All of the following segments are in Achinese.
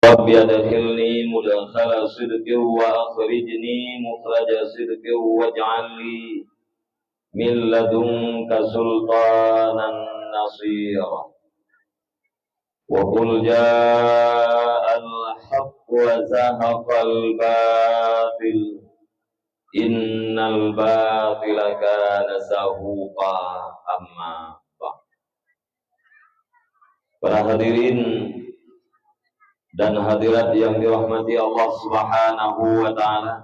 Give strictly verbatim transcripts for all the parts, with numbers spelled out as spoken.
رب أدخلني مدخل صدق وأخرجني مخرج صدق واجعل لي من لدنك سلطانا نصيرا. وقل جاء الحق وزهق الباطل إن الباطل كان زهوقا. أما بعد. Para hadirin dan hadirat yang dirahmati Allah Subhanahu wa Ta'ala,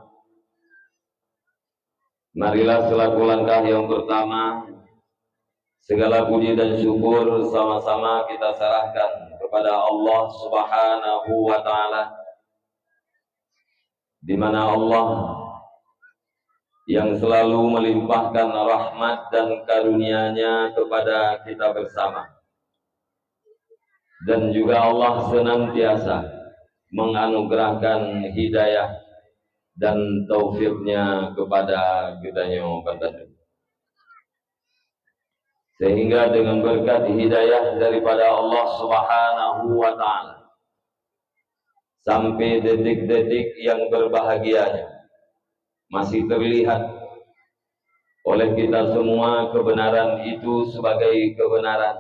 marilah selaku langkah yang pertama, segala puji dan syukur sama-sama kita serahkan kepada Allah Subhanahu wa Ta'ala, di mana Allah yang selalu melimpahkan rahmat dan karunia-Nya kepada kita bersama. Dan juga Allah senantiasa menganugerahkan hidayah dan taufik-Nya kepada geutanyoe banmandum. Sehingga dengan berkat hidayah daripada Allah Subhanahu wa Ta'ala, sampai detik-detik yang berbahagia nyoe masih terlihat oleh kita semua kebenaran itu sebagai kebenaran,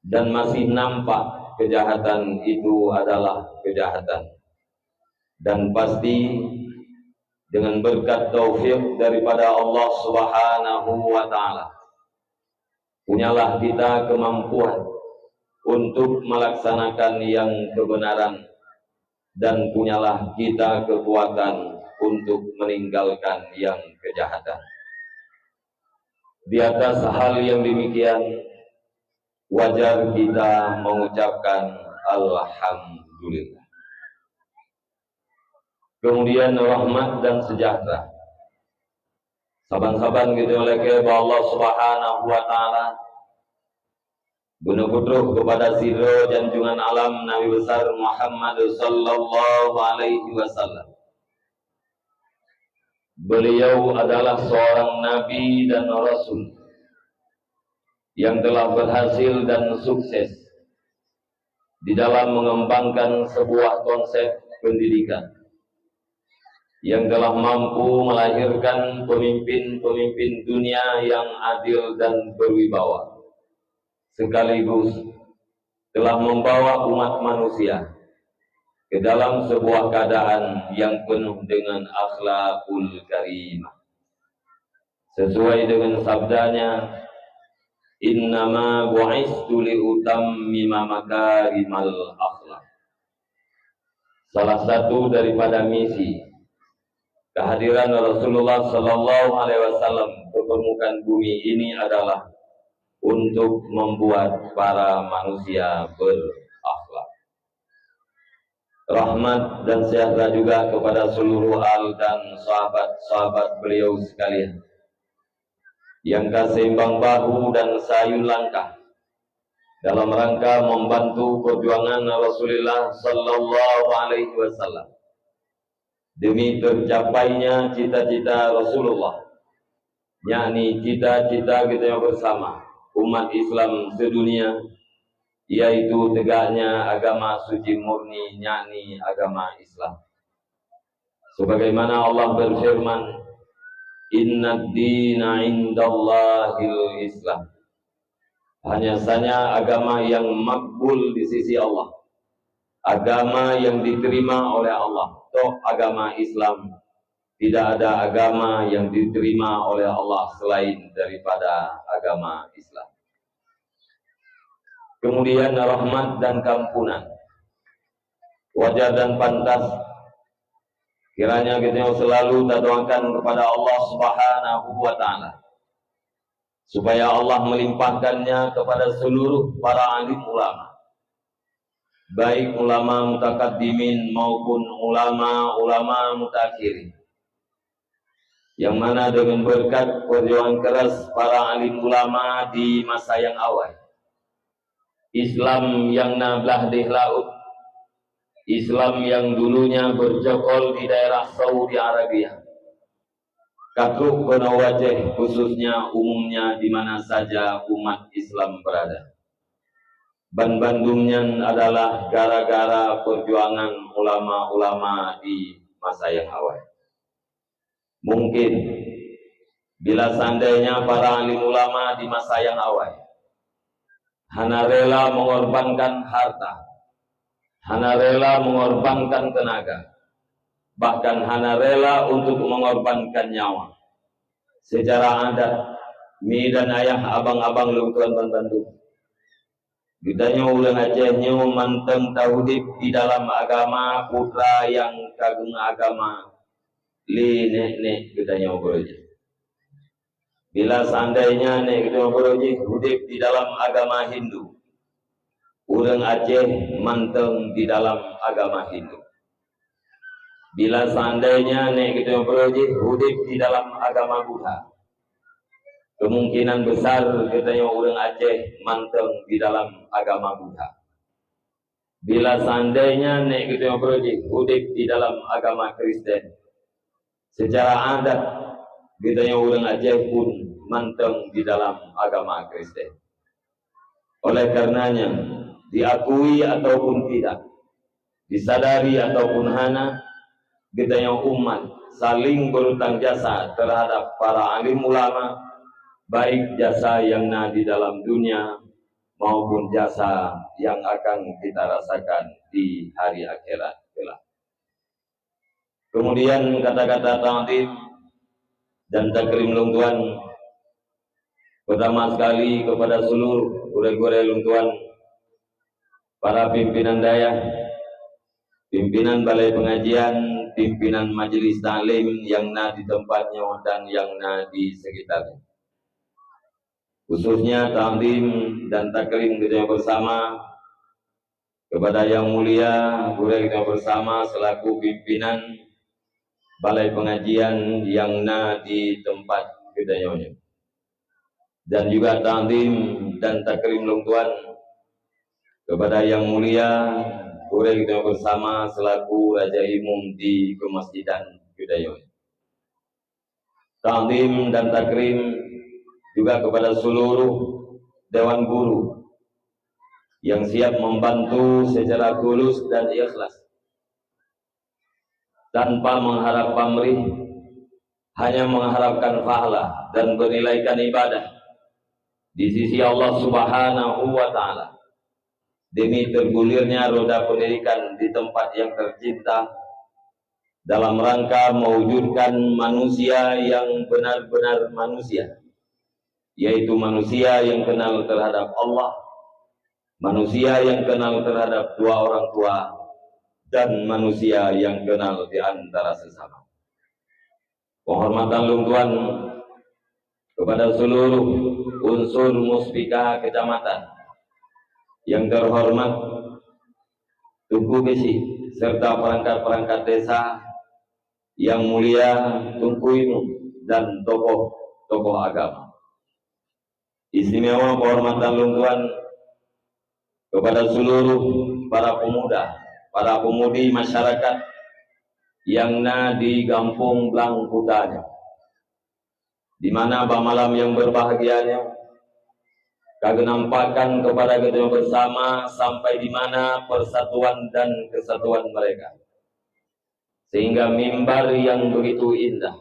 dan masih nampak kejahatan itu adalah kejahatan. Dan pasti dengan berkat taufik daripada Allah Subhanahu wa Ta'ala, punyalah kita kemampuan untuk melaksanakan yang kebenaran, dan punyalah kita kekuatan untuk meninggalkan yang kejahatan. Di atas hal yang demikian, wajar kita mengucapkan alhamdulillah. Kemudian rahmat dan sejahtera saban-saban geutanyoe lakée bak Allah Subhanahu wa Ta'ala, beuneuputroh kepada sidroe janjungan alam Nabi besar Muhammad sallallahu alaihi wasallam. Beliau adalah seorang nabi dan rasul yang telah berhasil dan sukses di dalam mengembangkan sebuah konsep pendidikan yang telah mampu melahirkan pemimpin-pemimpin dunia yang adil dan berwibawa, sekaligus telah membawa umat manusia ke dalam sebuah keadaan yang penuh dengan akhlakul karimah. Sesuai dengan sabdanya, "Innama bu'istu li utammima makarimal akhlak." Salah satu daripada misi kehadiran Rasulullah sallallahu alaihi wasallam ke permukaan bumi ini adalah untuk membuat para manusia berakhlak. Rahmat dan sejahtera juga kepada seluruh al dan sahabat-sahabat beliau sekalian yang ka seimbang bahu dan sayun langkah dalam rangka membantu perjuangan Rasulullah sallallahu alaihi wasallam demi tercapainya cita-cita Rasulullah, yakni cita-cita geutanyoe bersama, umat Islam sedunia, yaitu tegaknya agama suci murni, yakni agama Islam. Sebagaimana Allah berfirman, "Innad dina indallahil Islam." Hanya saja agama yang makbul di sisi Allah, agama yang diterima oleh Allah, toh agama Islam. Tidak ada agama yang diterima oleh Allah selain daripada agama Islam. Kemudian rahmat dan keampunan. Wajar dan pantas kiranya kita selalu tadoakan kepada Allah Subhanahu wa Ta'ala supaya Allah melimpahkannya kepada seluruh para alim ulama, baik ulama mutakaddimin maupun ulama-ulama mutaakhirin, yang mana dengan berkat perjuangan keras para alim ulama di masa yang awal, Islam yang na blah deh laut, Islam yang dulunya bercokol di daerah Saudi Arabia, ka trok keunoe u Aceh, khususnya umumnya di mana saja umat Islam berada. Banbandum nyan adalah gara-gara perjuangan ulama-ulama di masa nyang awai. Mungkin, bila seandainya para alim ulama di masa nyang awai hana rela mengorbankan harta, hana rela mengorbankan tenaga, bahkan hana rela untuk mengorbankan nyawa, secara adat, mi dan ayah, abang-abang lôn tuan banbandum, geutanyoe ureuëng Aceh nyoe mantong taudeb di dalam agama putra nyang ka geumeuagama lé nék-nék geutanyoe beuroe jih. Bila seandainya nék geutanyoe beuroe jih udeb di dalam agama Hindu, ureuëng Aceh mantong di dalam agama Hindu. Bila seandainya nék geutanyoe beuroe jih udeb di dalam agama Buddha, kemungkinan besar geutanyoe ureuëng Aceh mantong di dalam agama Buddha. Bila seandainya nék geutanyoe beuroe jih udeb di dalam agama Kristen, secara adat geutanyoe ureuëng Aceh pun mantong di dalam agama Kristen. Oleh karenanya, diakui ataupun tidak, disadari ataupun hana, geutanyoe umat saling berutang jasa terhadap para alim ulama, baik jasa nyang na di dalam dunia maupun jasa nyang akan kita rasakan di hari akhirat kelak. Kemudian kata-kata takzim dan takrim lôn tuan, pertama sekali kepada seluruh gurée-gurée lôn tuan, para pimpinan dayah, pimpinan balai pengajian, pimpinan majelis taklim nyang na di tempat nyoe dan nyang na di sekitarnya. Khususnya takzim dan takrim geutanyoe bersama kepada Yang Mulia gurée geutanyoe bersama selaku pimpinan balai pengajian nyang na di tempat geutanyoe nyoe. Dan juga takzim dan takrim lôn tuan kepada Yang Mulia gurée geutanyoe bersama selaku Raja Imum di kemasjidan geutanyoe. Takzim dan takrim juga kepada seluruh dewan guru yang siap membantu secara tulus dan ikhlas, tanpa mengharap pamrih, hanya mengharapkan pahala dan menilaikan ibadah di sisi Allah Subhanahu wa Ta'ala, demi tergulirnya roda pendidikan di tempat yang tercinta, dalam rangka mewujudkan manusia yang benar-benar manusia, yaitu manusia yang kenal terhadap Allah, manusia yang kenal terhadap dua orang tua, dan manusia yang kenal di antara sesama. Penghormatan lôn tuan kepada seluruh unsur muspika kecamatan yang terhormat Teungku Bisi serta perangkat-perangkat desa, yang mulia Teungku Imum dan tokoh-tokoh agama. Istimewa penghormatan lôn tuan kepada seluruh para pemuda, para pemudi masyarakat yang na di Gampông Blang Kuta nyoe, di mana bak malam yang berbahagia nyoe ka geunampakkan kepada geutanyoe bersama sampai di mana persatuan dan kesatuan mereka, sehingga mimbar yang begitu indah,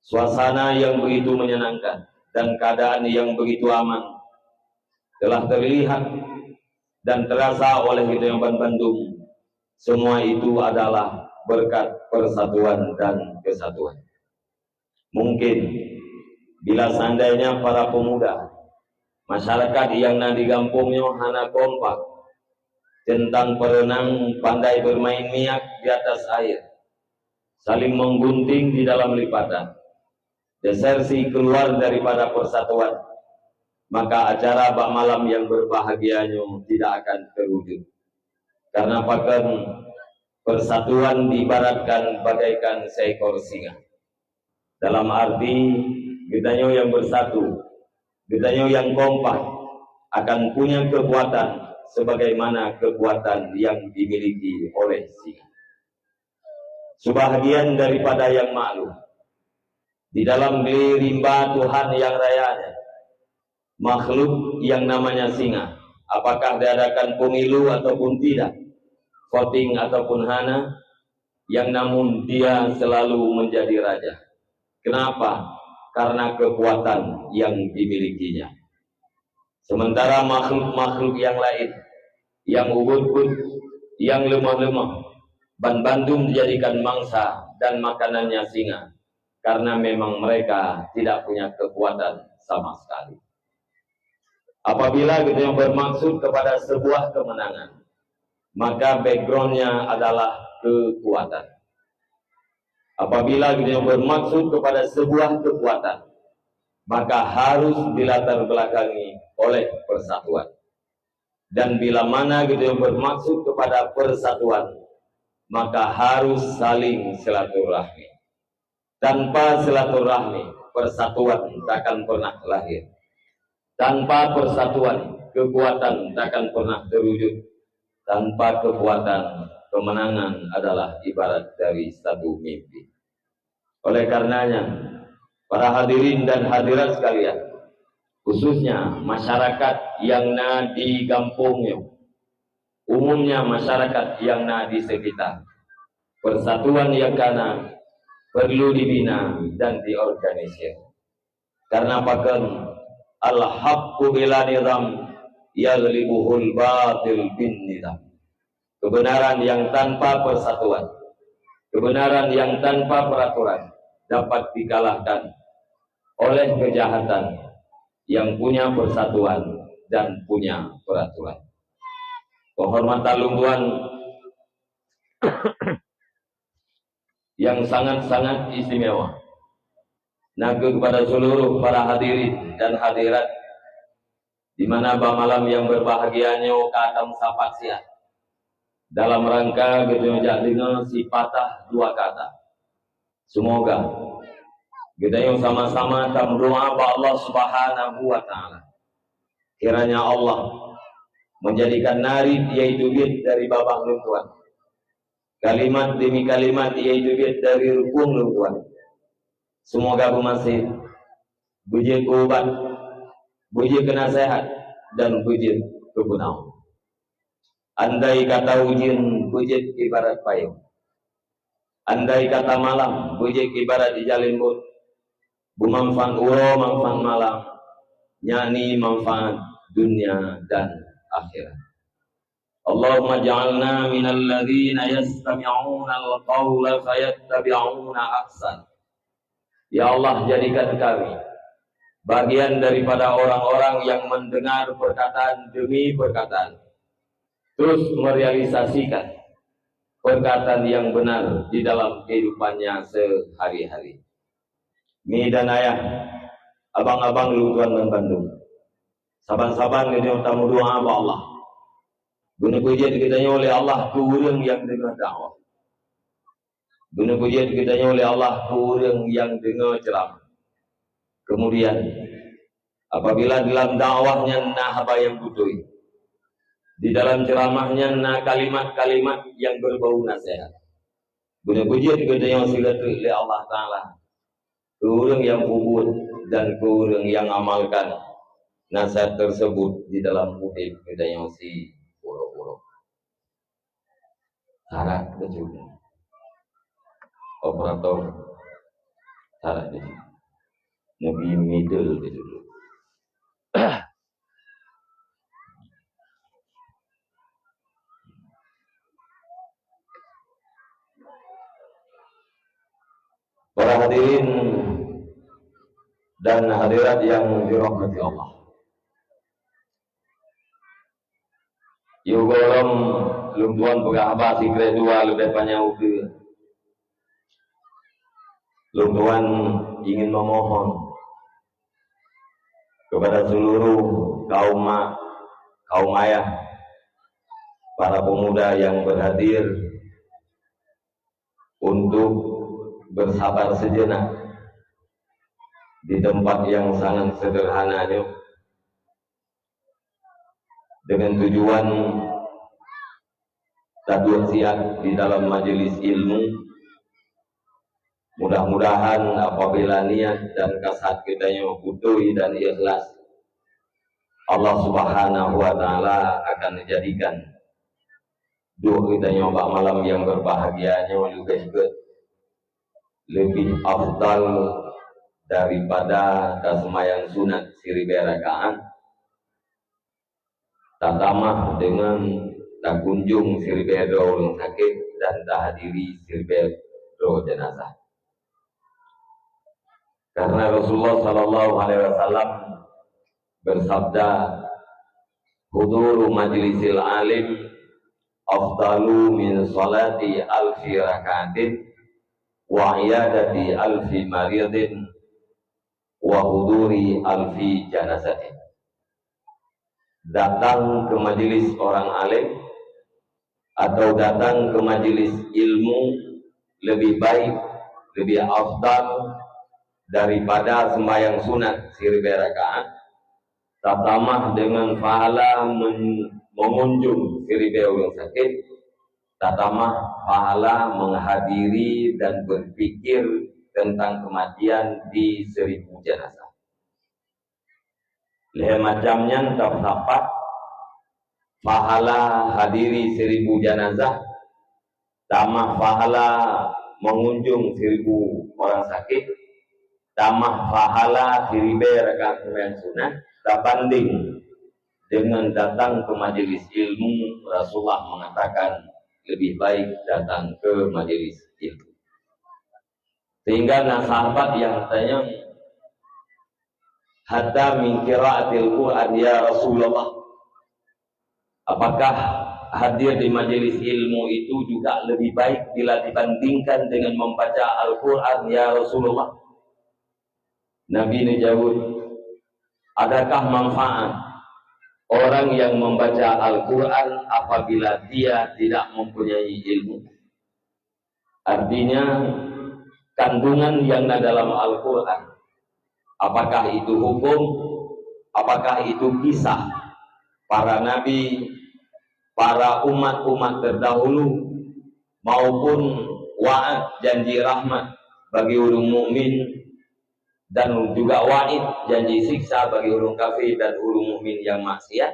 suasana yang begitu menyenangkan, dan keadaan yang begitu aman telah terlihat dan terasa oleh geutanyoe banbandum. Semua itu adalah berkat persatuan dan kesatuan. Mungkin, bila seandainya para pemuda, masyarakat yang na di gampông nyoe hana kompak tentang perenang pandai bermain miak di atas air, saling menggunting di dalam lipatan, desersi keluar daripada persatuan, maka acara bak malam yang berbahagia nyoe tidak akan terwujud. Karena pakon, persatuan diibaratkan bagaikan seekor singa. Dalam arti, geutanyoe yang bersatu, geutanyoe yang kompak akan punya kekuatan sebagaimana kekuatan yang dimiliki oleh singa. Sebahagian daripada yang maklum, di dalam glé rimba Tuhan yang raya nyan, makhluk yang namanya singa Apakah diadakan pemilu ataupun tidak, voting ataupun hana, yang namun dia selalu menjadi raja. Kenapa? Karena kekuatan yang dimilikinya. Sementara makhluk-makhluk yang lain, yang ubit-ubit, yang lemah-lemah, ban bandum dijadikan mangsa dan makanannya singa, karena memang mereka tidak punya kekuatan sama sekali. Apabila geutanyoe bermaksud kepada sebuah kemenangan, maka backgroundnya adalah kekuatan. Apabila geutanyoe bermaksud kepada sebuah kekuatan, maka harus dilatar belakangi oleh persatuan. Dan bila mana geutanyoe bermaksud kepada persatuan, maka harus saling silaturahmi. Tanpa silaturahmi, persatuan takkan pernah lahir. Tanpa persatuan, kekuatan takkan pernah terwujud. Tanpa kekuatan, kemenangan adalah ibarat dari satu mimpi. Oleh karenanya, para hadirin dan hadirat sekalian, khususnya masyarakat yang na di gampông nyoe, umumnya masyarakat yang na di sekitar, persatuan yang kana perlu dibina dan diorganisir. Karena pakon, al-haqqu bila nizam yaghlibuhul batil bin nizam. Kebenaran yang tanpa persatuan, kebenaran yang tanpa peraturan dapat dikalahkan oleh kejahatan yang punya persatuan dan punya peraturan. Penghormatan lôn tuan yang sangat-sangat istimewa, nakeuh kepada seluruh para hadirin dan hadirat, di mana bak malam yang berbahagia nyoe ka tameusapat siat dalam rangka geutanyoe jak deungoe sipatah dua kata. Semoga geutanyoe sama-sama tameudoa bak Allah Subhanahu wa Ta'ala, kiranya Allah menjadikan narit, yaitu biet dari babah lôn tuan, kalimat demi kalimat, yaitu biet dari rukun lôn tuan, semoga beumaséh, beujeuet keu ubat, beujeuet keu naseuhat, dan beujeuet keu peunaoh. Andai kata ujeuen beujeuet ibarat payong, andai kata malam beujeuet ibarat ija lembot, beumanfaat uroe manfaat malam, yakni manfaat dunia dan akhirat. Allahumma ja'alna minal ladzina yastami'unal qaula fayattabi'una ahsan. Ya Allah, jadikan kami bagian daripada orang-orang yang mendengar perkataan demi perkataan, terus merealisasikan perkataan yang benar di dalam kehidupannya sehari-hari. Mi dan ayah, abang-abang lôn tuan bandum, saban-saban geutanyoe tameudoa bak Allah. Beuneupeujeuet geutanyoe lé Allah keu ureuëng nyang deungoe dakwah. Beuneupeujeuet geutanyoe lé Allah keu ureuëng nyang deungoe ceuramah. Kemudian, apabila dalam dakwah nyan na haba nyang beutôi, di dalam ceuramah nyan na kalimat-kalimat nyang beubau naseuhat, beuneupeujeuet geutanyoe sireutôk lé Allah Taala keu ureuëng nyang peubuet dan keu ureuëng nyang amalkan naseuhat tersebut di dalam udeb geutanyoe siuroe-uroe. Syarat kecuali operator, syarat kecuali Nabi middle kecuali. Para hadirin dan hadirat yang dirahmati Allah. Yôh gohlom lôn tuan peugah haba sikrek dua leubeh panyang ukeue. Lôn tuan ingin memohon kepada seluruh kaum mak, kaum ayah, para pemuda yang berhadir untuk bersabar sejenak di tempat yang sangat sederhana nyoe, dengan tujuan taduek siat di dalam majelis ilmu. Mudah-mudahan apabila niat dan kasat geutanyoe beutôi dan ikhlas, Allah Subhanahu wa Ta'ala akan menjadikan duek geutanyoe bak malam nyang berbahagia nyoe leubeh gét, leubeh afdal daripada taseumayang sunat siribée rakaat, tatamah deungon takunjong siribée droe ureuëng sakét dan tahadiri siribée droe jenazah. Karena Rasulullah sallallahu alaihi wasallam bersabda, "Huduru majlisil alim afdalu min salati alfi rakaatin, wa iyadati alfi maridin, wa huduri alfi janazatin." Datang ke majelis orang alim atau datang ke majelis ilmu lebih baik, lebih afdal daripada sembahyang sunat siribée rakaat, tatamah dengan pahala men-, mengunjung siribée ureuëng sakét, tatamah pahala menghadiri dan berpikir tentang kematian di seribu jenazah. Lhée macam nyan teusapat pahala hadiri seribu jenazah, tamah pahala mengunjung seribu orang sakét, tamah pahala siribée rakaat seumayang sunat, tabanding dengan datang ke majelis ilmu. Rasulullah mengatakan lebih baik datang ke majelis ilmu. Sehingga na sahabat yang tanya, "Hatta min qiraatil Qur'an ya Rasulullah." Apakah hadir di majelis ilmu itu juga lebih baik bila dibandingkan dengan membaca Al-Quran, ya Rasulullah? Nabi menjawab, "Adakah manfaat orang yang membaca Al-Quran apabila dia tidak mempunyai ilmu?" Artinya, kandungan yang ada dalam Al-Quran, apakah itu hukum, apakah itu kisah para nabi, para umat-umat terdahulu, maupun waad, janji rahmat bagi ureuëng mukmin, dan juga waid, janji siksa bagi ureuëng kafir dan ureuëng mukmin yang maksiat,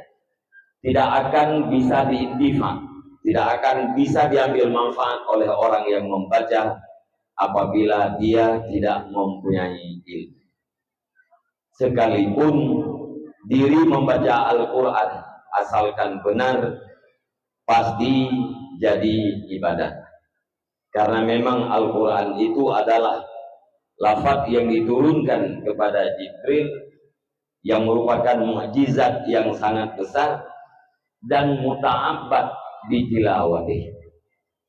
tidak akan bisa diintifa, tidak akan bisa diambil manfaat oleh orang yang membaca apabila dia tidak mempunyai ilmu. Sekalipun diri membaca Al-Quran, asalkan benar, pasti jadi ibadat. Karena memang Al-Quran itu adalah lafaz yang diturunkan kepada Jibril, yang merupakan mukjizat yang sangat besar dan muta'abbad bitilawatih.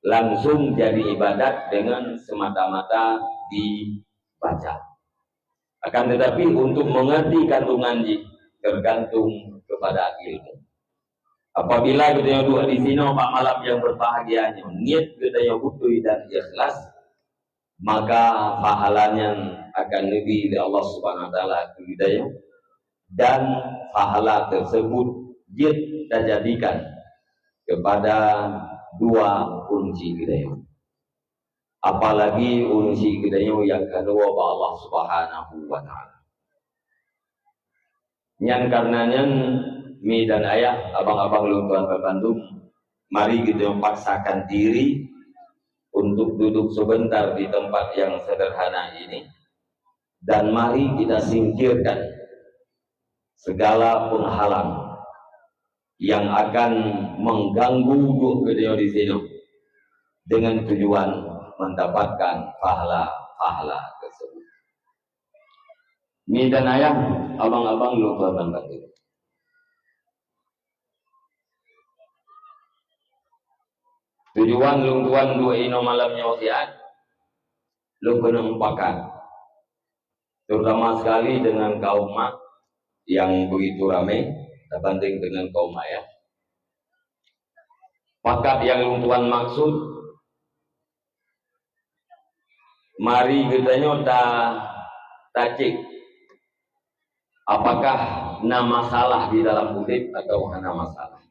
Langsung jadi ibadat dengan semata-mata dibaca. Akan tetapi, untuk mengerti kandungan jih, tergantung kepada ilmu. Apabila geutanyoe duek di sinoe bak malam yang berbahagia nyoe, niet geutanyoe beutôi dan ikhlas, maka pahala nyan akan neubi lé Allah Subhanahu wa Taala keu geutanyoe, dan pahala tersebut jeuet tajadikan kepada dua ureuëng syiek geutanyoe. Apalagi ureuëng syiek geutanyoe nyang ka neuwoe bak Allah Subhanahu wa Taala. Nyan kareuna nyan, mi dan ayah, abang-abang lôn tuan bandum, mari geutanyoe paksakan diri untuk duduk sebentar di tempat yang sederhana ini, dan mari kita singkirkan segala penghalang yang akan mengganggu duek geutanyoe di sinoe dengan tujuan mendapatkan pahala-pahala tersebut. Mi dan ayah, abang-abang lôn tuan bandum. Tujuan lôn tuan duek inoe malam nyoe siat, lôn keuneuk mupakat, terutama sekali dengan kaum mak yang begitu ramai tabanding dengan kaum ayah. Pakat nyang lôn tuan maksud, mari geutanyoe ta-, tacek apakah na masalah di dalam udeb atau hana masalah.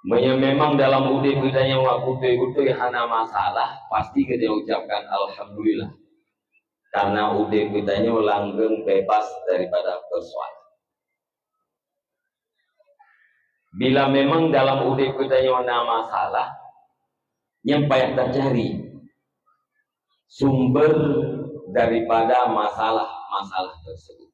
Meunyoe memang dalam udeb geutanyoe beutôi-beutôi hana masalah, pasti geutanyoe ucapkan alhamdulillah. Karena udeb geutanyoe langgeng bebas daripada persoalan. Bila memang dalam udeb geutanyoe na masalah, nyan payah tacari sumber daripada masalah-masalah tersebut.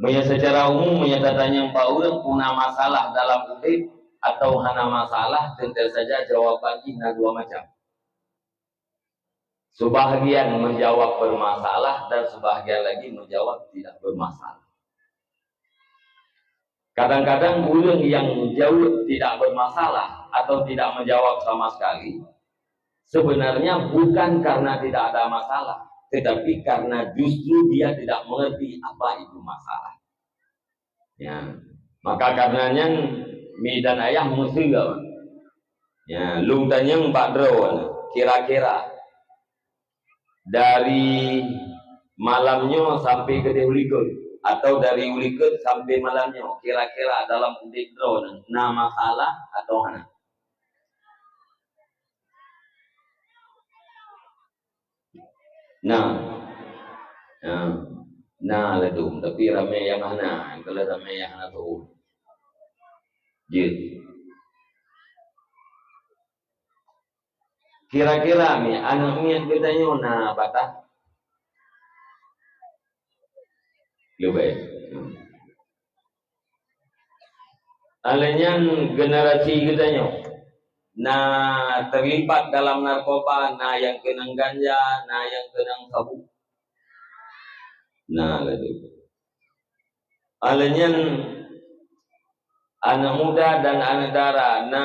Meunyoe secara umum, meunyoe tatanyong bak ureuëng peue na masalah dalam udeb atau hana masalah, teuntée saja jawaban jih na dua macam. Sebahagian menjawab bermasalah dan sebahagian lagi menjawab tidak bermasalah. Kadang-kadang ureuëng yang menjawab tidak bermasalah atau tidak menjawab sama sekali, sebenarnya bukan karena tidak ada masalah, tetapi karena justru dia tidak mengerti apa itu masalah. Ya. Maka karena nyan, mi dan ayah meusigoe. Ya, lôn tanyong bak droe, kira-kira dari malam nyoe sampai keudeh ulikot, atau dari ulikot sampai malam nyoe, kira-kira dalam udeb droe na masalah atau hana? Nah. Nah. Nah, ladum, tapi ramé nyang hana, kalau ramé nyang hana tahu. Jeuet. Kira-kira mi aneuk miet geutanyoe na batah? Leubeh. Alèh nyan generasi geutanyoe na terlibat dalam narkoba, na nyang keunong ganja, na nyang keunong sabu. Na laju. Alèh nyan aneuk muda dan aneuk dara na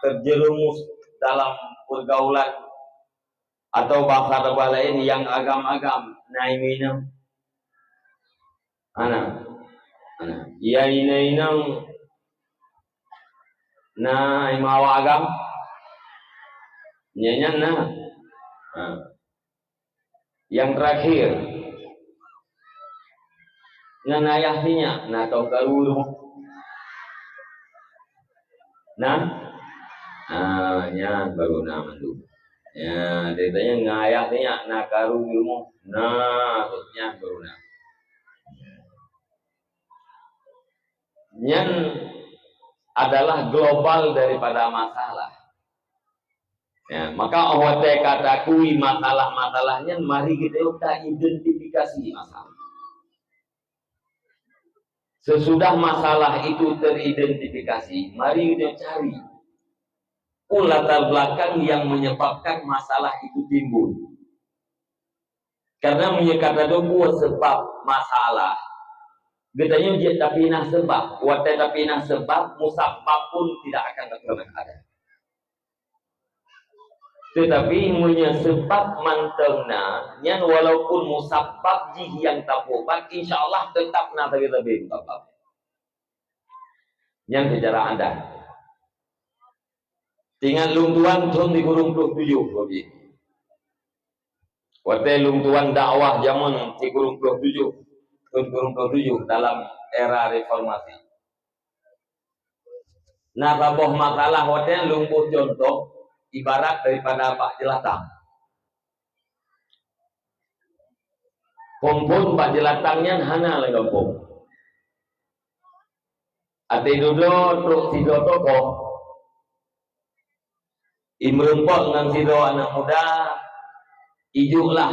terjerumus dalam pergaulan atau bahasa-bahasa laén nyang agam-agam, na inong-inong. Hana. Hana. Ya inong-inong na imawa agam. Nyan, nyan na. Ha. Yang terakhir, ngon ayah sinyak na tông karu rumoh. Na? Ah, nyan baru na mandum. Ya, dia tanya ngon ayah sinyak na karu rumoh. Na, nyan baru na. Nyan adalah global daripada masalah. Ya, maka 'oh watèe ka takui masalah-masalah nyan, mari geutanyoe ta identifikasi masalah. Sesudah masalah itu teridentifikasi, mari geutanyoe cari peue latar belakang yang menyebabkan masalah itu timbul. Karena meunyoe ka tateupeue sebab masalah, geutanyoe jeuet tapinah sebab. Watèe tapinah sebab, musabab pun tidak akan pernah ada. Tetapi meunyoe sebab mantong na, nyan walaupun musabab jih nyang tapeuubat, insya Allah teutap na sabe-sabe musabab. Nyan secara adat. Ingat lôn tuan thôn sikureueng ploh tujoh, Bobi. Watèe lôn tuan dakwah jameun sikureueng ploh tujoh, thôn sikureueng ploh tujoh dalam era reformasi. Na saboh masalah watèe lôn boh cuntoh ibarat daripada bak jeulatang. Phôn-phôn bak jeulatang nyan hana lam gampông. Até dudoe trok sidroe tokoh, imeurumpok ngon sidroe aneuk muda, ijok lah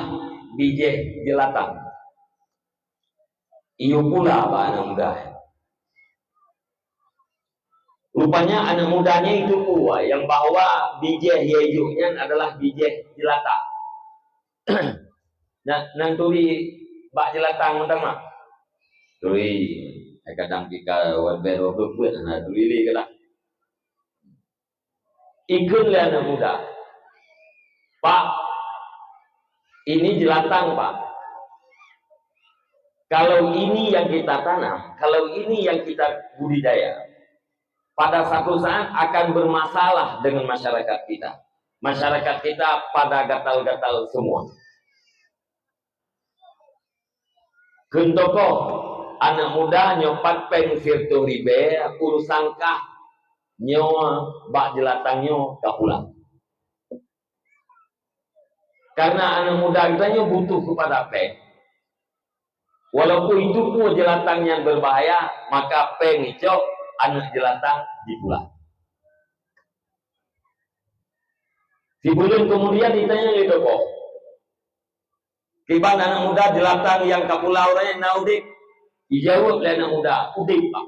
bijéh jeulatang. Iyue pula bak aneuk muda. Rupanya aneuk muda nyan itu peue nyang bahwa bijéh nyang ijok nyan adalah bijéh jeulatang. Nyan, nyan turi bak jeulatang mantong mak. Turi. Kadang pika wan ben waktu buet na turi lé kadang. Ikheun lé aneuk muda, "Pak, ini jeulatang, Pak. Kalau ini yang kita tanam, kalau ini yang kita budidaya, pada satu saat akan bermasalah dengan masyarakat kita. Masyarakat kita pada gatal-gatal semua." Kheun tokoh, aneuk muda nyoe pat péng sireutoh ribèe, urosan kah nyoe bak jeulatang nyoe ka pulang. Karena aneuk muda geutanyoe butuh kepada péng. Walaupun itu pun jeulatang nyang berbahaya, maka péng icok, aneuk jeulatang jipula. Sibuleuen kemudian ditanya lé tokoh, "Kiban aneuk muda jeulatang nyang kapula uroe nyoe na udeb?" Dijaweueb lé aneuk muda, "Udeb, Pak.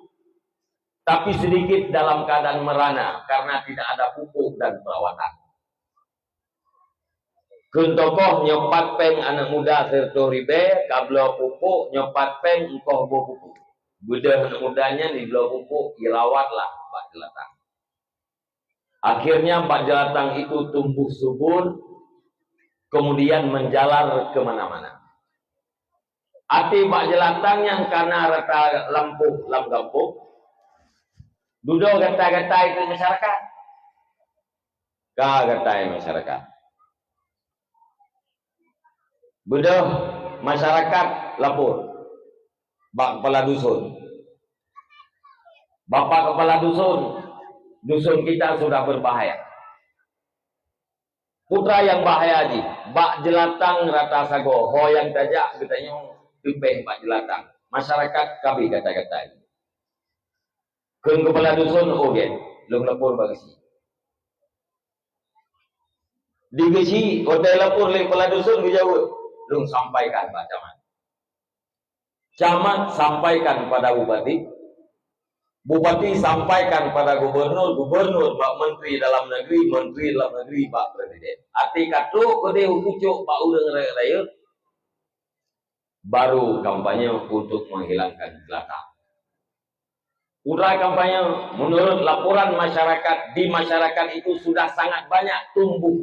Tapi sedikit dalam keadaan merana karena tidak ada pupuk dan perawatan." Kheun tokoh, "Nyoe pat péng aneuk muda sireutôh ribèe, kabloe pupuk, nyoe pat péng engkoh boh pupuk." Beudôh aneuk muda nyan jibloe pupuk, jirawatlah bak jeulatang. Akhirnya bak jeulatang itu tumbuh subur, kemudian menjalar ke mana-mana. Até bak jeulatang nyang kana rata lampôh lam gampông, dudoe gata-gata itu masyarakat. Ka gata masyarakat. Beudôh masyarakat lapor bak kepala dusun. "Bapak kepala dusun, dusun kita sudah berbahaya." "Peue nyang bahaya jih?" "Bak jeulatang rata sagoe, ho nyang tajak geutanyoe teupéh bak jeulatang. Masyarakat ka abéh gata-gata." Kheun kepala dusun, "Oh gét, lôn lapor bak geuchik." Di geuchik, watèe lapor lé kepala dusun geujaweueb, "Lôn sampaikan bak camat." Camat sampaikan pada bupati, bupati sampaikan pada gubernur, gubernur bak menteri dalam negeri, menteri dalam negeri bak presiden. Até ka trok keudéh pucôk bak ureueng rayeuk-rayeuk, baru kampanye untuk menghilangkan jelata. Udah kampanye, menurut laporan masyarakat, di masyarakat itu sudah sangat banyak tumbuh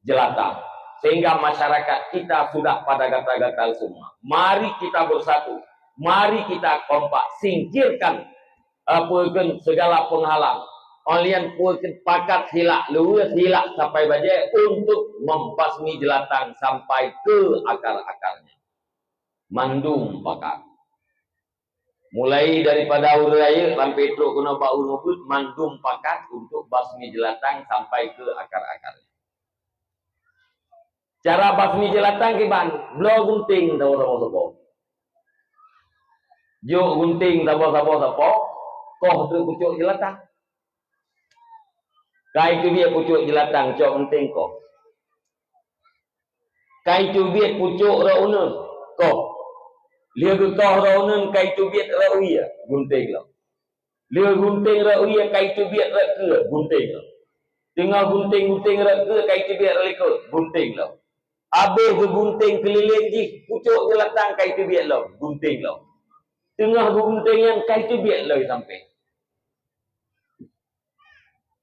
jelata, sehingga masyarakat kita sudah pada gatal-gatal semua. Mari kita bersatu, mari kita kompak, singkirkan apa kan segala penghalang. Olian pun pakat hilak, luwes hilak sampai bajai untuk membasmi jelatang sampai ke akar-akarnya. Mandum pakat. Mulai daripada ureueng rayeuk sampai trok keunoe bak ureueng beuet, mandum pakat untuk basmi jelatang sampai ke akar-akarnya. Cara basmi jelatang kiban, bloe gunting saboh-saboh sapo. Jok gunting saboh-saboh sapo, koh teuk pucôk jelatang. Kai teubiet pucôk jelatang, cok gunting koh. Kai teubiet pucôk rot uneun, koh. Lheueh geukoh rot uneun, kai teubiet rot wie, gunting lom. Lheueh gunting rot wie, kai teubiet rot keue, gunting lom. Teungoh gunting-gunting rot keue, kai teubiet rot likôt, gunting lom. Abéh geugunting keulileng jih, pucôk jelatang kai teubiet lom, gunting lom. Teungoh geugunting nyan kai teubiet lom sampoe.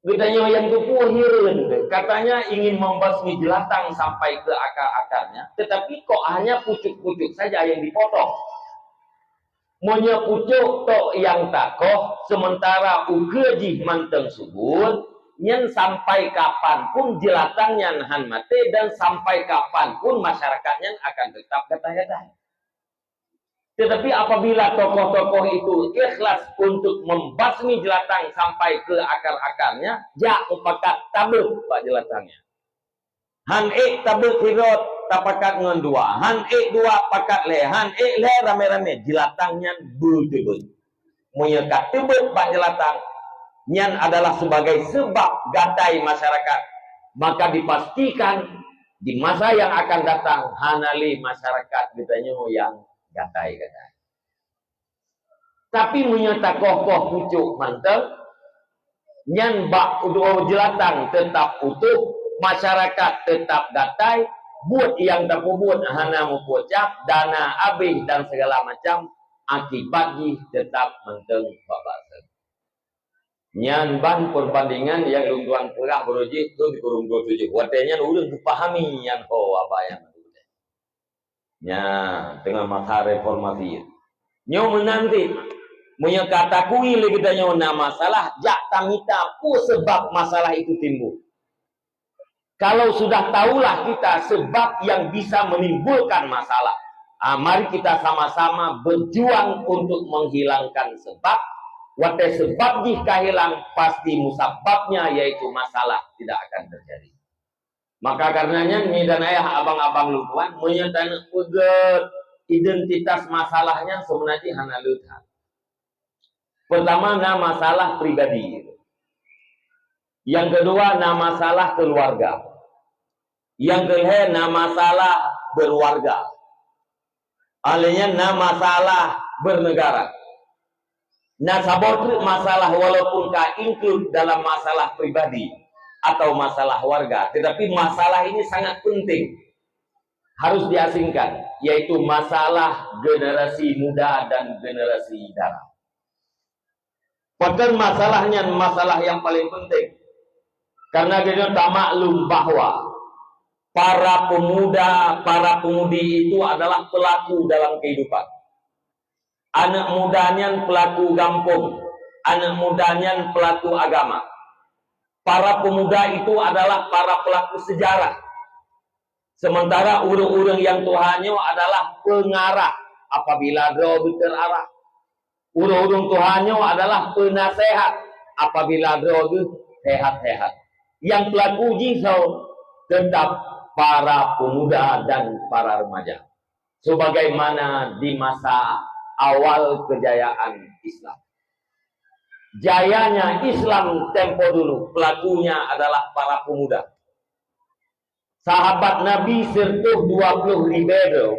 Geutanyoe nyang teupeue hireuen, katanya ingin membasmi jelatang sampai ke akar-akarnya, tetapi kok hanya pucuk-pucuk saja yang dipotong. Meunyoe pucôk tok nyang takoh, sementara ukeue jih mantong subur, nyan sampai kapan pun jelatang nyan han maté dan sampai kapan pun masyarakat nyan akan tetap gatai-gatai. Tetapi apabila tokoh-tokoh itu ikhlas untuk membasmi jelatang sampai ke akar-akarnya, jak mupakat tabeuet bak jelatang nyan. Han ék tabeuet sidroe tapakat ngon dua, han ék dua pakat lhèe, han ék lhèe ramé-ramé, jelatang nyan beuteubeut. Meunyoe ka teubeut bak jelatang, nyan adalah sebagai seubab gatai masyarakat, maka dipastikan di masa nyang akan datang hana lé masyarakat geutanyoe nyang gatai-gatai. Tapi meunyoe takoh-koh pucôk mantong, nyan bak udoe jelatang teutap utuh, masyarakat teutap gatai, buet nyang tapeubuet hana meupucah, dana abéh dan segala macam, akibat jih teutap mantong babah. Nyan ban peubandingan nyang lôn tuan peugah baroe jih thôn sikureueng dua tujoh. Watèe nyan ureueng geupahami nyan ho haba nyan. Nyan teungoh masa reformasi. Nyoe meunan cit, meunyoe ka takui lé geutanyoe na masalah, jak tamita peue seubab masalah itu timbul. Kalau sudah tahulah kita sebab yang bisa menimbulkan masalah, ah, mari kita sama-sama berjuang untuk menghilangkan sebab. Watèe sebab jih ka hilang, pasti musababnya, yaitu masalah, tidak akan terjadi. Maka karena nyan, mi dan ayah, abang-abang lôn tuan, meunyoe taneuk peugét identitas masalah nyan, seubeuna jih hana le that. Pertama, na masalah pribadi. Yang kedua, na masalah keluarga. Yang kelhée, na masalah berwarga. Alheuh nyan, na masalah bernegara. Na saboh treuk masalah, walaupun ka include dalam masalah pribadi atau masalah warga, tetapi masalah ini sangat penting, harus diasingkan, yaitu masalah generasi muda dan generasi dara. Pakon masalah nyan masalah nyang paling penting? Karena geutanyoe tamaklum bahwa para pemuda, para pemudi itu adalah pelaku dalam kehidupan. Aneuk muda nyan pelaku gampông, aneuk muda nyan pelaku agama. Para pemuda itu adalah para pelaku sejarah. Sementara ureuëng-ureuëng nyang tuha nyoe adalah pengarah apabila droe geuh terarah. Ureuëng-ureuëng tuha nyoe adalah penasehat apabila droe geuh sehat-sehat. Nyang pelaku jih soe? Tetap para pemuda dan para remaja. Sebagaimana di masa awal kejayaan Islam. Jayanya Islam tempo dulu, pelakunya adalah para pemuda. Sahabat Nabi sireutoh dua ploh ribée droe,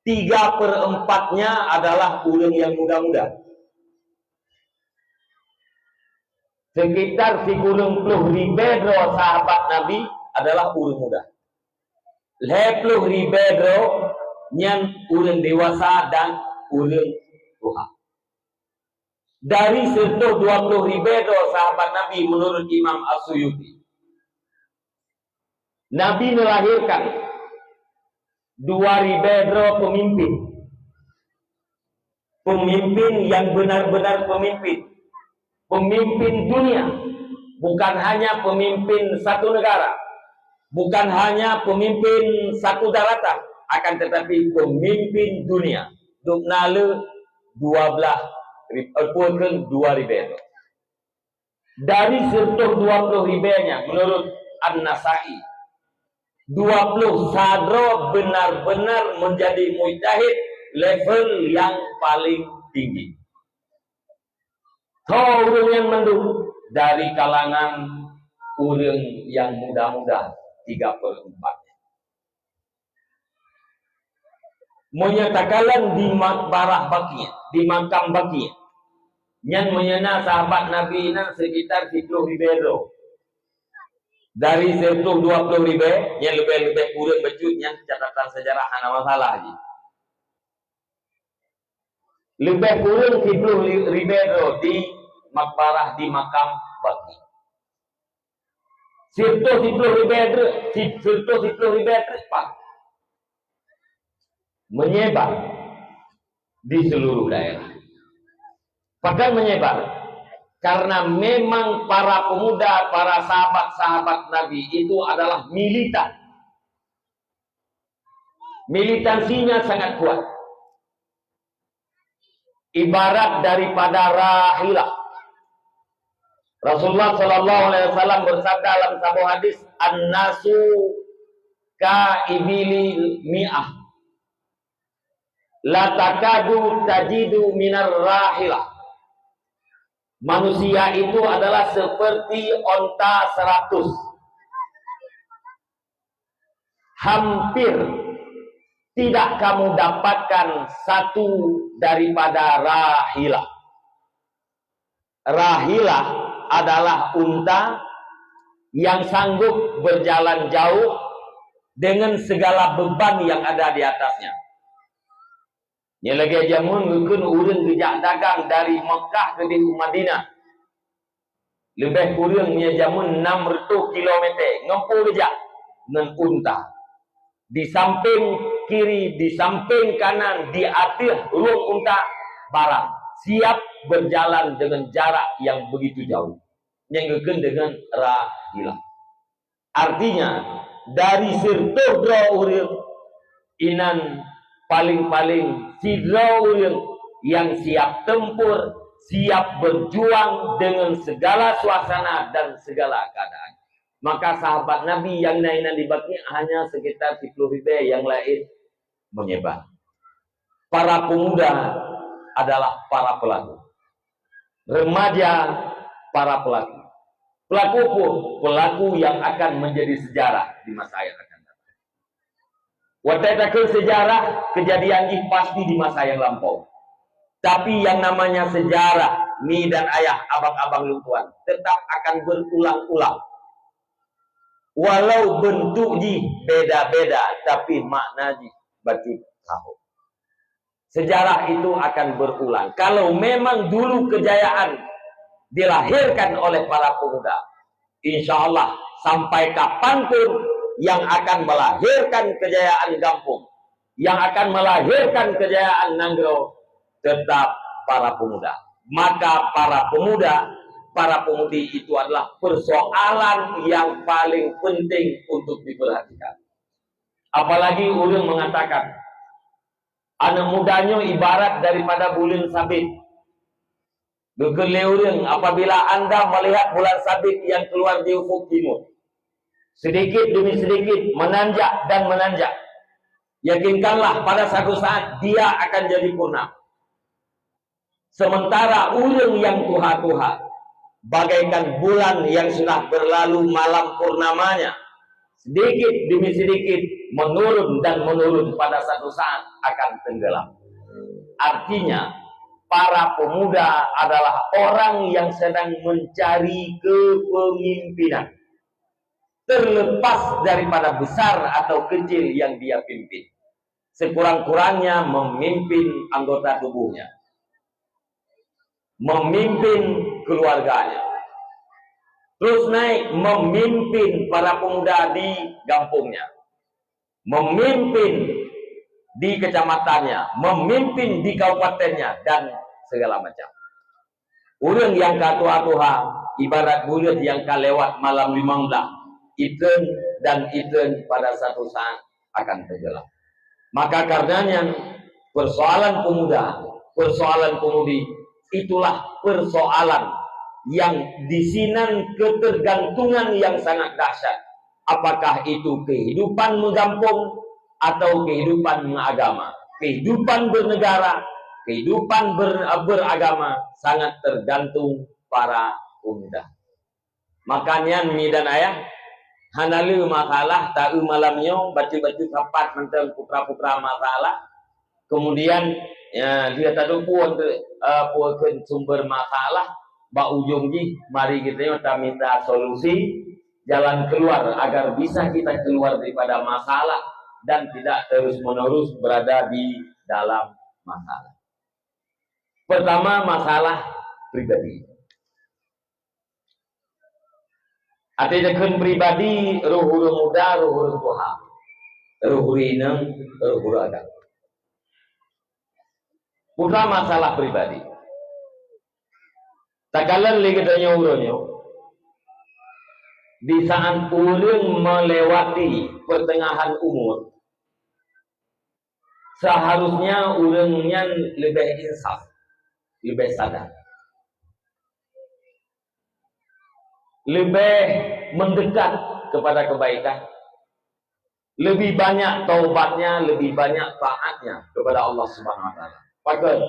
tiga perempatnya adalah ureuëng nyang muda-muda. Sekitar sikureueng ploh ribée droe sahabat Nabi adalah ureuëng muda. Lhée ploh ribée droe nyan ureuëng dewasa dan ureuëng tuha. Dari sireutoh dua ploh ribée droe sahabat Nabi, menurut Imam As-Suyuti, Nabi melahirkan dua ribée droe pemimpin. Pemimpin yang benar-benar pemimpin. Pemimpin dunia. Bukan hanya pemimpin satu negara. Bukan hanya pemimpin satu daratan. Akan tetapi pemimpin dunia. Dub na le dua belas rib-, eh, pue keu dua ribée droe. Dari sireutoh dua ploh ribée nyan, menurut An-Nasai, dua ploh sa droe benar-benar menjadi mujtahid level yang paling tinggi. Tho ureuëng nyan mandum dari kalangan ureuëng nyang muda-muda, tiga perempat. Meunyoe takalon di makbarah Baqi', di makam Baqi', nyan meunyoe na sahabat Nabi nyan sekitar siploh ribée droe. Dari sireutoh dua ploh ribée, nyan leubeh-leubeh kureueng bacut, nyan catatan sejarah hana masalah jih. Leubeh kureueng siploh ribée droe di makbarah, di makam Baqi'. Sireutoh siploh ribée treuk, si-, sireutoh siploh ribée treuk pat. Menyebar di seluruh daerah. Pakon menyebar? Karena memang para pemuda, para sahabat-sahabat Nabi itu adalah militan. Militansinya sangat kuat. Ibarat daripada rahilah. Rasulullah sallallahu alaihi wasallam bersabda dalam saboh hadis, "An-nasu ka ibilil mi'ah. La takadu tajidu minar rahilah." Manusia itu adalah seperti onta seratus. Hampir tidak kamu dapatkan satu daripada rahilah. Rahilah adalah unta yang sanggup berjalan jauh dengan segala beban yang ada di atasnya. Nyan lagée jameun geukheun ureuëng geujak dagang dari Meukah keudeh u Madinah. Leubeh kureueng nyan jameun nam reutôh kilometer, ngon peue geujak? Ngon unta. Di sampéng kiri, di sampéng kanan, di ateueh rueng unta barang, siap berjalan dengan jarak yang begitu jauh. Nyang geukheun deungon rahilah. Artinya, dari sireutoh droe ureuëng, inan paling-paling sidroe ureuëng nyang siap tempur, siap berjuang dengan segala suasana dan segala keadaan. Maka sahabat Nabi nyang na inan di Baqi' hanya sekitar siplôh ribèe, nyang laén meunyebar. Para pemuda adalah para pelaku. Remaja, para pelaku. Pelaku pun, pelaku yang akan menjadi sejarah di masa yang akan datang. Watèe takheun sejarah, kejadian jih pasti di masa yang lampau. Tapi yang namanya sejarah, mi dan ayah, abang-abang lôn tuan, tetap akan berulang-ulang. Walau bentuk jih beda-beda, tapi makna jih bacut sahoe. Sejarah itu akan berulang. Kalau memang dulu kejayaan dilahirkan oleh para pemuda, insya Allah sampai kapanpun yang akan melahirkan kejayaan gampông, yang akan melahirkan kejayaan nanggroe, tetap para pemuda. Maka para pemuda, para pemudi itu adalah persoalan yang paling penting untuk diperhatikan. Apalagi ureuëng mengatakan, aneuk muda nyoe ibarat daripada buleuen sabit. Geukheun lé ureuëng, apabila anda melihat bulan sabit yang keluar di ufuk timur, sedikit demi sedikit menanjak dan menanjak, yakinkanlah pada satu saat dia akan jadi purnama. Sementara ureuëng nyang tuha-tuha, bagaikan bulan yang sudah berlalu malam purnamanya, sedikit demi sedikit menurun dan menurun, pada satu saat akan tenggelam. Artinya, para pemuda adalah orang yang sedang mencari kepemimpinan, terlepas daripada besar atau kecil yang dia pimpin, sekurang-kurangnya memimpin anggota tubuhnya, memimpin keluarganya, terus naik memimpin para pemuda di gampongnya, memimpin di kecamatannya, memimpin di kabupatennya, dan segala macam. Ureuëng nyang ka tuha-tuha ibarat buleuen nyang ka lewat malam limong blaih, itreun dan itreun pada satu saat akan tenggelam. Maka karenanya, persoalan pemuda, persoalan pemudi, itulah persoalan yang di sinan ketergantungan yang sangat dahsyat. Apakah itu kehidupan menggampung atau kehidupan mengagama? Kehidupan bernegara, kehidupan ber-, beragama sangat tergantung para pemuda. Makanya mi dan ayah, hana le masalah taeu malam nyoe, bacut-bacut sapat mantong putra-putra masalah. Kemudian, ya, dia tadukung untuk, eh, peue kheun sumber masalah, bak ujong jih, mari geutanyoe tamita solusi, jalan keluar agar bisa kita keluar daripada masalah dan tidak terus-menerus berada di dalam masalah. Pertama, masalah pribadi. Até takheun pribadi, roh ureuëng muda, roh ureuëng tuha, roh ureuëng inong, roh ureuëng agam. Bukan masalah pribadi. Takalon lé geutanyoe uroe nyoe, di saat ureuëng melewati pertengahan umur, seharusnya ureuëng nyan leubeh insaf, leubeh sadar, leubeh mendekat kepada kebaikan, lebih banyak taubatnya, lebih banyak taatnya kepada Allah Subhanahu Wa Taala. Pakon,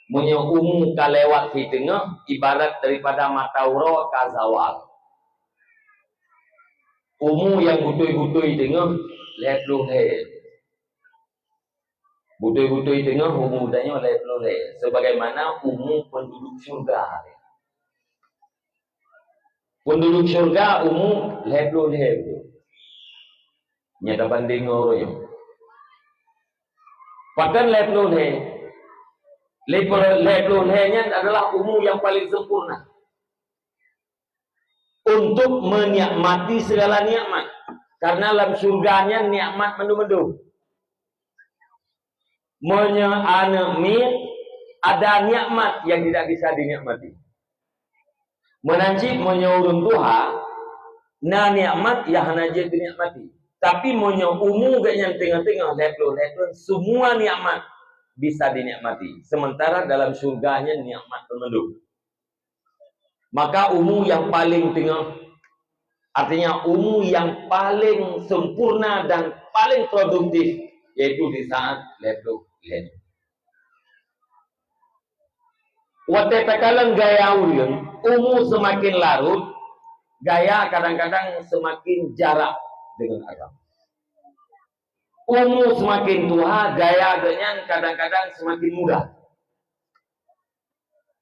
meunyoe umu ka lewat di teungoh, ibarat daripada mata uroe ka zawal. Umu nyang beutôi-beutôi teungoh lhèe ploh lhèe. Beutôi-beutôi teungoh umu tanyoe lhèe ploh lhèe, sebagaimana umu penduduk syurga. Penduduk syurga umu lhèe ploh lhèe beutôi. Nyan tabandéng ngon uroe nyoe. Pakon lhèe ploh lhèe? Lhèe ploh, lhèe ploh lhèe nyan adalah umu nyang paleng sempurna untuk menikmati segala nikmat. Karena lam syurga nyan nikmat mandum-mandum. Meunyoe aneuk miet, ada nikmat yang tidak bisa dinikmati. Meunan cit meunyoe ureuëng tuha, na nikmat yang hana jeuet dinikmati. Tapi meunyoe umu geuh nyan teungoh-teungoh lhèe ploh lhèe thôn, semua nikmat bisa dinikmati. Sementara dalam syurga nyan nikmat mandum. Maka umu nyang paleng teungoh Artinya umu nyang paléng sempurna dan paléng produktif yaitu di saat lhèe ploh lhèe. Watèe takalon gaya ureueng, umu seumaken larot, gaya kadang-kadang seumaken jarak deungon agam. Umu seumaken tuha, gaya geuh nyan kadang-kadang seumaken mudah.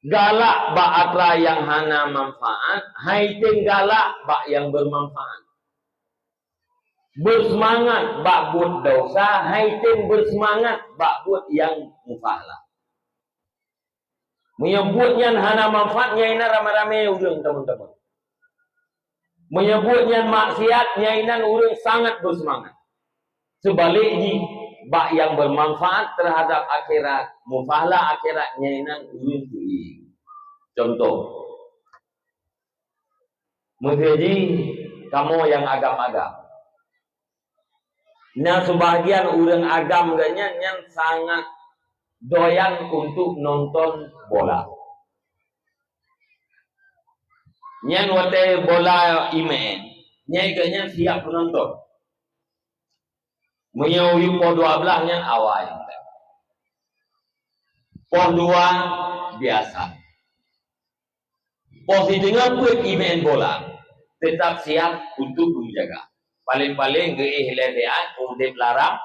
Galak bak atra nyang hana manfaat, hai tem galak bak nyang beumanfaat. Beuseumangat bak buet desya, hai tem beuseumangat bak buet nyang mufahlah. Meunyoe buet nyan hana manfaat, nyan inan ramé-ramé ureueng teumon-teumon. Meunyoe buet nyan maksiat, nyan inan ureueng sangat beuseumangat. Seubalek jih, bak nyang beumanfaat teuhadap akhirat, mufahlah akhirat, nyan inan ureueng teuieng. Cuntoh, meuseu jih kamoe nyang agam-agam. Na seubahagian ureueng agam geuh nyan nyang sangat doyan untuk nonton bola. Nyan watèe bola imeu'en, nyan geuh nyan siap meunonton. Meunyoe yue poh dua blaih nyan awai. Poh dua biasa. Poh sideungoe peuet imeu'en bola, teutap siap untuk geujaga. Paléng-paléng geuéh lé siat udép larang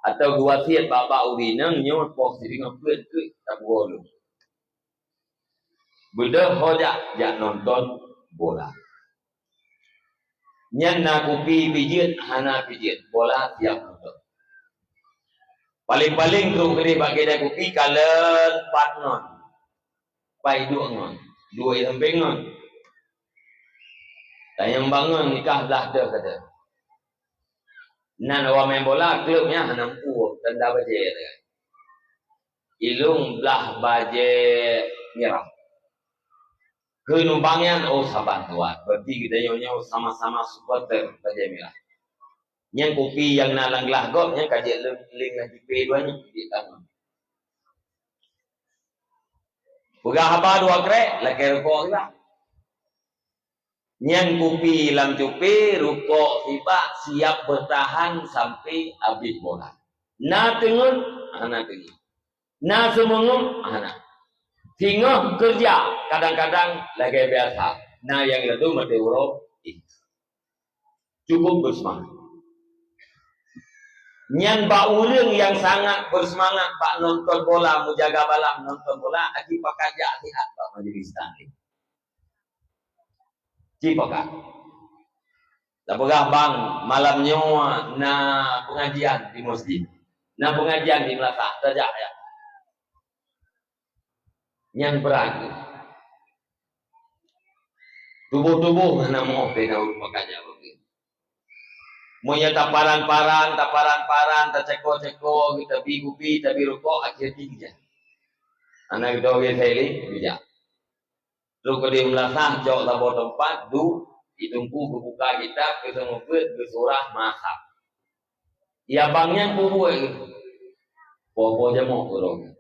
atau geuwasiet bak-bak ureueng inong nyoe poh sideungoe peuet keuh tapuwoe lôn. Beudôh ho jak, jak nonton bola. Nyan na kupi pijeuet, hana pijeuet, bola siap nonton. Paléng-paléng trok keudeh bak keude kupi kalon pat ngon. Pai duek ngon. Duek sampéng ngon. Tanyong bangon nikah blah deuh kata. Nan awak main bola, klub nyan hana mampu, tanda bajèe. Ilong blah bajèe mirah. Keu numbang nyan, oh, saban tuan. Berarti geutanyoe nyoe sama-sama supporter bajèe mirah. Nyan kupi nyang na lam glah gob nyan ka jeuet leueng-leueng lam cupé dua nyoe, di tangan. Peugah haba dua krek, lakèe rukok geulah. Nyan kupi lam cupé, rukok sibak, siap beutahan sampai abéh bola. Na teungeut? Hana teungeut. Na seumeungeut? Hana. Singoh keureuja, kadang-kadang lagèe biasa. Na nyang ladôm maté uroe, ih. Cukup beuseumangat. Nyan bak ureueng nyang sangat beuseumangat bak nonton bola, meujaga balam nonton bola, aji pakat jak siat bak majelis taklim. Ci pakat. Tapeugah, "Bang, malam nyoe na pengajian di masjid. Na pengajian di meulasah, tajak ya." Nyan brat. Tuboh-tuboh hana moh beda ureueng pakat jak bagi. Meunyoe taparan-paran, taparan-paran, taceko-ceko, tabi kupi, tabi rukok, akhé jih geujak. Hana geudong lé, geujak. Trok keudeh meulasah, cok saboh teumpat, duek, di teungku geubuka kitab, geuseumeubeuet, geusurah, masak. Ya bang nyan peubuet geuh. Poh-poh jamok keudroe.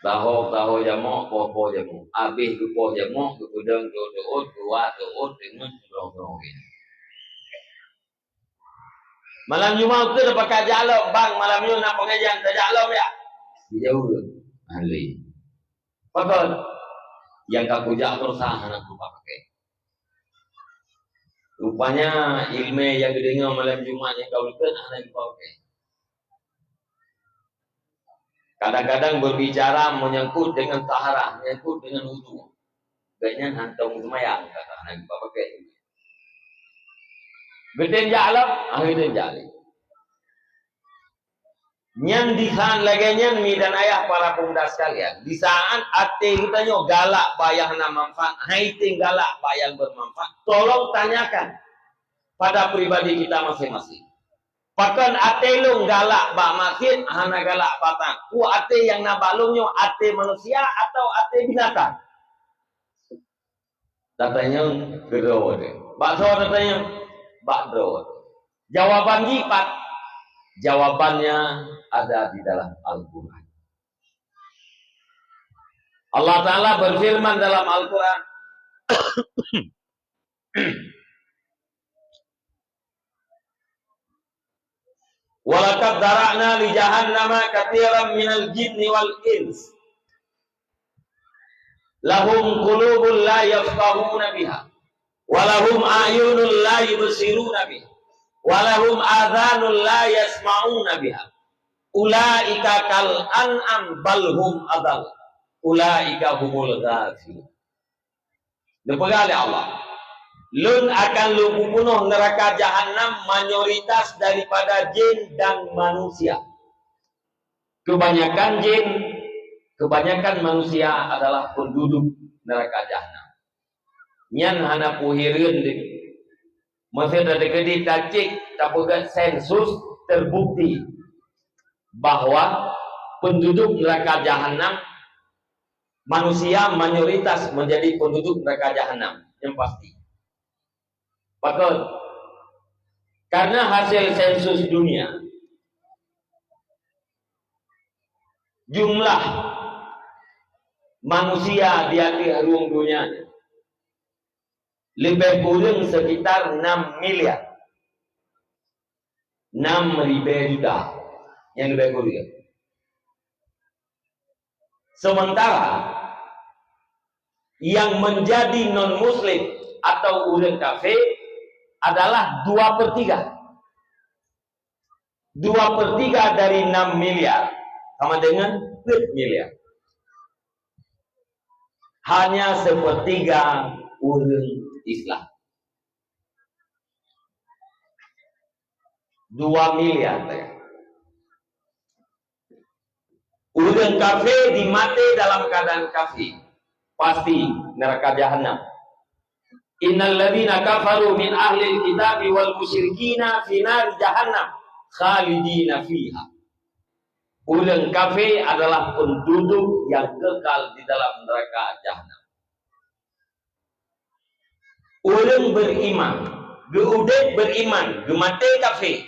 Taho-taho jamok, poh-poh jamok. Abéh geupoh jamok, geupeudong teuôt-teuôt, geuwa teuôt, teungeut keudroe-droe. Malam Jumat keuh tapakat jak lom, "Bang, malam nyoe na pengajian, tajak lom ya?" Geujaweueb, "Hana lé." Pakon? Nyang ka kujak beurasa hana kupakai. Rupanya ileumèe nyang geudeungoe malam Jumat nyang ka ulikot hana jipakai. Kadang-kadang berbicara menyangkut dengan taharah, menyangkut dengan wudu. Gobnyan hantom seumayang, kata hana jipakai. Geutem jak lom, ah, geutem jak lé. Nyan di saat lagèe nyan, mi dan ayah para pemuda sekalian, di saat até geutanyoe galak bak nyang hana manfaat, hai tem galak bak nyang bermanfaat, tolong tanyakan pada pribadi kita masing-masing. Pakon até lôn galak bak maksiet, hana galak bak taat? Peue até nyang na bak lôn nyoe, até manusia atau até binatang? Tatanyong keudroe teuh. Bak soe tatanyong? Bak droe teuh. Jawaban jih pat? Jawabannya ada di dalam Al-Quran. Allah Ta'ala berfirman dalam Al-Quran, Laqad dzara'na li jahannama katsiran minal jinni wal ins. Lahum qulubun la yafqahuna biha, wa lahum a'yunun la yubsiruna biha, wa lahum adhanun la yasma'una biha. Ulaika kal an'am bal hum adall. Ulaika humul ghafilun. Neupeugah lé Allah, "Lôn akan lôn peupunoh neuraka Jahannam mayoritas daripada jin dan manusia." Kebanyakan jin, kebanyakan manusia adalah penduduk neuraka Jahannam. Nyan hana peuhireuen deh. Meusé teukeudi tacék tapeugét sensus, terbukti bahwa penduduk neuraka Jahannam, manusia mayoritas menjadi penduduk neuraka Jahannam, yang pasti. Pakon? Karena hasil sensus dunia, jumlah manusia di ateueh rueng dunia lebih kurang sekitar enam miliar. Enam ribu juta. Yang lebih kurang. Sementara yang menjadi non-muslim atau ureueng kafé adalah dua per tiga. Dua per tiga dari enam miliar sama dengan empat miliar. Hanya sepertiga ureueng Islam. Dua miliar. Ureueng kafé dimaté dalam keadaan kafé, pasti neuraka Jahannam. Innal ladzina kafaru min ahlil kitabi wal musyrikina fi nari jahannam khalidina fiha. Ureueng kafé adalah penduduk yang kekal di dalam neuraka Jahannam. Ureueng beriman, geuudeb beriman, geumaté kafé,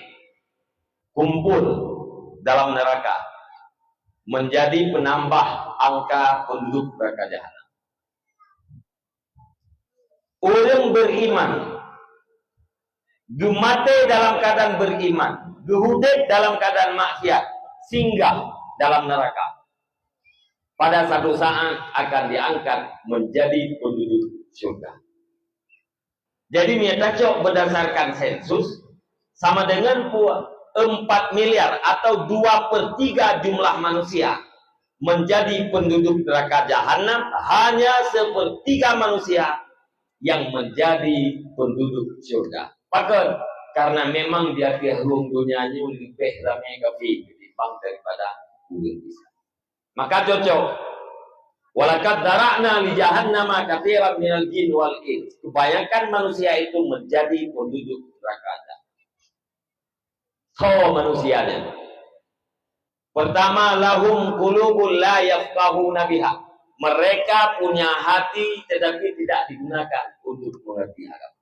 kumpul dalam neuraka, menjadi penambah angka penduduk neuraka Jahannam. Ureueng beriman, geumaté dalam keadaan beriman, geuudeb dalam keadaan maksiat, singgah dalam neuraka. Pada satu saat akan diangkat menjadi penduduk syurga. Jadi, meunyoe tacok berdasarkan sensus, sama dengan pu-, empat miliar atau dua per tiga jumlah manusia menjadi penduduk neraka Jahannam, hanya sepertiga manusia yang menjadi penduduk syurga. Pakon? Karena memang di ateueh rueng donya nyoe leubeh ramé kafé ketimbang daripada ureueng Islam. Maka cocok. Walaqad dzara'na li jahannama katsiran minal jin wal ins. Kebanyakan manusia itu menjadi penduduk neraka. Soe manusia nyan? Pertama, lahum qulubun la yafqahuna biha. Mereka punya hati tetapi tidak digunakan untuk mengerti agama.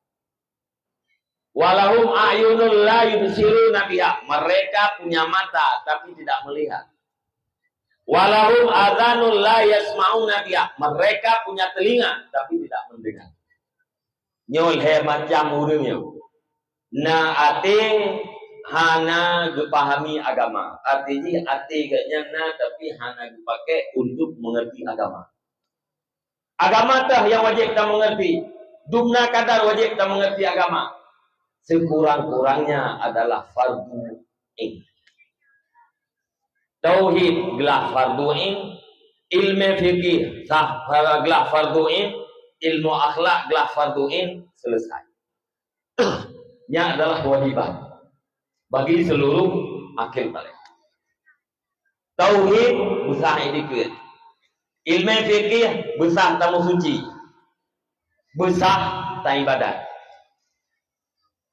Walahum a'yunun la yubsiruna biha. Mereka punya mata tapi tidak melihat. Walahum adhanun la yasma'una biha. Mereka punya telinga tapi tidak mendengar. Nyoe lhée macam ureuëng nyoe. Na até hana geupahami agama. Arti jih até geuh nyan na tapi hana geupaké untuk mengerti agama. Agama teuh nyang wajéb tameungeurti. Dumna kadar wajéb tameungeurti agama. Sekurang-kurangnya adalah fardu ain. Tauhid glah fardu ain, ilmu fikih sah, glah fardu ain, ilmu akhlak glah fardu ain, selesai. Nyan adalah kewajiban bagi seluruh akhir balik. Tauhid, beusah itikeuet. Ilmu fikih, beusah tameusuci. Beusah taibadat.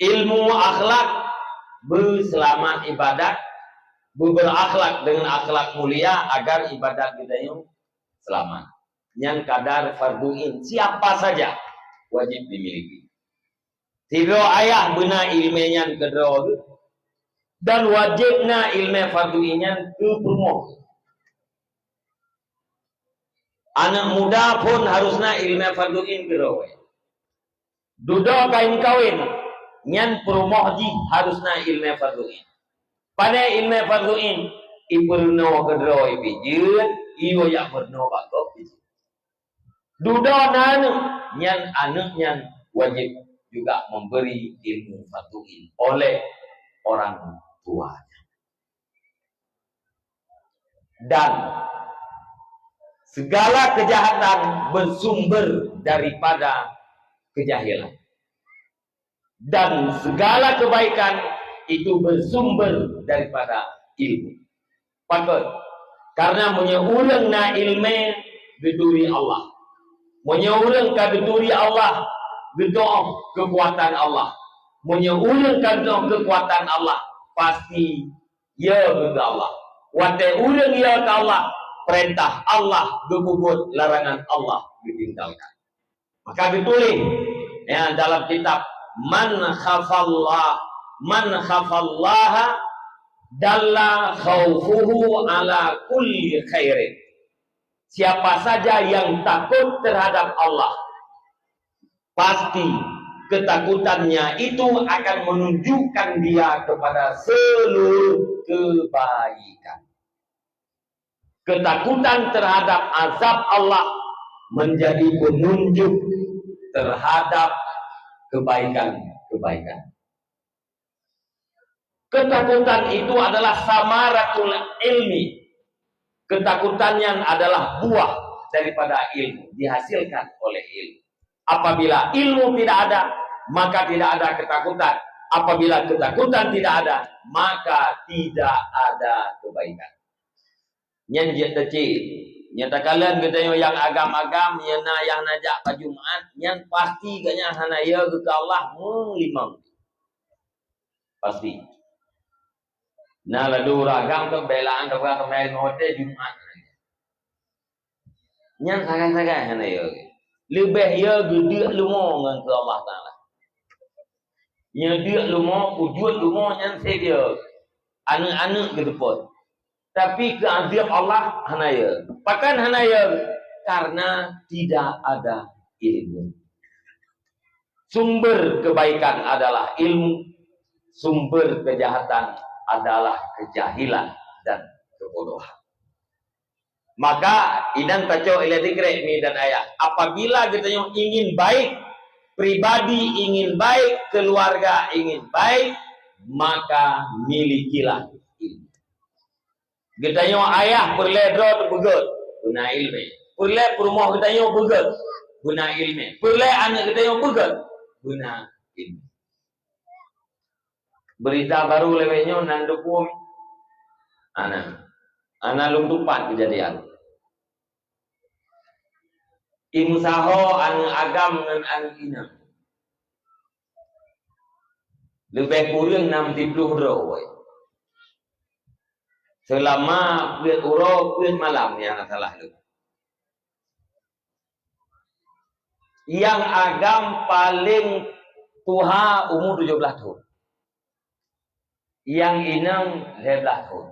Ilmu akhlak, beuseulamat ibadat, beuberakhlak deungon akhlak mulia agar ibadat geutanyoe seulamat. Nyan kadar fardu ain, siapa saja wajib dimiliki. Sidroe ayah beuna ileumèe nyan keudroe geuh, dan wajéb na ileumèe fardu ain nyan keu peurumoh. Aneuk muda phon harus na ileumèe fardu ain keudroe. Dudoe kayém kawén, nyan peurumoh jih harus na ileumèe fardu ain. Pane ileumèe fardhu ain? Ipeurunoe keudroe pih jeuet, iyue jak peurunoe bak gob pih jeuet. Dudoe na aneuk, nyan aneuk nyan wajib juga memberi ilmu fardhu ain oleh orang tuanya. Dan segala kejahatan bersumber daripada kejahilan. Dan segala kebaikan itu bersumber daripada ilmu. Pakon? Karena meunyoe ureuëng na ilmu, geuturi Allah. Meunyoe ureuëng ka geuturi Allah, geutuoh kekuatan Allah. Meunyoe ureuëng ka geutuoh kekuatan Allah, pasti ya keu Allah. Watée ureuëng ya keu Allah, perintah Allah geupeubuet, larangan Allah geutinggalkan. Maka geutuléh, ya, dalam kitab, "Man khafallah, man khafallaha dalla khaufuhu ala kulli khairin." Siapa saja yang takut terhadap Allah, pasti ketakutannya itu akan menunjukkan dia kepada seluruh kebaikan. Ketakutan terhadap azab Allah menjadi penunjuk terhadap kebaikan-kebaikan. Ketakutan itu adalah samaratul ilmi. Ketakutan yang adalah buah daripada ilmu, dihasilkan oleh ilmu. Apabila ilmu tidak ada, maka tidak ada ketakutan. Apabila ketakutan tidak ada, maka tidak ada kebaikan. Nyan jeuet teucit. Nyang takalon geutanyoe nyang agam-agam, nyang na, nyang na jak bak Jumat, nyan pasti geuhnyan hana yö geuh keu Allah meulimong. Pasti. Na ladôm ureuëng agam tu bela-belaan tapeugah keumain ngon watée Jumat. Nyan sagai-sagai hana yö. Leubeh yö geuduek leumo ngon keu Allah Taala. Nyan duek leumo, ujuet leumo nyan seb yö. Aneuk-aneuk geuteupot. Tapi keu azab Allah hana yö. Pakon hana yö? Karena tidak ada ilmu. Sumber kebaikan adalah ilmu, sumber kejahatan adalah kejahilan dan kebodohan. Maka, inan tacok ilée dikrek mi dan ayah. Apabila geutanyoe ingin baik, pribadi ingin baik, keluarga ingin baik, maka milikilah ilmu. Geutanyoe ayah peureulée droe teupeugöt, beuna ileumé. Peureulée peurumoh geutanyoe peugöt, beuna ileumé. Peureulée aneuk geutanyoe peugöt, beuna ileumé. Berita baru lewat nyoe nan dukung. Ana, ana lôn tupat kejadian. Imeusaho aneuk agam ngon aneuk inong. Leubeh kureueng nam siplôh droe. Seulama peuet uroe peuet malam nyang na salah lôn. Nyang agam paleng tuha umu tujoh blaih thon. Nyang inong lhée blaih thon.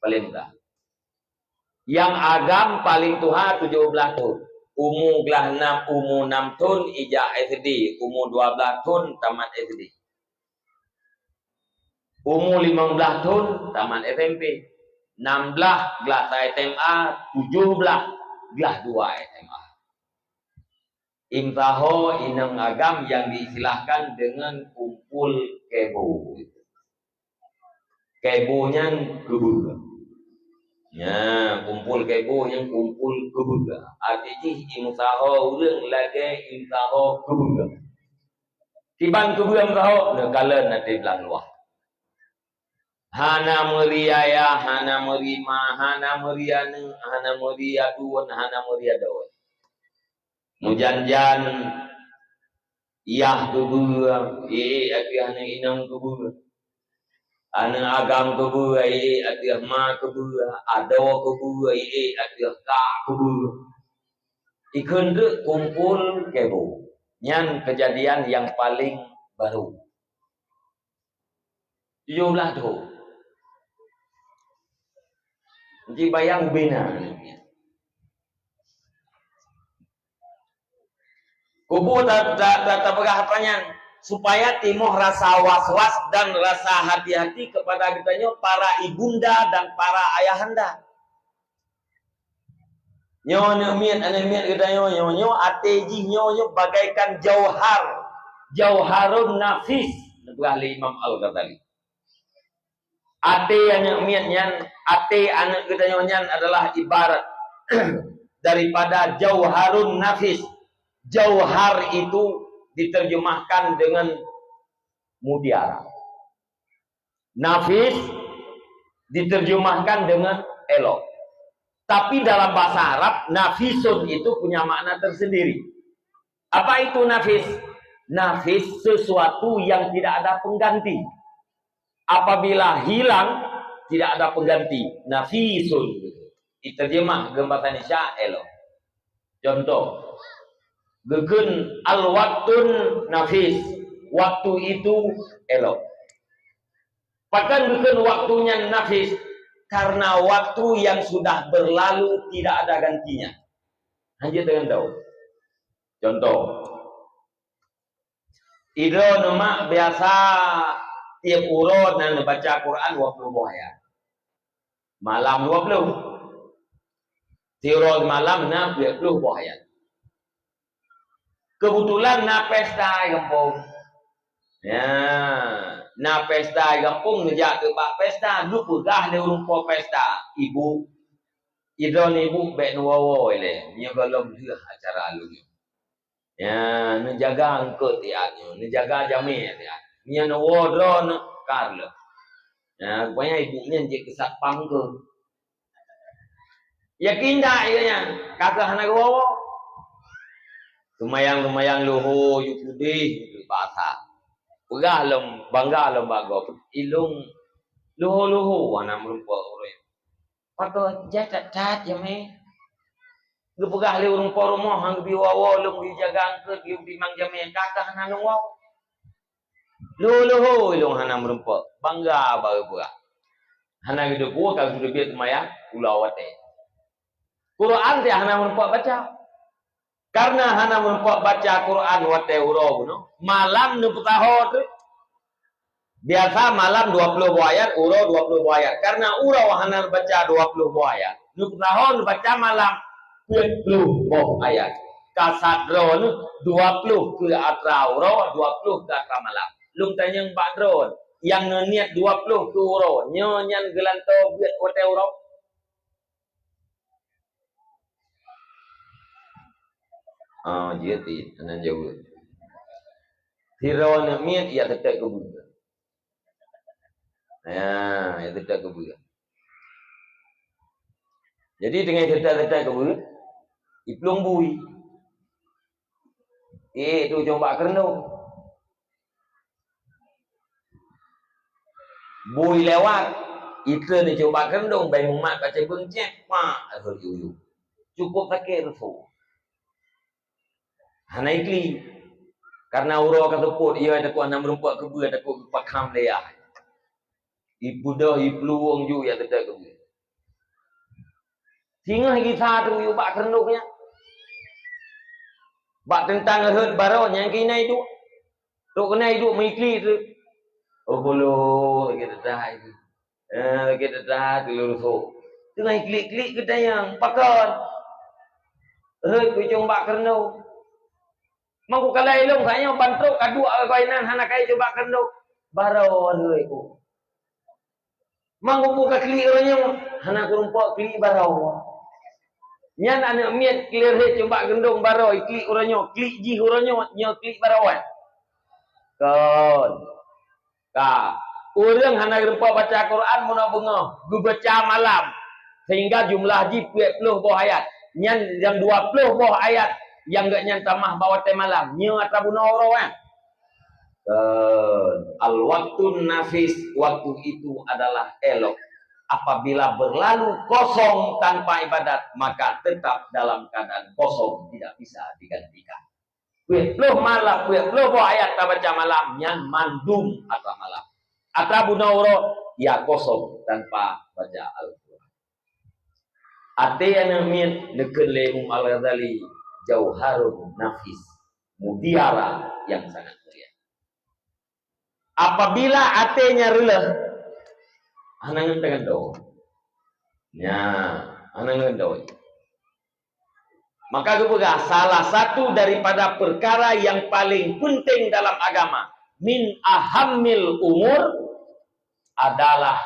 Paleng muda. Nyang agam paleng tuha tujoh blaih thon. Umu glah nam, umu nam thon ijak S D, umu dua blaih thon tamat S D. Umu limong blaih thon tamat S M P, nam blaih glah sa S M A, tujoh blaih glah dua S M A. Imeusaho inong agam nyang diistilahkan deungon kumpul kebo. Kebo nyan keubeue. Nya, kumpul kebo nyan kumpul keubeue. Arti jih imeusaho ureuëng lagée imeusaho keubeue. Kiban keubeue meusaho, neukalon até blang luwah. Hana meuri ayah, hana meuri ma, hana meuri aneuk, hana meuri aduen, hana meuri adoe. Meujan-jan yah keubeue, iék ateueh aneuk inong keubeue. Aneuk agam keubeue, iék ateueh ma keubeue, adoe keubeue, iék ateueh kak keubeue. Ikheun treuk kumpul kebo. Nyan keujadian nyang paleng barô. Tujoh blaih thon. Jibayang ubena. Kubu ta-, ta-, ta-, tapeugah apa nyan? Supaya timoh rasa was-was dan rasa hati-hati kepada geutanyoe para ibunda dan para ayahanda. Nyoe aneuk miet, aneuk miet geutanyoe, nyoe, nyoe até jih nyoe, nyoe bagaikan jauhar, jauharun nafis, neupeugah lé Imam Al-Ghazali. Até aneuk miet nyan, até aneuk geutanyoe nyan adalah ibarat daripada jauharun nafis. Jauhar itu diterjemahkan dengan mutiara. Nafis diterjemahkan dengan elok. Tapi dalam bahasa Arab, nafisun itu punya makna tersendiri. Apa itu nafis? Nafis sesuatu yang tidak ada pengganti. Apabila hilang, tidak ada pengganti. Nafisun. Diterjemah dalam bahasa Indonesia, elok. Contoh, geukheun al-waktun nafis, waktu itu elok. Pakon geukheun waktu nyan nafis? Karena waktu yang sudah berlalu tidak ada gantinya. Hanjeuet deungon tau. Contoh, idroe neumak biasa tiep uroe na neubaca Quran dua puluh boh ayat. Malam dua puluh. Tiep uroe malam na dua puluh boh ayat. Kebetulan na pesta di gampông. Ya, na pesta di gampông, neujak keu bak pesta, neupeugah lé ureueng po pesta, "Ibu, idroe ibu bèk neuwoe-woe lé, meunyoe gohlom lheueh acara lôn nyoe. Ya, neujaga eungkôt tiat nyoe, neujaga jamé tiat. Meunyoe neuwoe droeneuh, ka reuloh." Ya, rupanya ibu nyan jeuet keu satpam keu. Yakin dak ié nyan? Ka keuh hana geuwoe-woe. Seumayang-seumayang luho, yue pudeh, basa. Peugah lom, bangga lom bak gob. Ilong luho-luho hana meurumpok ureueng. Pakon jai that-that jamé. Geupeugah lé ureueng po rumoh, han geubi woe-woe, lôn geujaga eungkôt, geubi mang jamé, ka keuh hana lôn woe. Luho-luho ilong hana meurumpok, bangga bak geupeugah. Hana geuteupeue ka geuteubiet seumayang uroe watèe. Quran teuh hana meurumpok baca. Karena hana meurumpok baca Quran watèe uroe bunoe, malam neupeusaho teuk. Biasa malam dua puluh boh ayat, uroe dua puluh boh ayat. Karena uroe hana neubaca dua puluh boh ayat, neupeusaho neubaca malam peuet ploh boh ayat. Ka sat droeneuh, dua ploh keu atra uroe, dua ploh keu atra malam. Lôn tanyong bak droeneuh, nyang neuniet dua ploh keu uroe, nyoe nyan geulantoe beuet watèe uroe? Ah, jeuet, hana jaweueb. Sidroe aneuk miet, ya, teutap keubeue. Ya, ya, teutap keubeue. Jadi, teungoh teutap-teutap keubeue, iplueng bui. Eh, tu ujong bak keureuendong. Bui lewat, ikheun ujong bak keureuendong, bai mumat bak ceubeueng cek, pak, rhot yue-yue. Cukup sakét reusoh. Hana iklik. Karena uroe ka seupôt, ia takot hana meurumpok keubeue, takot geupakham lé yah. Ipeudeuh, iplueng ju, ya, teutap keubeue. Singoh gisa tu yue bak keureuendong nyan. Bak teuntang rhot baroe nyang keunan iduek. Trok keunan iduek meuiklik tu. Oh, bolo, lagèe teudah itu. Eh, lagèe teudah tu lôn reusoh. Teungoh iklik-klik geutanyong, pakon? Rhot keu ujong bak keureuendong. Meunyoe kukalon ilong, saat nyoe ban trok ka duek keu inan hana kayém ujong bak keureuendong. Baroe rhot ku. Meunyoe ku ka klik uroe nyoe, hana kurumpok klik baroe. Nyan aneuk miet klik rhot ujong bak keureuendong baroe, klik uroe nyoe, klik jih uroe nyoe, nyoe klik baroe. Kon. Ka. Ureueng hana geureumpok baca Quran meunoe beungoh, geubaca malam, sehingga jumlah jih peuet ploh boh ayat. Nyan nyang dua ploh boh ayat nyang geuh nyan tamah bak watèe malam. Nyoe atra bunoe uroe, eh. Eh, al-waktun nafis, waktu itu adalah elok. Apabila berlalu kosong tanpa ibadat, maka tetap dalam keadaan kosong, tidak bisa digantikan. Peuet ploh malam, peuet ploh boh ayat tabaca malam, nyan mandum atra malam. Atra bunoe uroe, ya kosong tanpa baca Al-Quran. Até aneuk miet neukheun lé Imam Al-Ghazali, jauharun nafis, mutiara yang sangat mulia. Apabila até nyan reuloh, hana ngon teugantoe. Nya, hana ngon teugantoe. Maka geupeugah salah satu daripada perkara yang paling penting dalam agama, min ahammil umur, adalah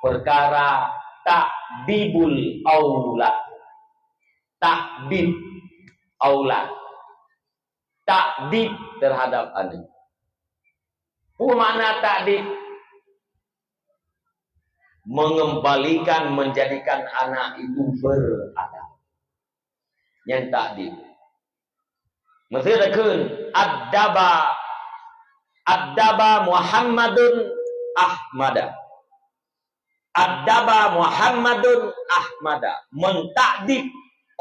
perkara takdibul aulad. Takdib aulad. Takdib terhadap aneuk. Peue makna takdib? Mengembalikan, menjadikan anak itu beradab. Nyan takdib. Meusé takheun, addaba, addaba Muhammadun Ahmada. Addaba Muhammadun Ahmada. Mentakdib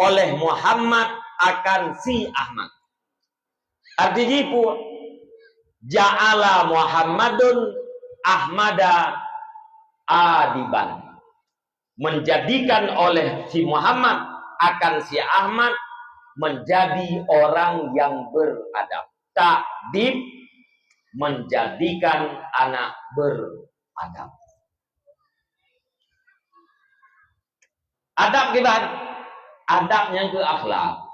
oleh Muhammad akan si Ahmad. Arti jih peue? Ja'ala Muhammadun Ahmada adiban. Menjadikan oleh si Muhammad akan si Ahmad menjadi orang yang beradab. Takdib, menjadikan anak beradab. Adab kiban? Adab nyang keu akhlak.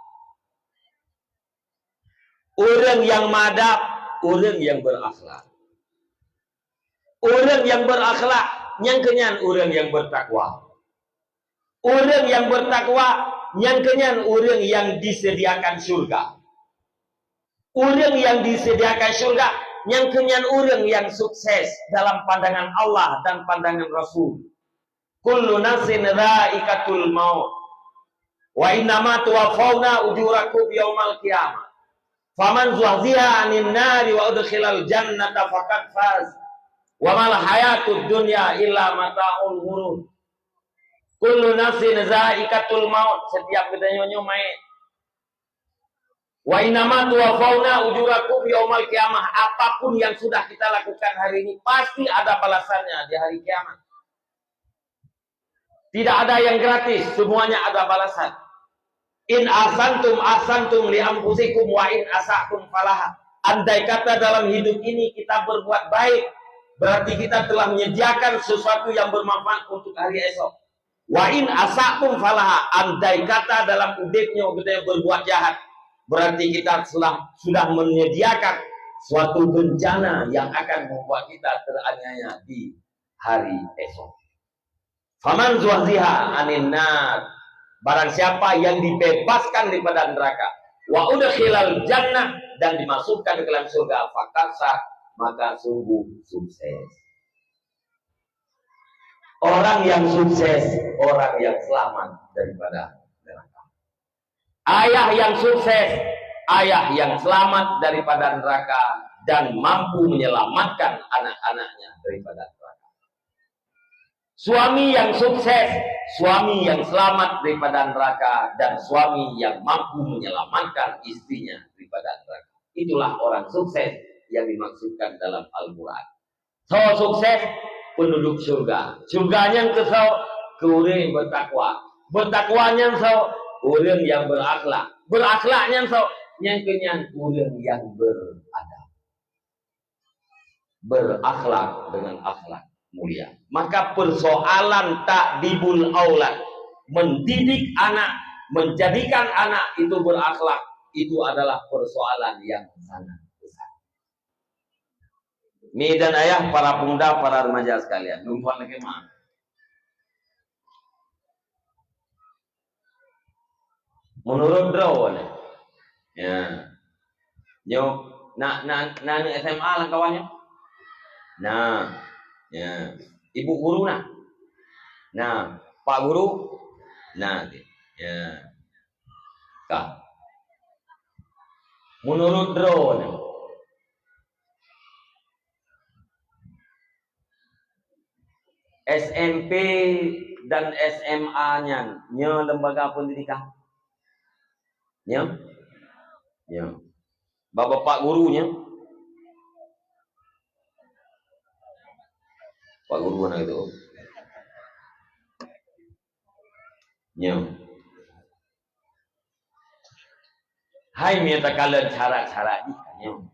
Ureuëng nyang meadab, ureuëng nyang berakhlak. Ureuëng nyang berakhlak, nyang keunyan ureuëng nyang bertakwa. Ureuëng nyang bertakwa, nyang keunyan ureuëng nyang disediakan syurga. Ureuëng nyang disediakan syurga, nyang keunyan ureuëng nyang sukses dalam pandangan Allah dan pandangan Rasul. Kullu nafsin dha'iqatul maut. Wa innama tuwaffauna ujurakum yaumal qiyamah. Faman zuhziha 'anin nari wa udkhilal jannata faqad faz. Wa mal hayatud dunya illa mata'ul ghurur. Kullu nafsin dha'iqatul maut. Setiap geutanyoe nyoe mait. Wa innama tuwaffauna ujurakum yaumal qiyamah. Apapun yang sudah kita lakukan hari ini pasti ada balasannya di hari kiamat. Tidak ada yang gratis, semuanya ada balasan. In ahsantum ahsantum li anfusikum wa in asatum falaha. Andai kata dalam hidup ini kita berbuat baik, berarti kita telah menyediakan sesuatu yang bermanfaat untuk hari esok. Wa in asatum falaha. Andai kata dalam udeb nyoe kita berbuat jahat, berarti kita sudah sudah menyediakan suatu bencana yang akan membuat kita teraniaya di hari esok. Faman zuhziha 'anin nar, barang siapa yang dibebaskan daripada neraka, wa udkhilal jannah, dan dimasukkan ke dalam surga, faqad faz, maka sungguh sukses. Orang yang sukses, orang yang selamat daripada neraka. Ayah yang sukses, ayah yang selamat daripada neraka dan mampu menyelamatkan anak-anaknya daripada neraka. Suami yang sukses, suami yang selamat daripada neraka dan suami yang mampu menyelamatkan istrinya daripada neraka. Itulah orang sukses yang dimaksudkan dalam Al-Quran. Soe sukses? Penduduk syurga. Syurga nyan keu soe? Keu ureuëng bertakwa. Bertakwa nyan soe? Ureuëng nyang berakhlak. Berakhlak nyan soe? Nyang keunyan ureuëng nyang beradab. Berakhlak dengan akhlak mulia. Maka persoalan takdibul aulad, mendidik anak, menjadikan anak itu berakhlak, itu adalah persoalan yang sangat besar. Mi dan ayah, para pemuda, para remaja sekalian, lôn tuan lagée meuah. Menurut droe nyoe. Ya. Nyoe na na na aneuk S M A lam kawan nyoe? Na. Ya. Ibu guru na? Na. Pak guru? Na. Ya. Ka. Menurut droe nyoe, S M P dan S M A nyan nyoe lembaga pendidikan? Nyoe? Nyoe. Bak bapak guru nyoe? Pak guru na itu. Nyoe. Hai mita kala syarat-syarat jih nyoe.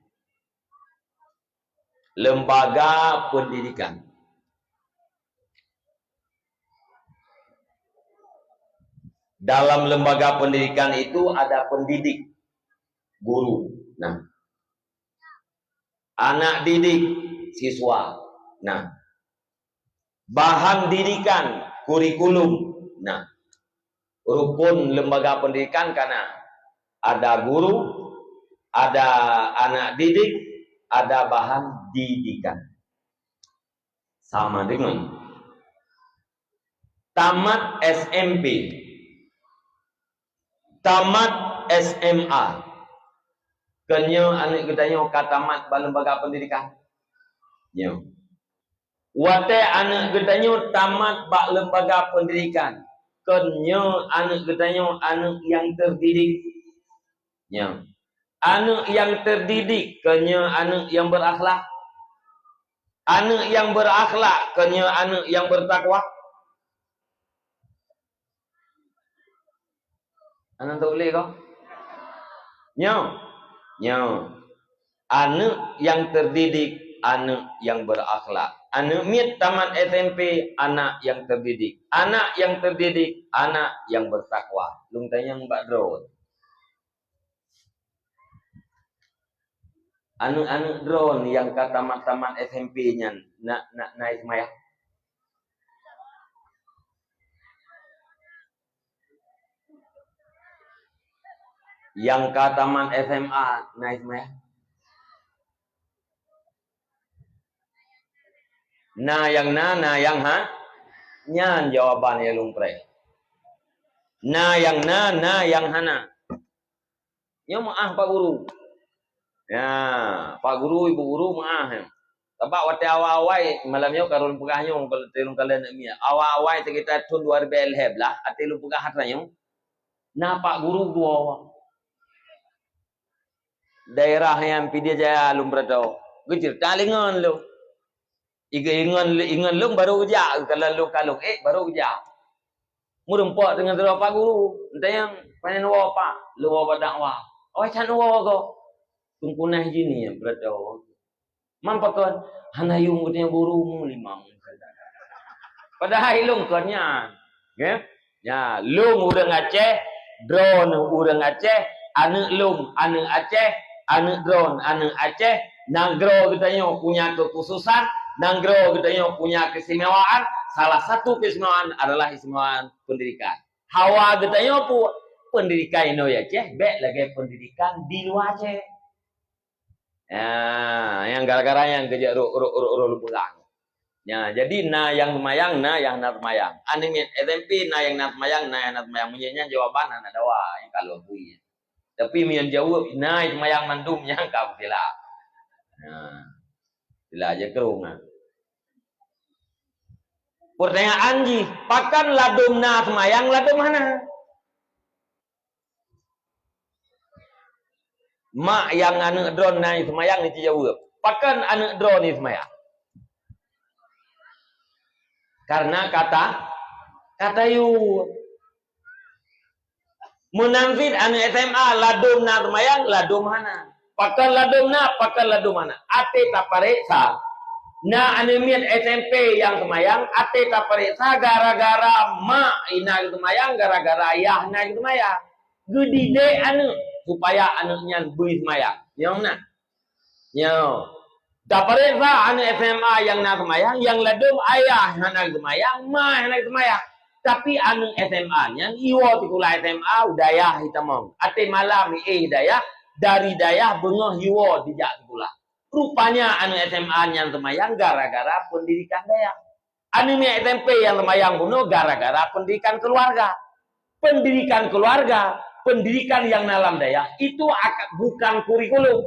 Lembaga pendidikan. Dalam lembaga pendidikan itu ada pendidik, guru. Nah, anak didik, siswa. Nah, bahan didikan, kurikulum. Nah, rukun lembaga pendidikan karena ada guru, ada anak didik, ada bahan didikan. Sama dengan tamat S M P, tamat S M A. Keunyoe aneuk geutanyoe ka tamat bak lembaga pendidikan? Nyoe. Watée aneuk geutanyoe tamat bak lembaga pendidikan, keunyoe aneuk geutanyoe aneuk nyang terdidik? Nyoe. Aneuk nyang terdidik, keunyoe aneuk nyang berakhlak? Aneuk nyang berakhlak, keunyoe aneuk nyang bertakwa? Aneuk tu boleh kah? Nyoe. Nyoe. Aneuk nyang terdidik, aneuk nyang berakhlak. Aneuk miet tamat S M P, anak nyang terdidik. Anak nyang terdidik, anak nyang bertakwa. Lôn tanyong bak droe. Aneuk-aneuk droe nyang ka tamat-tamat S M P nyan na, na, na seumayang? Nyang ka tamat S M A na seumayang? Na nyang na, na nyang ha-, nyan jawaban nyang lôn preh. Na nyang na, na nyang hana. Nyoe meu'ah Pak Guru. Ya, Pak Guru, Ibu Guru meu'ah. Sabab watée awai-awai, malam nyoe ka lôn peugah nyoe, ka lôn kalon aneuk miet. Awai-awai sekitar thon dua ribèe lhèe blah, até lôn peugah atra nyoe. Na Pak Guru dua. Daerah nyang Pidie Jaya lôn peuratoe. Geuceurita lé ngon lôn. Iga ingon, ingon lôn barô geujak, kalon lôn kalon ék barô geujak. Meureumpok deungon sidroe Pak Guru, tanyong, "Pane neuwoe Pak?" "Lôn woe bak dakwa." "Oh, can woe goe." Teungku na jih nyan beureudoe. "Man pakon?" "Hana yum geutanyoe guru mu limong." Padahai lôn kon nyan. Nggih? Nya, lôn ureuëng Aceh, droeneuh ureuëng Aceh, aneuk lôn aneuk Aceh, aneuk droen aneuk Aceh, nanggroe geutanyoe punya kekhususan, nanggroe geutanyoe punya keistimewaan, salah satu keistimewaan adalah keistimewaan pendidikan. Hawa geutanyoe pu-, pendidikan inoe Aceh bék lagée pendidikan di luwa Aceh. Ya, nyang gara-gara nyang geujak rôk, rôk, rôk, rôk lubang. Ya, jadi na nyang seumayang, na nyang na seumayang. Aneuk miet S M P na nyang na seumayang, na nyang na seumayang. Meunyoe nyan jawaban hana dawa, nyang ka lôn bui. Tapi meunyoe jaweueb, na seumayang mandum nyang ka peusilap. Ya. Sila je keurong, ha. Pertanyaan jih, pakon ladôm na seumayang, ladôm hana? Mak nyang aneuk droeneuh na seumayang, jijaweueb, "Pakon aneuk droeneuh seumayang?" Karena kata, kata yue. Meunan cit aneuk S M A ladôm na seumayang, ladôm hana. Pakon ladôm na, pakon ladôm hana. Até tapareksa. Na aneuk miet S M P nyang seumayang, até tapareksa gara-gara mak na seumayang, gara-gara ayah na seumayang. Geudidik aneuk supaya aneuk nyan beuseumayang. Nyang na. Nyoe. Tapareksa aneuk S M A nyang na seumayang, nyang ladôm ayah hana seumayang, ma hana seumayang. Tapi aneuk S M A nyan iwoe sikula S M A u dayah itamong. Até malam iéh dayah, dari dayah beungoh iwoe dijak sikula. Rupanya aneuk S M A nyan seumayang gara-gara pendidikan dayah. Aneuk miet S M P nyang seumayang bunoe gara-gara pendidikan keluarga. Pendidikan keluarga, pendidikan yang dalam dayah itu ak-, bukan kurikulum.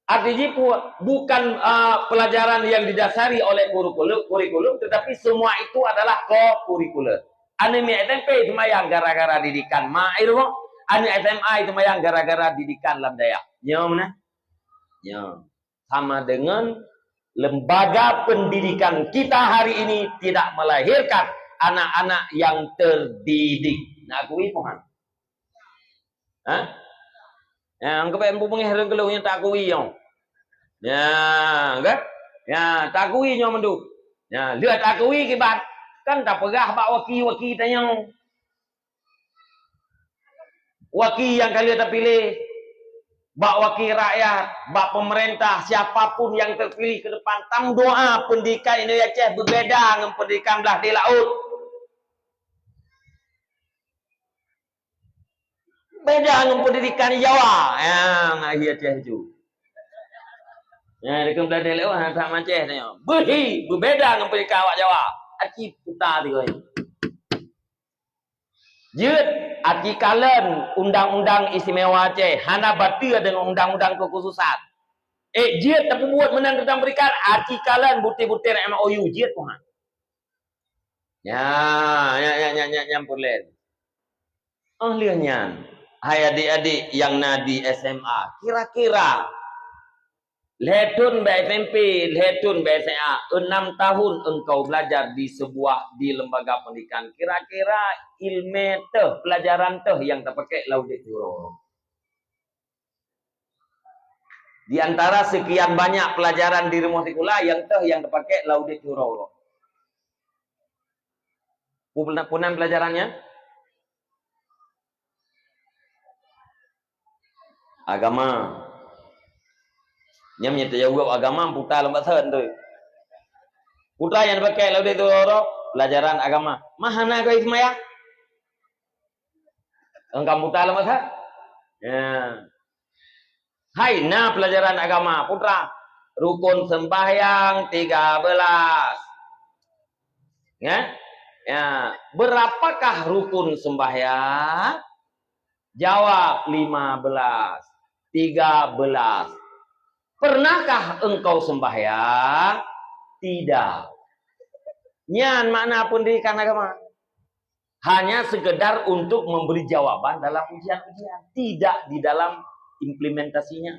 Arti jih pu-, bukan, ah, pelajaran yang didasari oleh kurikulum, kurikulum, tetapi semua itu adalah ko-kurikuler. Aneuk miet S M P seumayang gara-gara didikan mak i rumoh, aneuk S M A seumayang gara-gara didikan lam dayah. Nyoe meunan? Nyoe. Sama dengan lembaga pendidikan kita hari ini tidak melahirkan anak-anak yang terdidik. Nak akui, Tuhan? Ha? Ya, angkau baik empu pengeh renggelung yang tak akui, yang. Ya, kan? Ya, takui nyoe mandum. Ya, lheueh takui kiban, kan tapeugah bak waki-waki tanyoe. Waki nyang ka lheueh tapiléh, bak waki rakyat, bak pemerintah, siapa pun nyang terpilih ke depan, tameudoa pendidikan Indonesia Aceh beubeda ngon pendidikan blah di laôt. Beda ngon pendidikan Jawa. Ya, ngahi Aceh tu. Ya, dekat blah di laôt, hana sama Aceh tu. Beuhi, beubeda ngon pendidikan awak Jawa. Aci puta tiga ni. Jeuet, aci kalon Undang-Undang Istimewa Aceh, hana bateue deungon undang-undang kekhususan. Eh, jeuet tapeubuet meunan teuntang berikan, aci kalon butir-butir M O U, jeuet Tuhan. Ya, ya, ya, ya, ya, nyan peureulèe. Oh, lheueh nyan, hai adik-adik nyang na di S M A, kira-kira lhèe thon bak S M P, lhèe thon bak S M A, enam tahun engkau belajar di sebuah, di lembaga pendidikan. Kira-kira ileumèe teuh, pelajaran teuh nyang tapakèk lam udép teuh uroe-uroe. Di antara sekian banyak pelajaran di rumoh sikula, nyang teuh nyang tapakèk lam udép teuh uroe-uroe. Pu-, punan pelajarannya? Agama. Nyan meunyo tajaweueb agama, puta lam basa tu. Puta nyang dipakai lam udép teuh uroe-uroe, pelajaran agama. Mah hana keu seumayang? Engkau puta lam basa? Ya. Hai, na pelajaran agama, putra. Rukun sembahyang tiga belas. Ya? Ya, berapakah rukun sembahyang? Jawab, lima belas, tiga belas. Pernahkah engkau sembahyang? Tidak. Nyan makna pendidikan agama. Hanya sekedar untuk memberi jawaban dalam ujian-ujian, tidak di dalam implementasinya.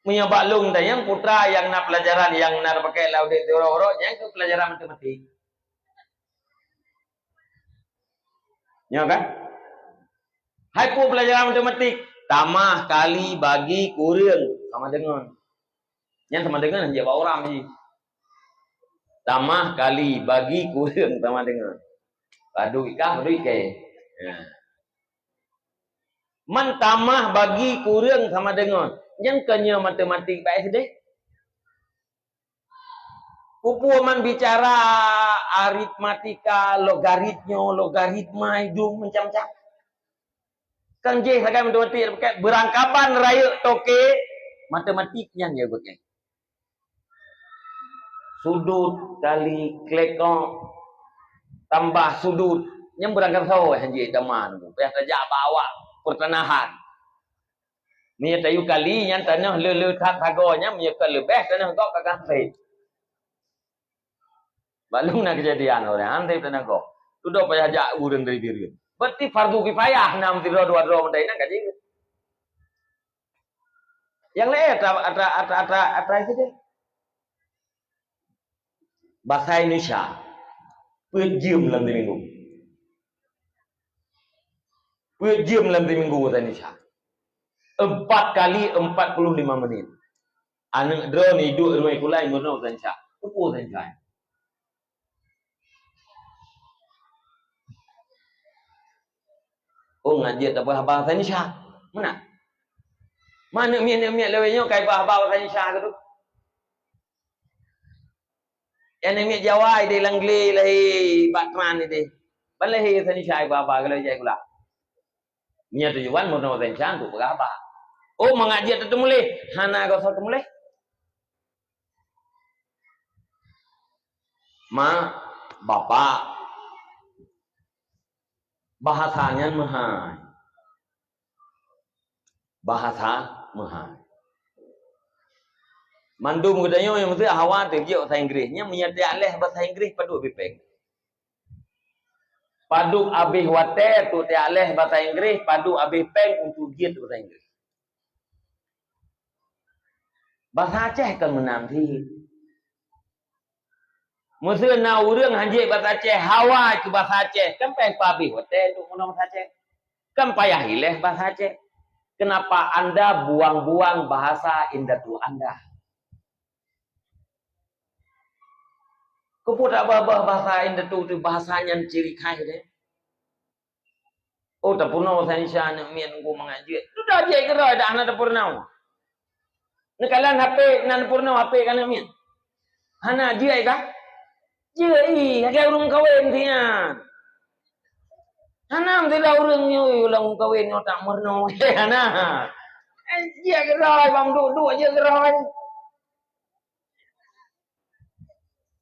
Meunyoe bak lôn tanyong, putra nyang na pelajaran nyang na tapakèk lam udép teuh uroe-uroe, nyan keuh pelajaran matematik. Nyoe kan? Hai peue pelajaran matematik? Tamah, kali, bagi, kureueng sama dengan. Nyan sama dengan hanjeuet bak ureueng jih. Tamah, kali, bagi, kureueng sama dengan. Padub ikah, padub ikei. Ya. Man tamah, bagi, kureueng sama dengan. Nyan kon nyoe matematik bak S D. Peue-peue man bicara aritmatika, logaritma, logaritma, idong macam-macam. Kan jih sagai matematik, beurangkaban rayeuk toke, matematik nyan jih beurangkaban. Sudut kali klekok tambah sudut, nyan beurangkaban saboh hanjeuet zaman tu. Payah tajak bak awak pertanahan. Meunyoe tayue kali nyan tanoh le-le that sagoe nyan, meunyoe ka leubeh tanoh gob ka gasé. Bak lôn na keujadian ureueng, han trép tanoh gob. Dudoe payah jak ureueng dari Bireuen. Berarti fardu kifayah, nam sidroe dua droe meutai nyan ka jeuet. Nyang laén atra, atra, atra, atra, atra itu deh. Basa Indonesia, peuet jeuem lam siminggu. Peuet jeuem lam siminggu basa Indonesia. Empat kali empat puluh lima menit. Aneuk droeneuh iduek rumoh sikula meurunoe basa Indonesia. Peue basa Indonesia? Oh, ngat jeuet tapeuhaba basa Indonesia. Meunan. Ma aneuk miet-aneuk miet lawét nyoe ka ipeuhaba basa Indonesia keu tu. Nyang aneuk miet Jawa ideh lam glé lahé bak tran ideh. Ban lahé basa Indonesia ipeuhaba keu lawét jak sikula. Nyan tujuan meurunoe basa Indonesia untuk peugah haba. Oh, mangat jeuet teumuléh, hana gosok teumuléh. Ma, bapak, bahasa nyan meuhai. Bahasa meuhai. Mandum geutanyoe nyang meusti hawa teujeuet basa Inggréh. Nyan meunyo tajak leh basa Inggréh padub abéh péng. Padub abéh watèe untuk tajak leh basa Inggréh, padub abéh péng untuk jeuet basa Inggréh. Basa Aceh kon meunan cit. Meuseu na ureueng hanjeuet basa Aceh, hawa keu basa Aceh, kan payah pabéh watèe untuk meunan basa Aceh. Kan payah ilèe basa Aceh. Kenapa anda buang-buang bahasa indatu anda? Keupeue tabah-bah bahasa indatu tu, bahasa nyan ciri khas deh. Oh, tapeurunoe bahasa Indonesia aneuk miet, nunggu mangat jeuet. Sudah jeuet keudroe dah hana tapeurunoe. Neukalon H P, na peurunoe H P keu aneuk miet. Hana jeuet ka? Jeuet, ih, lagèe ureueng kawen siat. Hana meusidroe ureueng nyoe lam kawen nyoe tak meurunoe. Hana. Eh, jeuet keudroe, bang duek-duek jeuet keudroe.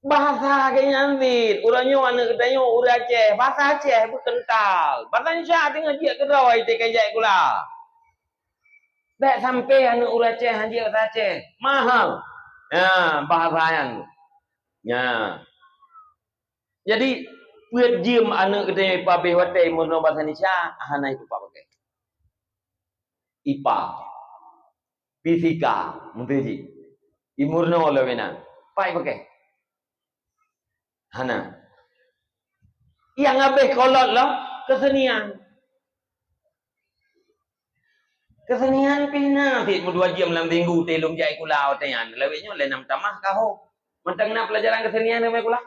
Bahasa geuh nyan cit, uroe nyoe aneuk geutanyoe ureueng Aceh, bahasa Aceh beukental. Bahasa Indonesia teungoh jeuet keudroe teuka jai kula. Bèk sampai aneuk ureueng Aceh han jeuet bahasa Aceh. Mahal. Ya, bahasa nyan. Ya. Jadi, peuet jeuem aneuk geutanyoe ipabeh watèe meurunoe bahasa Indonesia, hana itupat pakai. Ipa. Fisika, meuteujih. Imeurunoe lom inan. Pai pakai. Hana. Nyang habéh kolot lom, keusenian. Keusenian pih na cit meudua jeuem lam minggu teuh lôn jai kula watèe nyan. Lawét nyoe lé nam tamah ka ho. Mantong na pelajaran keusenian lam kula.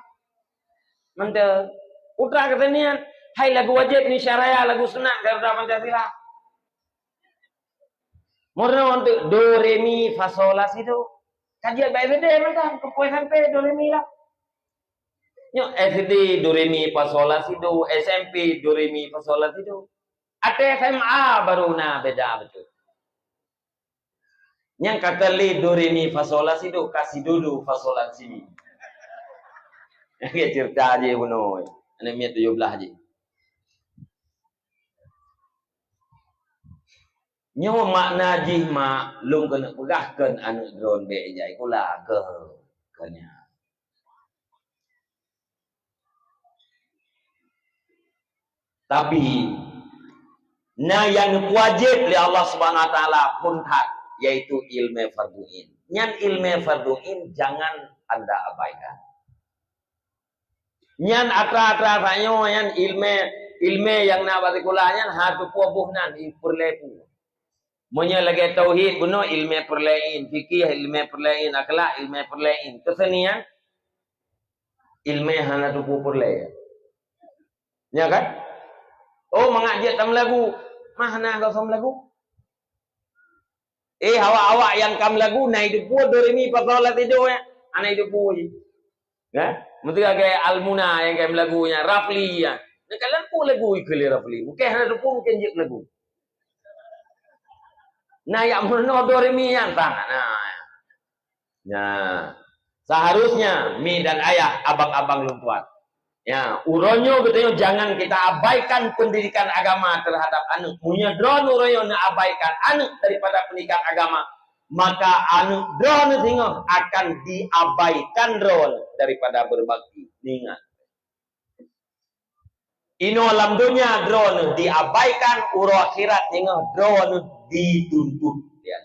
Mantong. Putra keusenian, hai lagu wajéb Indonesia Raya, lagu sunat Garuda Pancasila. Meurunoe teuk do, re, mi, fa, sol, la, si, do. Ka jeuet bak S D mantong, keupeue sampai do, re, mi, la. Nyoe S D do, re, mi, fa, sol, la, si, do, S M P do, re, mi, fa, sol, la, si, do. Ateueh S M A baru na beda beutôi. Nyang ka keu lé do, re, mi, fa, sol, la, si, do, ka si, do, do, fa, sol, la, si, mi. Lagèe ceurita jih bunoe. Aneuk miet tujoh blah jih. Nyoe makna jih mak lôn keuneuk peugah kheun aneuk droeneuh bèk jai kula keu, keu nyan. Tapi, na nyang neupeuwajéb lé Allah Subhanahu Wa Taala phon that, yaitu ileumèe fardhu ain. Nyan ileumèe fardhu ain jangan anda abaikan. Nyan atra-atra tanyoe nyan ileumèe, ileumèe nyang na bak sikula nyan ha teupeue boh nan, i peureulèe peue. Meunyoe lagèe tauhid bunoe ileumèe peureulèe ain, fikih ileumèe peureulèe ain, akhlak ileumèe peureulèe ain, keusenian ileumèe hana teupeue peureulèe. Nya kan? Oh, mangat jeuet tameulagu, mah hana goh tameulagu. Eh, awak-awak nyang ka meulagu na iteupeue do, re, mi, fa, sol, la, si, do, ya? Hana iteupeue jih. Ya? Meuteugah lagèe Al-Muna nyang ka meulagu nyan, Rafli nyan. Neukalon peue lagu ikheun lé Rafli. Mungken hana teupeue, mungken jeuet lagu. Na nyang meurunoe do, re, mi nyan sang. Nah. Nah. Seharusnya mi dan ayah, abang-abang lôn tuan. Ya, uroe nyoe geutanyoe jangan kita abaikan pendidikan agama terhadap aneuk. Meunyoe droeneuh uroe nyoe neuabaikan aneuk daripada pendidikan agama, maka aneuk droeneuh singoh akan diabaikan droeneuh daripada berbakti. Ingat. Inoe lam donya droeneuh diabaikan, uroe akhirat singoh droeneuh dituntut. Ya.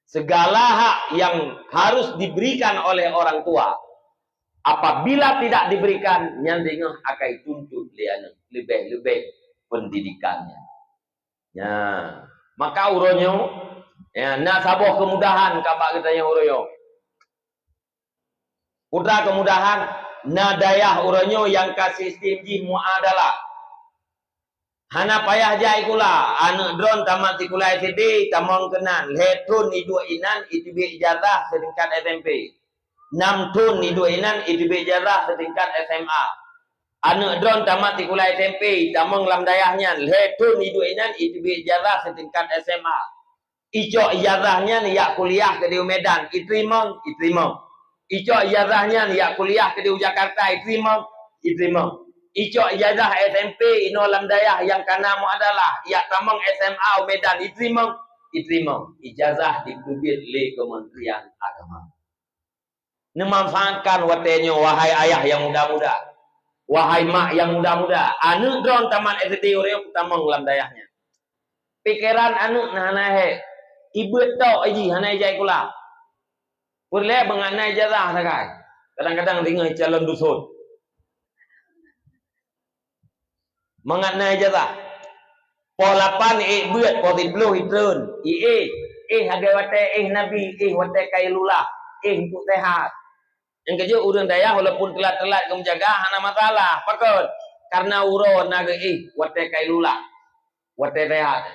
Segala hak yang harus diberikan oleh orang tua, apabila tidak diberikan, nyan singoh akan ituntut lé aneuk, leubeh-leubeh pendidikannya. Ya, maka uroe nyoe, ya, na saboh kemudahan ka bak geutanyoe uroe nyoe. Putra kemudahan, na dayah uroe nyoe nyang ka sistem jih muadalah. Hana payah jai kula, aneuk droeneuh tamat sikula S D, tamong keunan, lhèe thon iduek inan, iteubiet ijazah seutingkat S M P. Nam thon iduek inan, iteubiet ijazah seutingkat S M A. Aneuk droeneuh tamat sikula S M P, tamong lam dayah nyan, lhèe thon iduek inan, iteubiet ijazah seutingkat S M A. Icok ijazah nyan ijak kuliah keudéh u Medan, iteurimong, iteurimong. Icok ijazah nyan ijak kuliah keudéh u Jakarta, iteurimong, iteurimong. Icok ijazah S M P inoe lam dayah nyang ka na muadalah, ijak tamong S M A u Medan, iteurimong, iteurimong. Ijazah jiteubiet lé Kementerian Agama. Neumanfaatkan watèe nyoe, wahai ayah nyang muda-muda, wahai mak nyang muda-muda, aneuk droeneuh tamat S D uroe nyoe tamong lam dayah nyan. Pikeran aneuk na hana hèk, ibeuet tok jih hana ijai kula. Peureulèe beungat na ijazah sagai. Kadang-kadang singoh calon duson. Mangat na ijazah. Poh lapan ék beuet, poh siploh itreun. I éh, éh lagèe watèe éh Nabi, éh watèe Khairullah, éh untuk sehat. Nyang keujeuet ureueng dayah walaupun teulat-teulat geumeujaga hana masalah. Pakon? Karena uroe na geuéh watèe Khairullah, watèe sehat.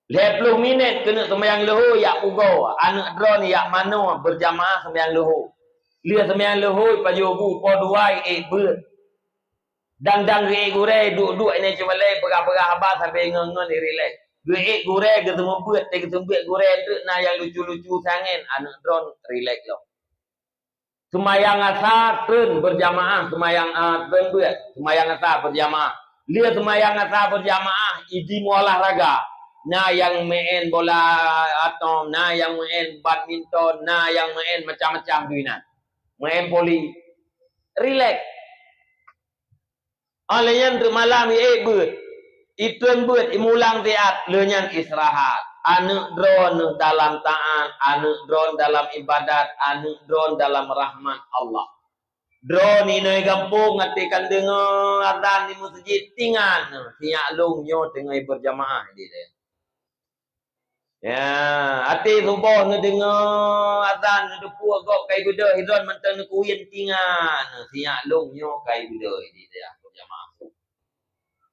Lhèe ploh minèt keuneuk seumayang leuhô jak pugoe, aneuk droeneuh jak manoe beurjamaah seumayang leuhô. Lheueh seumayang leuhô pajoh bu, poh dua ék beuet. Dang-dang geuék gurèe, duek-duek inan cit malèe, peugah-peugah haba sabe ngon-ngon rilek. Geuék gurèe, geuseumeubeuet, teuh geuseumeubeuet gurèe treuk na nyang lucu-lucu sangén, aneuk droeneuh rilek lom. Seumayang asa treun beurjamaah, seumayang, a, treun beuet, seumayang asa beurjamaah. Lheueh seumayang asa beurjamaah, idi meuolahraga. Na nyang meu'en bola atong, na nyang meu'en badminton, na nyang meu'en macam-macam dum inan. Meu'en voli. Rilek. Óh lheueh nyan teuk malam ék beuet, itreun beuet, imulang siat, lheueh nyan istirahat. Aneuk droeneuh dalam taat, aneuk droeneuh dalam ibadat, aneuk droeneuh dalam rahmat Allah. Droeneuh inoe gampông, até kan deungoe azan di meuseujid, tingat neuh, sinyak lôn nyoe teungoh beurjamaah di dayah. Ya, até suboh neudeungoe azan, neudeupu gob kai beudôh, droeneuh mantong neukuyun, tingat neuh, sinyak lôn nyoe kai beudôh di dayah beurjamaah.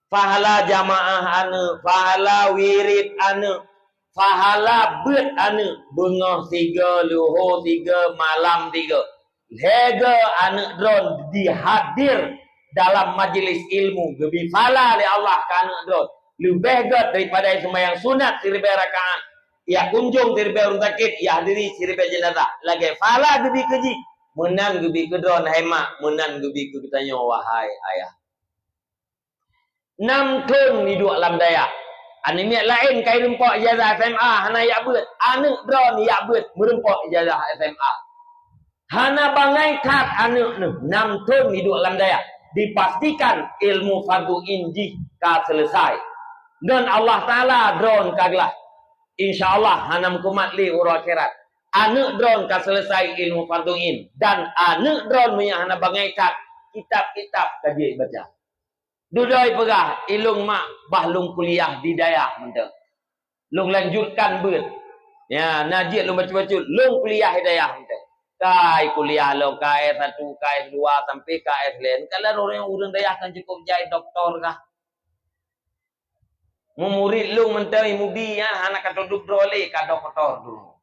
Pahala jamaah aneuk, pahala wirid aneuk, pahala beuet aneuk, beungoh sigoe, leuhô sigoe, malam sigoe. Lhèe goe aneuk droeneuh dihadir dalam majlis ilmu, geubri pahala lé Allah keu aneuk droeneuh leubeh göt daripada seumayang sunat siribèe rakaat, jak kunjông siribèe ureueng sakét, jak hadiri siribèe jeunazah. Lagèe pahala geubri keu jih, meunan geubri keu droeneuh hai mak, meunan geubri keu geutanyoe wahai ayah. Nam thôn iduek lam dayah. Aneuk miet laén ka ireumpok ijazah S M A hana jak beuet, aneuk droeneuh jak beuet meureumpok ijazah S M A. Hana bangai that aneuk neuh, nam thôn iduek lam dayah. Dipastikan ilmu fardhu ain jih ka seuleusai. Ngon Allah Taala droeneuh ka glah. Insya Allah hana meukumat lé uroe akhirat. Aneuk droeneuh ka seuleusai ilmu fardhu ain dan aneuk droeneuh meunyo hana bangai that, kitab-kitab ka jeuet baca. Dudoe peugah, "Ilôn mak, bah lôn kuliah di dayah mantong. Lôn lanjutkan beuet. Ya, na jeuet lôn bacut-bacut, lôn kuliah di dayah mantong." Kai kuliah lom, K S satu, K S dua, sampai K S laén. Kalau ureueng, ureueng dayah kan cukup jai doktor kah? Meumurit lôn mantong i Mubi nyan hana ka teudup droe lé, ka doktor dulu.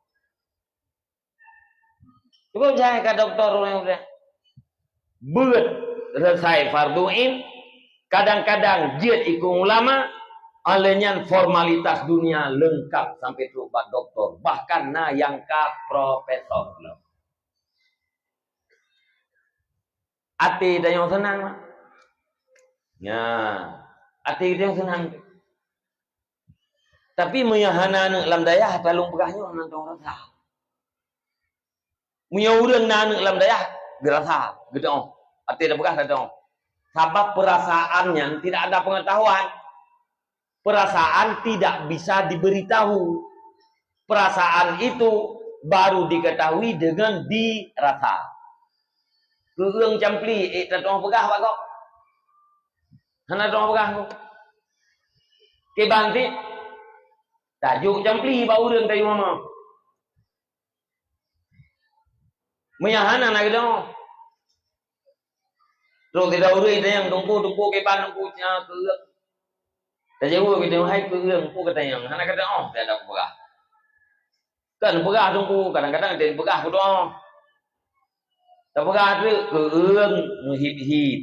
Cukup jai ka doktor ureueng udeh. Beuet reusai fardhu ain, kadang-kadang jeuet ikeu ulama, óh lheueh nyan formalitas dunia leungkap sampai trok bak doktor, bahkan na nyang ka profesor lom. Até tanyoe seunang, mak. Nyan, até tanyoe seunang. Tapi meunyo hana aneuk lam dayah, ata lôn peugah nyoe hana teuh rasa. Meunyo ureueng na aneuk lam dayah, geurasa, geuteu'oh. Até tapeugah tateu'oh. Sabab peurasaan nyan tidak ada pengetahuan. Perasaan tidak bisa diberitahu. Perasaan itu baru diketahui dengan dirasa. Keueung campli, ék tateu'oh peugah bak gob. Hana tateu'oh peugah gob. Kiban cit, tajok campli bak ureueng tayue mama. Meunyo hana na geuteu'oh. Trok sidroe ureueng tanyong, "Teungku, teungku, kiban teungku, nya keueung?" Tajaweueb, "Hai keueung, peue ka tanyong? Hana ka teu'oh, dak peugah." Kan peugah teungku, kadang-kadang dia peugah kudoe. Tapeugah treuk keueung meuhib-hib.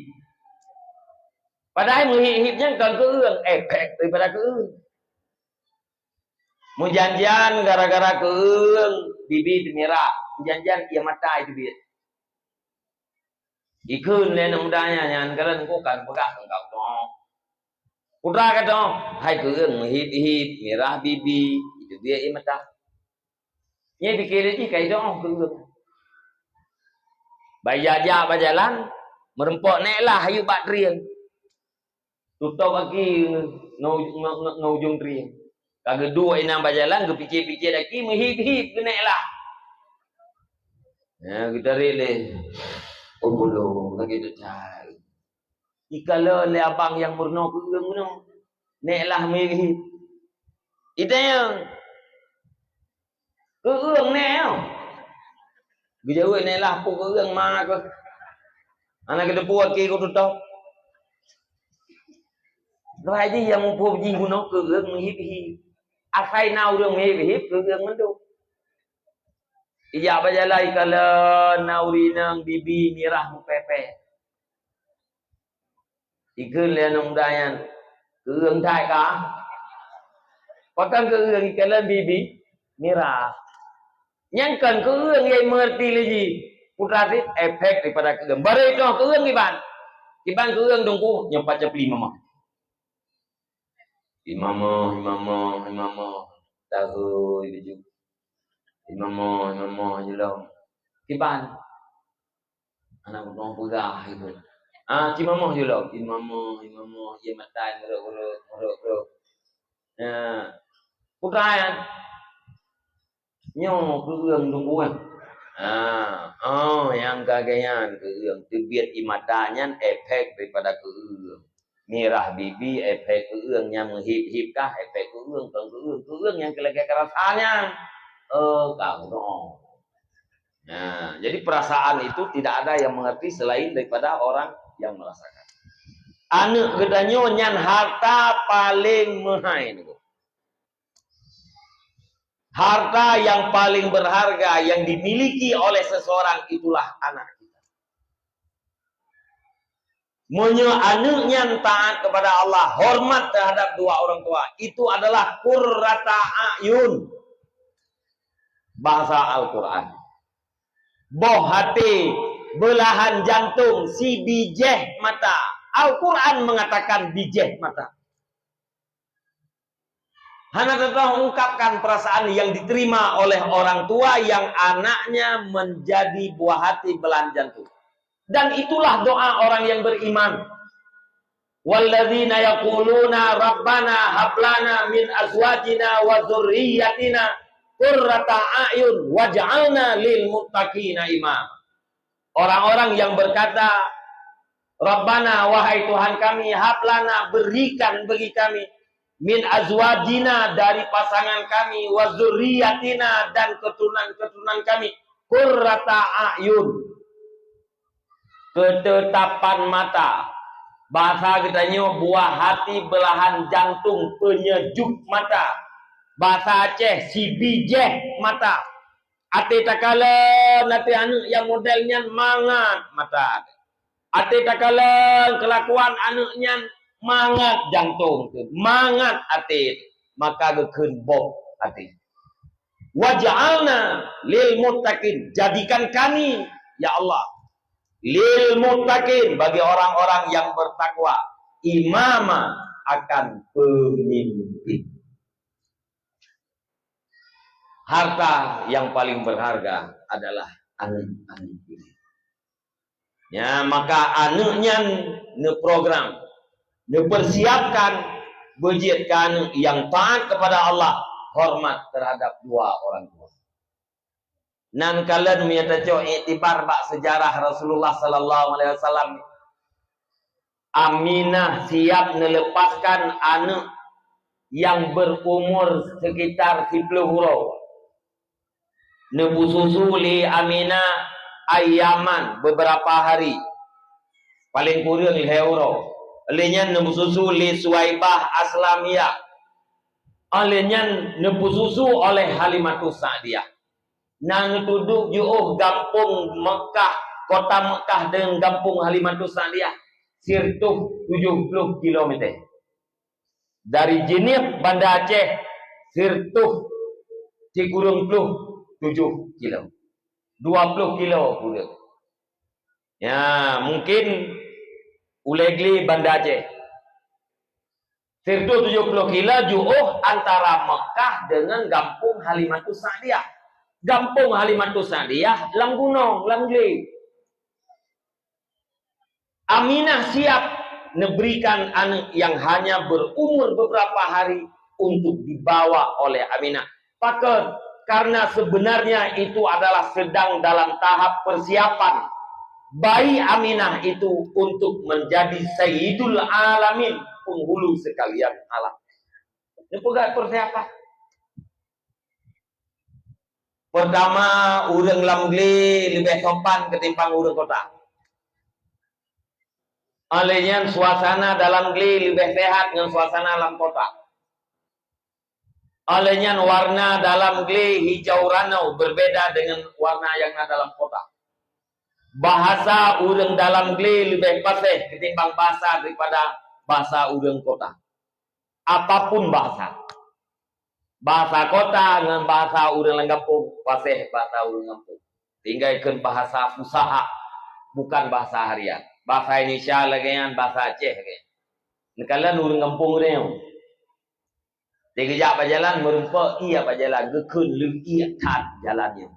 Padahai meuhib-hib nyan kon keueung, efek daripada keueung. Meujan-jan gara-gara keueung bibi teumirah, meujan-jan ié mata teubiet. Ikheun lé aneuk muda nyan, nyan keureun ku kan peugah keu engkau. Putra ka dong, hai keueung meuhib-hib, mirah bibi, itu dia ié mata. Nyan pike lé jih kai dong keueung. Bak jak-jak bak jalan, meureumpok nèk lah ayue bak trieng. Tutôb aki ngon, ngon, ngon, ngon ujong trieng. Ka geuduek inong bak jalan, geupike-pike aki meuhib-hib keuneuk lah. Ya, geutarek lé. Oh, bulong lagèe tu cai. Ikalon lé abang nyang meurunoe keueung bunoe. Nek lah meuhiep-hiep. Itanyong. Keu-eueng nek nyoe. Geujaweueb nek lah peue keu-eueng ma keuh. Hana geuteupeue aki keu tutôh. Lheueh jih nyang muphom jih bunoe keu-eueng meuhiep-hiep. Asai na ureueng meuhiep-hiep keu-eueng mandum. Ijak bak jalan ikalon na ureueng inong bibi mirah meupèe-pèe. Ikheun lé aneuk muda nyan, "Keu-eueng that kah?" Pakon keu-eueng ikalon bibi mirah. Nyan kon keu-eueng nyang mengerti lé jih. Putra sit efek daripada keu-eueng. Barô itoh keu-eueng kiban. Kiban keu-eueng teungku, nyoe paca pli mama. Imama, imama, imama. Tahu itu. Imama, imama, jelom. Kiban. Aneuk bunoe peugah itu. Ah, ci mamoh jih lom. Ci mamoh, ci mamoh, ie matai meurok-meurok, meurok-meurok. Nah, putra nyan. Nyoe keu-eueng teungku, eh. Ah, oh, nyang ka geuh nyan keu-eueng. Teubiet ie mata nyan efek daripada keu-eueng. Mirah bibi efek keu-eueng, nyang meuhiep-hiep kah efek keu-eueng, kon keu-eueng. Keu-eueng nyang keu lagèe ka rasa nyan. Oh, ka meudoe. Nah, jadi perasaan itu tidak ada yang mengerti selain daripada orang yang merasakan. Aneuk geutanyoe nyan harta paling meuhai, teungku. Harta yang paling berharga yang dimiliki oleh seseorang itulah anak kita. Meunyoe aneuk nyan taat kepada Allah, hormat terhadap dua orang tua, itu adalah qurrata a'yun. Bahasa Al-Quran. Boh até, beulahan jantông, sibijéh mata. Al-Quran mengatakan bijéh mata. Hana teutoh ungkapkan perasaan yang diterima oleh orang tua yang anaknya menjadi buah hati belahan jantung. Dan itulah doa orang yang beriman. Walladzina yaquluna rabbana hab lana min azwajina wa dzurriyyatina qurrata a'yun waj'alna lil muttaqina imama. Orang-orang yang berkata, "Rabbana, wahai Tuhan kami, hab lana, berikan bagi kami, min azwajina, dari pasangan kami, wa dzurriyyatina, dan keturunan-keturunan kami, qurrata a'yun, ketetapan mata." Bahasa geutanyoe buah hati, belahan jantung, penyejuk mata. Bahasa Aceh sibijéh mata. Até takalon até aneuk nyang model nyan mangat mata. Até takalon keulakuan aneuk nyan mangat jantông teuh, mangat até, maka geukheun boh até. Waj'alna lil muttaqin, jadikan kami, ya Allah, lil muttaqin, bagi orang-orang yang bertakwa, imama, akan pemimpin. Harta yang paling berharga adalah aneuk-aneuk. Ya, maka aneuk nyan neuprogram, neupersiapkan, beujeuet keu aneuk nyang taat kepada Allah, hormat terhadap dua orang tua. Nan kalon meunyoe tacok iktibar bak sejarah Rasulullah sallallahu alaihi wasallam, Aminah siap neulepaskan aneuk nyang berumur sekitar siploh uroe. Neupeususu lé Aminah ayyaman, beberapa hari, paleng kureueng lhèe uroe. Lheueh nyan neupeususu lé Suwaibah Aslamiyah. Lheueh nyan neupeususu oleh Halimatus Sa'diyah. Na neutudoh jiôh gampông Meukah, kota Meukah deungon gampông Halimatus Sa'diyah sireutoh tujoh ploh kilometer. Dari Jeunieb, Banda Aceh, sireutoh sikureueng ploh tujoh kilo. Dua ploh kilo kureueng. Ya, mungkin ulèe glé Banda Aceh. Sireutoh tujoh ploh kilo jiôh antara Meukah deungon gampông Halimatus Sa'diyah. Gampông Halimatus Sa'diyah lam gunong, lam glé. Aminah siap neuberikan aneuk nyang hanya berumur beberapa hari untuk dibawa oleh Aminah. Pakon? Karena sebenarnya itu adalah sedang dalam tahap persiapan bayi Aminah itu untuk menjadi Sayyidul Alamin, penghulu sekalian alam. Ini peugah persiapan. Pertama, ureuëng lam glé leubeh sopan ketimbang ureuëng kota. Oleh nyan, suasana dalam glé leubeh sehat ngon suasana lam kota. Oleh nyan, warna dalam glé hijau ranau berbeda dengan warna yang na dalam kota. Bahasa ureuëng dalam glé leubeh paséh ketimbang bahasa daripada bahasa ureuëng kota. Apapun bahasa. Bahasa kota ngon bahasa ureuëng lam gampông, paséh bahasa ureuëng gampông. Tinggai kheun bahasa fusaha, bukan bahasa harian. Bahasa Indonesia lagée nyan, bahasa Aceh lagée nyan. Neukalon ureuëng gampông ureuëng nyoe. Di geujak bak jalan, meurumpok ié bak jalan, geukheun leuiek that jalan nyoe.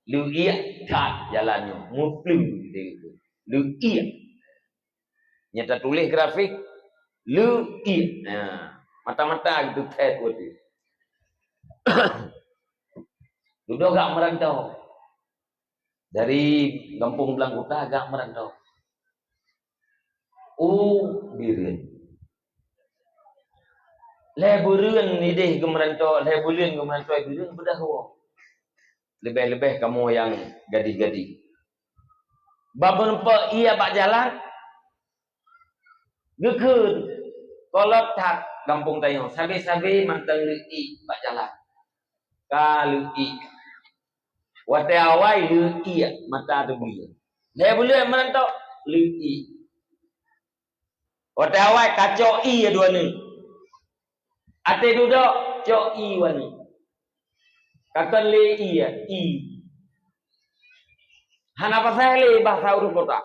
Leuiek that jalan nyoe, mupleueng di geukheun. Leuiek. Nyang tatuléh grafik, leuiek. Nah, mata-mata gitu that beutôi. Dudoe gak meurantau. Dari gampông blang kuta gak meurantau. U Bireuen. Lhée buleuen ideh geumeurantau, lhée buleuen geumeurantau Bireuen beudahwoe. Leubeh-leubeh kamoe nyang gadih-gadih. Bak meurumpok ié bak jalan, geukheun, kolot that gampông tanyoe, sabe-sabe mantong leuiek bak jalan. Ka leuiek. Watée awai leuiek mata teublie. Lhée buleuen meurantau leuiek. Watée awai ka cok ié dua neuk. Até dudoe cok ié dua neuk. Ka kon lé ié, ié. Hana paséh lé bahasa ureuëng kota.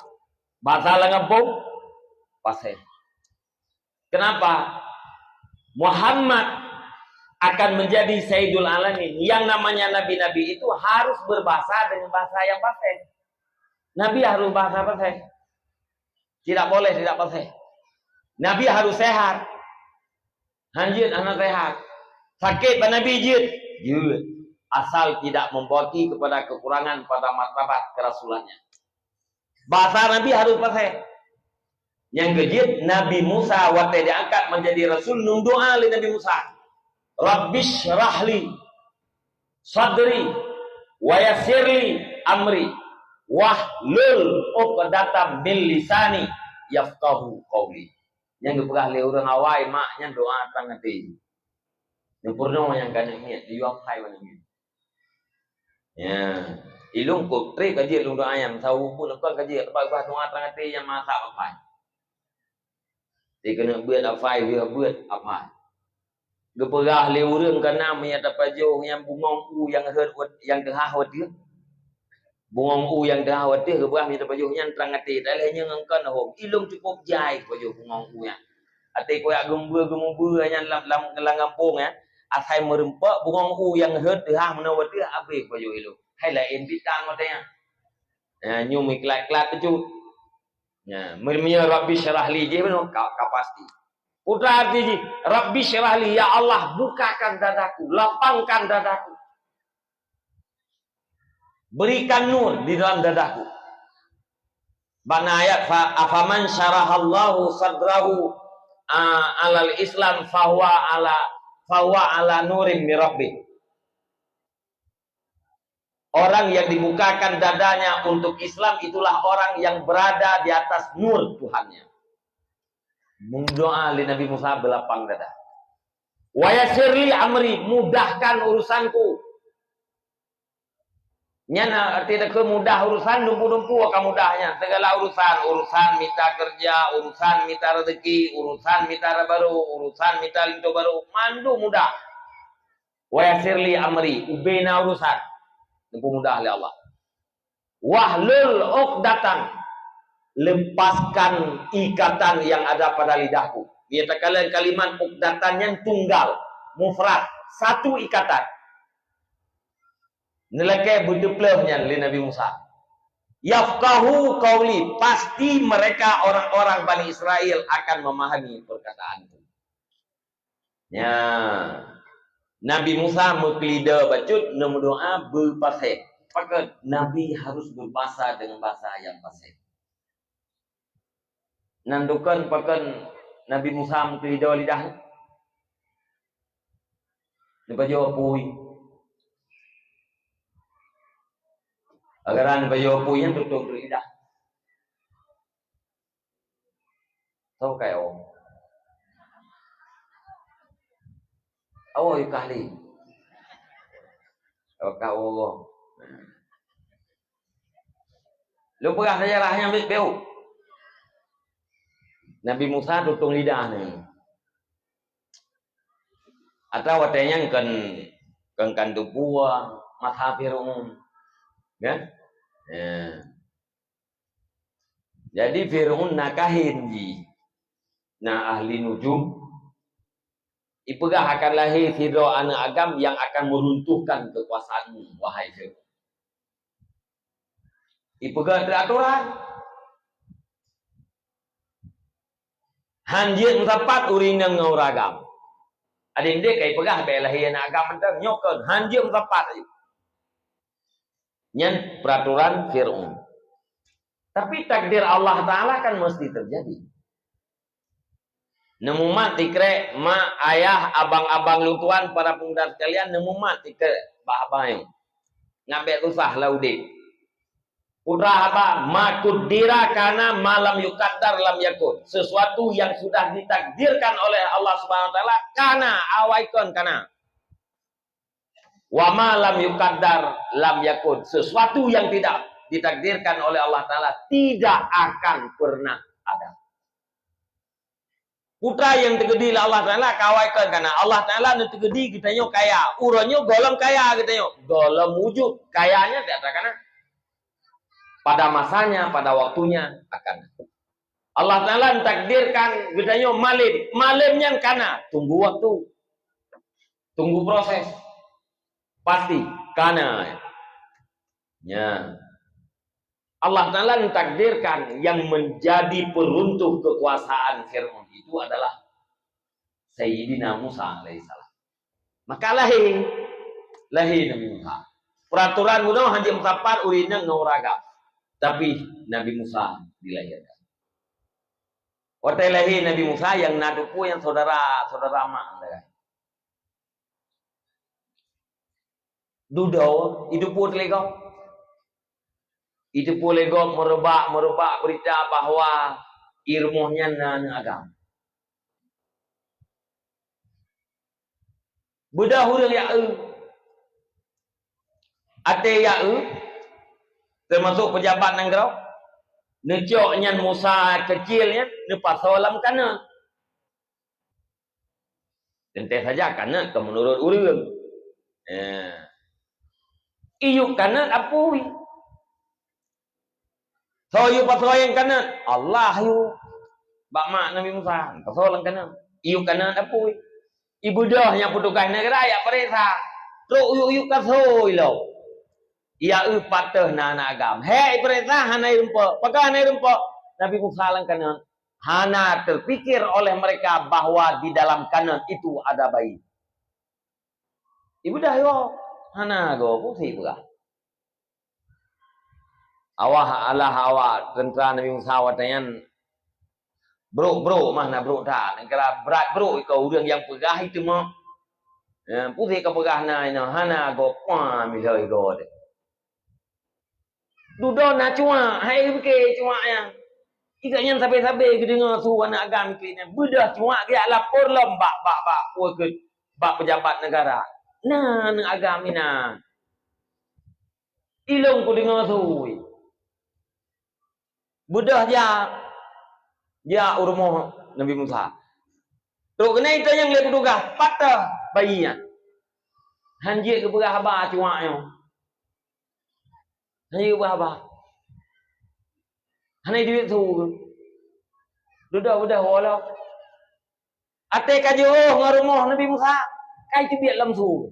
Bahasa lam gampông paséh. Kenapa? Muhammad akan menjadi Sayyidul Alamin. Yang namanya nabi-nabi itu harus berbahasa dengan bahasa yang paséh. Nabi harus bahasa paséh. Tidak boleh tidak paséh. Nabi harus sehat. Hanjeuet hana sehat. Sakét bak Nabi jeuet? Jeuet. Asal tidak membagi kepada kekurangan pada martabat kerasulannya. Bahasa Nabi harus paséh. Nyang keujeuet, Nabi Musa watée diangkat menjadi rasul, neudoa lé Nabi Musa, "Rabbisyrahli sadri wa yassirli amri wahlul uqdatam min lisani yafqahu qauli." Nyang geupeugah lé ureuëng awai mak nyan doa trang até. Nyang peurunoe nyang ka neuk miet, yue hai bak neuk miet. Ya, ilong kok tré ka jeuet lôn doa nyan, sawu pun kon ka jeuet, teuma bah doa trang até nyang masa apai. Dikeuneuk beuet apai, lheueh beuet apai. Geupeugah lé ureuëng kana meunyo tapajoh nyang bungong u nyang rhot, nyang teuhah wateueh. Bungong u nyang teuhah wateueh geupeugah meunyo tapajoh nyan trang até. Talheueh nyoe ngon kon hom. Ilong cukup jai pajoh bungong u nyan. Até koyak geumbeu-geumbeu nyan lam, lam, lam gampông nyan. Asai meurumpok bungong u nyang rhot teuhah meunoe wateueh habéh pajoh ilong. Hai laén bitang watée nyan. Nah, nyoe meuklat-klat teucut. Nah, meunyo Rabbisyrahli jih bunoe ka, ka pasti. Peue arti jih, Rabbisyrahli, ya Allah, bukakan dadaku, lapangkan dadaku. Berikan nur di dalam dadaku. Bak na ayat fa, afaman syarahallahu sadrahu, a, alal Islam fahuwa ala, fahuwa ala nurim mirabbih. Orang yang dibukakan dadanya untuk Islam itulah orang yang berada di atas nur Tuhannya. Meudoa lé Nabi Musa beulapang dada. Wa yassirli amri, mudahkan urusanku. Nyan arti takheun mudah urusan, dumpu-dumpu akan mudah nyan. Segala urusan, urusan mita kerja, urusan mita rezeki, urusan mita barô, urusan mita linto barô, mandum mudah. Wa yassirli amri, ubena urusan. Dumpu mudah lé Allah. Wahlul uqdatan, lepaskan ikatan yang ada pada lidahku. Nyatakan kalimat uqdatan nyan tunggal, mufrad, satu ikatan. Neulakée beuteupleuh nyan lé Nabi Musa. Yafqahu qauli, pasti mereka orang-orang Bani Israel akan memahami perkataanku. Nya, Nabi Musa meukeulida bacut neumeudoa beupasé. Pakon Nabi harus beubasa deungon basa nyang pasé. Nan dukon pakon Nabi Musa meukeulidô lidah? Neupajoh apui. Gara-gara neupajoh apui nyan tutong lidah. Soe ka awai? Awai yue kah lé. Awai kah awai. Lôn peugah seujarah nyang bit-, biôh. Nabi Musa tutong lidah nyan. Atawa watée nyan kon, kon, kon teupeu masa Fir'aun. Kan? Ya. Jadi Fir'aun na kahin jih, na ahli nujum. Ipeugah akan lahé sidroe aneuëk agam nyang akan meuruntuhkan keukuasaanmu, wahai Fir'aun. Ipeugah teuatoran. Han jeuet meusapat ureuëng inong ngon ureuëng agam. Adak-adak ka ipeugah bék lahé aneuëk agam mantong, nyoe kon han jeuet meusapat. Nyan peraturan Fir'aun. Tapi takdir Allah Taala kan mesti terjadi. Neumumat tikrek, mak, ayah, abang-abang lôn tuan, para pemuda sekalian, neumumat tikrek bak haba nyoe. Ngat bék susah lam udeb. Putra haba, ma kuddira kana, ma lam yukaddar lam yakun. Sesuatu yang sudah ditakdirkan oleh Allah Subhanahu Wa Taala, kana, awai kon kana. Wa ma lam yukaddar lam yakun. Sesuatu yang tidak ditakdirkan oleh Allah Taala tidak akan pernah ada. Putra nyang teukeudi lé Allah Taala ka awai kon kana. Allah Taala neuteukeudi geutanyoe kaya. Uroe nyoe gohlom kaya geutanyoe. Gohlom wujud. Kaya nyan di ateueh kana. Pada masanya, pada waktunya akan. Allah Taala mentakdirkan geutanyoe malem. Malem nyan kana. Tunggu waktu. Tunggu proses. Pasti kana. Nya. Allah Taala mentakdirkan yang menjadi peruntuh kekuasaan Fir'aun itu adalah Sayyidina Musa alaihissalam. Maka lahé, lahé Nabi Musa. Peraturan bunoe hana meusapat ureuëng inong ngon ureuëng agam. Tapi Nabi Musa dilahirkan. Watée lahé Nabi Musa nyang na teupeu nyang saudara, saudara mak. Dudoe, jiteupeue lé gob. Jiteupeue lé gob meureubak-meureubak beurita bahwa i rumoh nyan na aneuëk agam. Beudôh ureuëng jak eu. Até jak eu, teumasok peujabat nanggroe, neucok nyan Musa keucil nyan, neupasoe lam kanot. Teuntée saja kanot keu meunurot ureuëng. Eh. Iyup kanot apui. Soe yue pasoe nyang kanot? Allah yue. Bak mak Nabi Musa, pasoe lam kanot. Iyup kanot apui. Ibeudôh nyang peutugaih neugara jak pareksa. Trok iyup-iyup ka soe ilong. Jak eu pat teuh na aneuëk agam. Hék ipareksa hana irumpok. Pakon hana irumpok? Nabi Musa lam kanot. Hana terpikir oleh mereka bahwa di dalam kanot itu ada bayi. Ibeudôh yo, hana goe pusih peugah. Awak alah awak teuntera Nabi Musa watée nyan brok-brok mah na brok that. Neugara brat brok iko ureuëng nyang peugah itu mah. Ya, pusih ka peugah na ino hana goe pah milhoi goe deh. Dudoe na cuak, hai pike cuak nyan. Ika nyan sabe-sabe geudeungoe su aneuëk agam iklik nyan. Beudôh cuak geujak lapor lom bak, bak, bak, bak pejabat negara. Na aneuëk agam inan. Ilong kudeungoe su. Beudôh jak, jak u rumoh Nabi Musa. Trok keunan itanyong lé petugas, pat teuh bayi nyan. Han jeuet geupeugah haba cuak nyoe. Hana iba-ba. Hana iduek su. Dudoe-dudoe woe lom. Até ka jiôh ngon rumoh Nabi Musa, ka iteubiet lom su.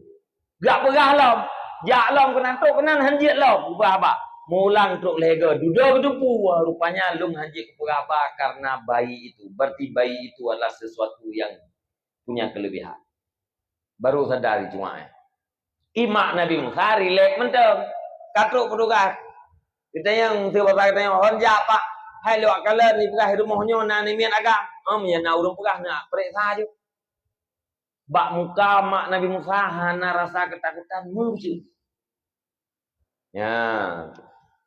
Geujak peugah lom, jak lom keunan, trok keunan han jeuet lom, ubah-ubah. Mulang trok lhèe goe, dudoe geuteupeue, rupanya lôn han jeuet kupeugah haba karena bayi itu. Berarti bayi itu adalah sesuatu yang punya kelebihan. Baru sadar cuak nyan. Imak Nabi Musa rilek mantong. Ka trok petugas. Geutanyong, si basa geutanyong, "Hon jak, Pak? Hai lôn kalon ipeugah rumoh nyoe na namiet agam." Em, ya na ureuëng peugah na preksa ju. Bak muka mak Nabi Musa hana rasa keutakutan meucue. Ya.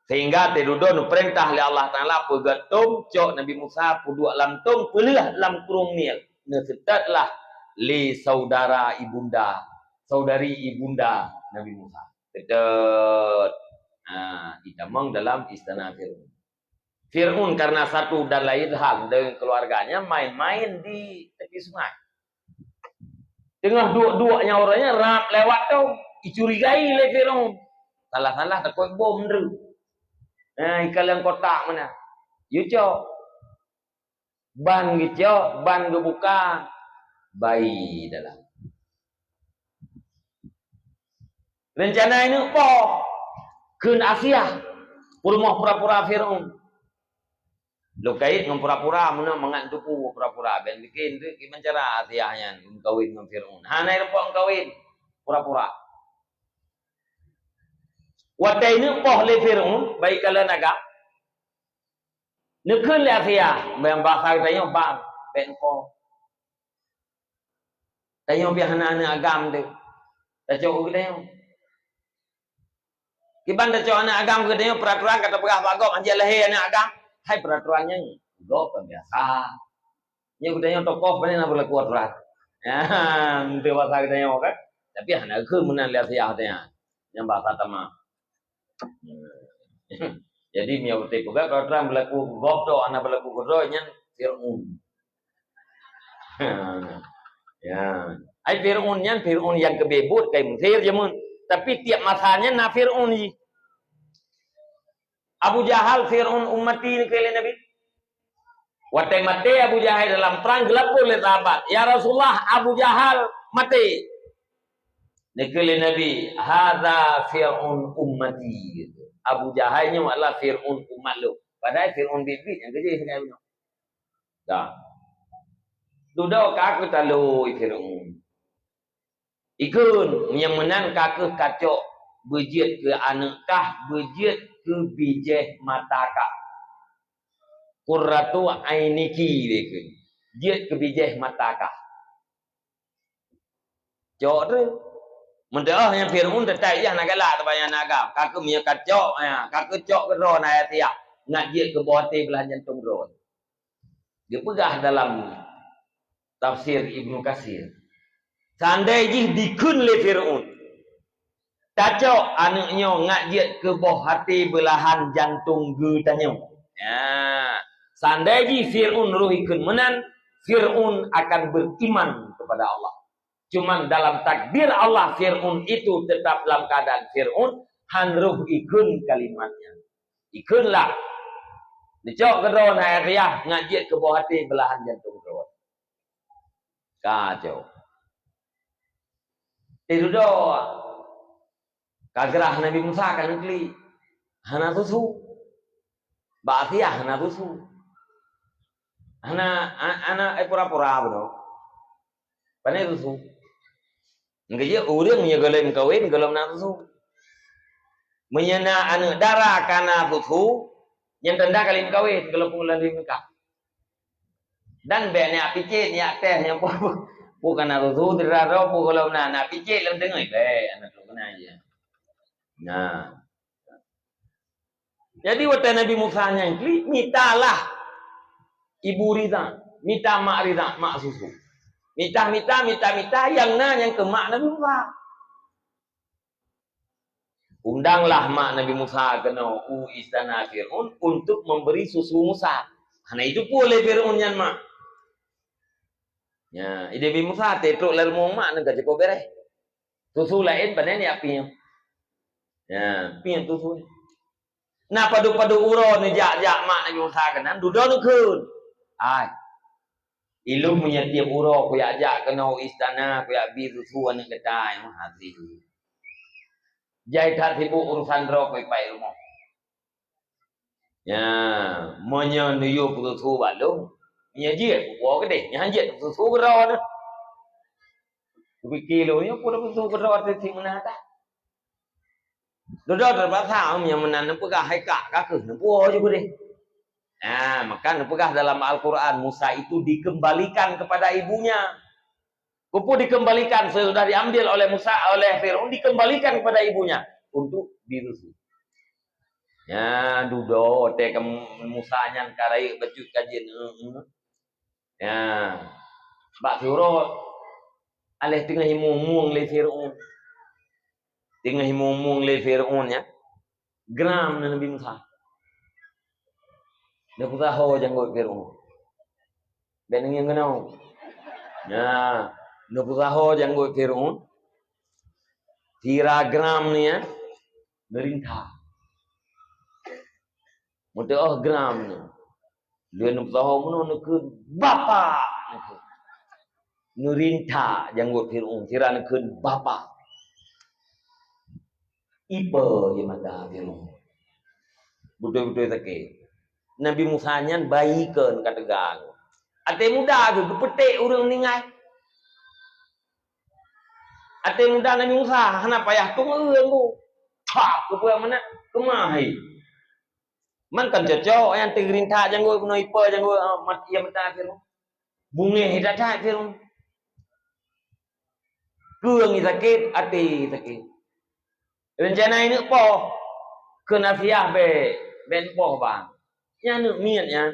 Sehingga teududoe neupeurintah lé Allah Taala peugöt tông cok Nabi Musa peuduek lam tông peuleueh lam krueng Nil. Neuseutôt lah lé saudara ibunda, saudari ibunda Nabi Musa. Seutôt. Nah, itamong dalam istana Firaun. Firaun karena satu dan lain hal dengan keluarganya main-main di tepi sungai. Teungoh duek-duek nyan uroe nyan rab lewat tu, icurigai lé Firaun. Salah-salah takot bom tu. Nah, ikalon kotak mana? Yucok. Ban geucok, ban geubuka, bayi dalam. Rencana ineuk poh kheun Asiah, peurumoh pura-pura Firaun. Lôn kait ngon pura-pura meunan mangat tupu pura-pura, ben bikin tu kiban cara Asiah nyan meukawen ngon Firaun. Hana ireumpok meukawen, pura-pura. Watèe ineuk poh lé Firaun, bayi kalon agam, neukheun lé Asiah, bang basa geutanyoe bang, bèk neupoh. Tanyoe pih hana aneuk agam teuh. Tacok keu geutanyoe. Kiban tacok aneuk agam keu geutanyoe, peuraturan ka teupeugah bak gob, hanjeuet lahé aneuk agam. Hai peuraturan nyan, gob kan biasa. Nyoe geutanyoe tokoh, pane na beulaku aturan. Ya, enteuk basa geutanyoe kan. Tapi hana keu meunan lé Asiah teuh nyan. Nyang basa tamah. Jadi, meunyoe teupeugah kalau terang beulaku gob tu, hana beulaku keudroe nyan Firaun. Ya. Ai Firaun nyan, Firaun nyang keubeh buet kai Mesir jameun. Tapi tiep masa nyan na Firaun jih. Abu Jahal, Firaun ummati neukheun lé Nabi. Watèe maté Abu Jahal dalam prang, geulapor lé sahabat, "Ya Rasulullah, Abu Jahal maté." Neukheun lé Nabi, "Hadza Fir'aun ummati." Abu Jahal nyoe adalah Fir'aun umat lôn. Padahai Fir'aun biet-biet nyang keujih nyan nyoe. Dah. Dudoe ka keutaloi Fir'aun. Ikheun, nyang meunan ka keuh kacok, beujeuet keu aneuk kah, beujeuet keu bijéh mata kah. Qurratu ainiki, ikheun. Jeuet keu bijéh mata kah. Cok tu. Meudeuh nyang Fir'aun teutai yah na galak teubanyang na agam. Ka keuh meunyoe kacok, ya, ka keuh cok keudroe na ayat yah. Ngat jeuet keu boh até beulahan jantong droe. Geupeugah dalam tafsir Ibnu Katsir, seandai jih dikheun lé Fir'aun, "Tacok aneuk nyoe ngat jeuet keu boh até beulahan jantong geutanyoe." Ya, seandai jih Fir'aun roh ikheun meunan, Fir'aun akan beriman kepada Allah. Cuman dalam takdir Allah, Fir'aun itu tetap dalam keadaan Fir'aun, han roh ikheun kalimat nyan. Ikheun lah. Neucok keudroe na ayat yah, ngat jeuet keu boh até beulahan jantong droe. Kacau. Eh, dudoe. Ka geurah Nabi Musa ka neuklik. Hana susu. Bak Asiah hana susu. Hana, a-, hana, eh, pura-pura beudôh. Pane susu. Ngeujeuet ureueng nyang gohlom kawen, gohlom na susu. Meunyoe na aneuk dara ka na susu, nyan tanda ka lheueh meukawen, gohlom peue gohlom lheueh meukah. Dan bèk neujak picit, neujak teh, nyan peue, peue ka na susu, sidroe-droe peue gohlom na, neujak picit lam teungoh, bèk, aneuk tu keunan jih. Nah. Jadi, watèe Nabi Musa nyan klik, mitalah ibu ridha, mita mak ridha, mak susu. Mita, mita, mita, mita, nyang na nyang keu mak Nabi Musa. Undanglah mak Nabi Musa keunoe u istana Fir'aun untuk memberi susu Musa. Hana jiteupeue lé Fir'aun nyan mak. Ya, ideh Nabi Musa teutrok lam rumoh mak nyan ka cukôp bèrèh. Susu laén pane neujak piep. Ya, piep susu. Na padub-padub uroe neujak-jak mak Nabi Musa keunan, dudoe neukheun. Ai. Ilôn meunyoe tiep uroe kujak-jak keunoe u istana, kujak bi susu aneuk gata nyang meuhasé. Jai that sibuk urosan droe keu ipai rumoh. Ya, meunyoe neuyue peususu bak lôn, nyan jeuet kuwoe keudeh, nyan jeuet peususu keudroe nyoe. Kupike lôn nyoe, peue peususu keudroe teuh meunan that. Dudoe teupaksa, meunyoe meunan neupeugah hai kak, ka keuh neupuwoe ju keudeh. Nah, maka neupeugah dalam Al-Quran, Musa itu dikembalikan kepada ibunya. Keupeue dikembalikan? Sesudah diambil oleh Musa, oleh Firaun, dikembalikan kepada ibunya untuk dirusu. Nya dudoe watée ka Musa nyan ka rayeuk bacut ka jeuet. Ya. Bak surot, aléh teungoh imueng-mueng lé Firaun. Teungoh imueng-mueng lé Firaun, ya. Gram Nabi Musa. Neupeusaho janggot Firaun. Bék neungieng keunoe. Nah, neupeusaho janggot Firaun. Sira gram nyan, ya, neurinta. Meuteuoh gram nyan. Lheueh neupeusaho meunoe neukheun, "Bapak!" neukheun. Neurinta janggot Firaun, sira neukheun, "Bapak!" Ipe ie mata Firaun. Beutôi-beutôi sakét. Nabi Musa nyan bayi kön ka teuga. Até muda geuh geupeuték ureuëng meuninggai. Até muda Nabi Musa hana payah tungeue geuh. Thak, keupeue meunan, keumah hai. Man kan cocok nyang teurinta janggot keunoe ipe janggot, ah, mat-, ie mata Firaun. Bungéh that-that Firaun. Keueng sakét, até sakét. Reuncana ineuk poh, keu nasiah bék, bék poh bang. Nyan aneuk miet nyan.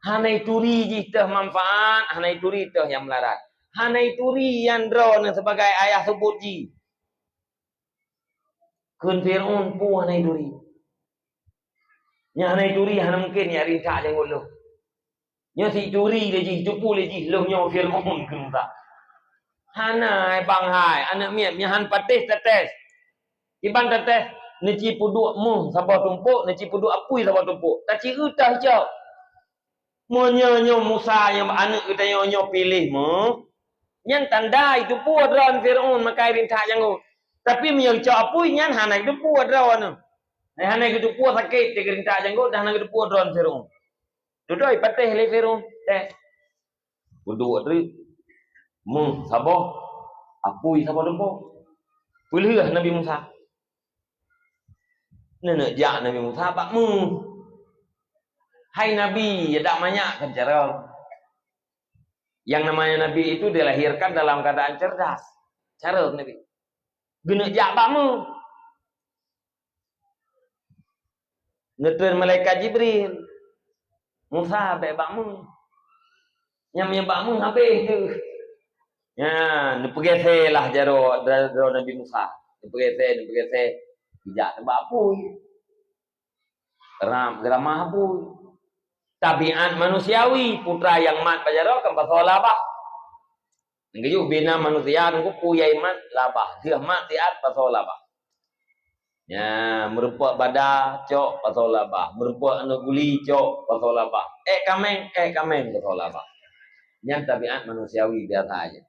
Hana ituri jih teuh manfaat, hana ituri teuh nyang meularat. Hana ituri nyang droeneuh sibagai ayah seubut jih. Kheun Firaun peue hana ituri. Nyang hana ituri hana mungken jak rinta janggot lôn. Nyoe si turi lé jih, teupeue lé jih, lôn nyoe Firaun kheun sa. Hana, hai bang hai, aneuk miet, nyan han patéh tatéh. Kiban tatéh, neuci peuduek méuh saboh tumpôk, neuci peuduek apui saboh tumpôk. Taci eu teuh cok. Meunyoe nyoe Musa nyang aneuk geutanyoe nyoe piléh méuh, nyan tanda iteupeue droe Firaun makai rinta janggot. Tapi meunyoe cok apui, nyan hana iteupeue droe nyoe. Hana iteupeue sakét teuh rinta janggot, dan hana iteupeue droe Firaun. Dudoe patéh lé Firaun. Eh. Peuduek treuk. Méuh saboh, apui saboh tumpôk. Peulheueh Nabi Musa. Neuneuk jak Nabi Musa bak méuh. Hai Nabi, ya dak manyak kan carông. Yang namanya Nabi itu dilahirkan dalam keadaan cerdas. Carông Nabi. Geuneuk jak bak méuh. Neutreun malaikat Jibril. Musa, bék bak méuh. Nyang meunyoe bak méuh habéh teuh. Nyan, neupeugésé lah jaroe, jaroe Nabi Musa. Neupeugésé, neupeugésé. Geujak teubak apui. Ram, geuramah apui. Tabiat manusiawi, putra nyang mat bak jaroe kan pasoe labah. Nyang geuyue bina manusia nunggu peue nyang mat labah. Deuh mat siat pasoe labah. Nya, meurumpok bada, cok, pasoe labah. Meurumpok aneuk guli, cok, pasoe labah. Ék kaméng, ék kaméng, pasoe labah. Nyan tabiat manusiawi biasa aja.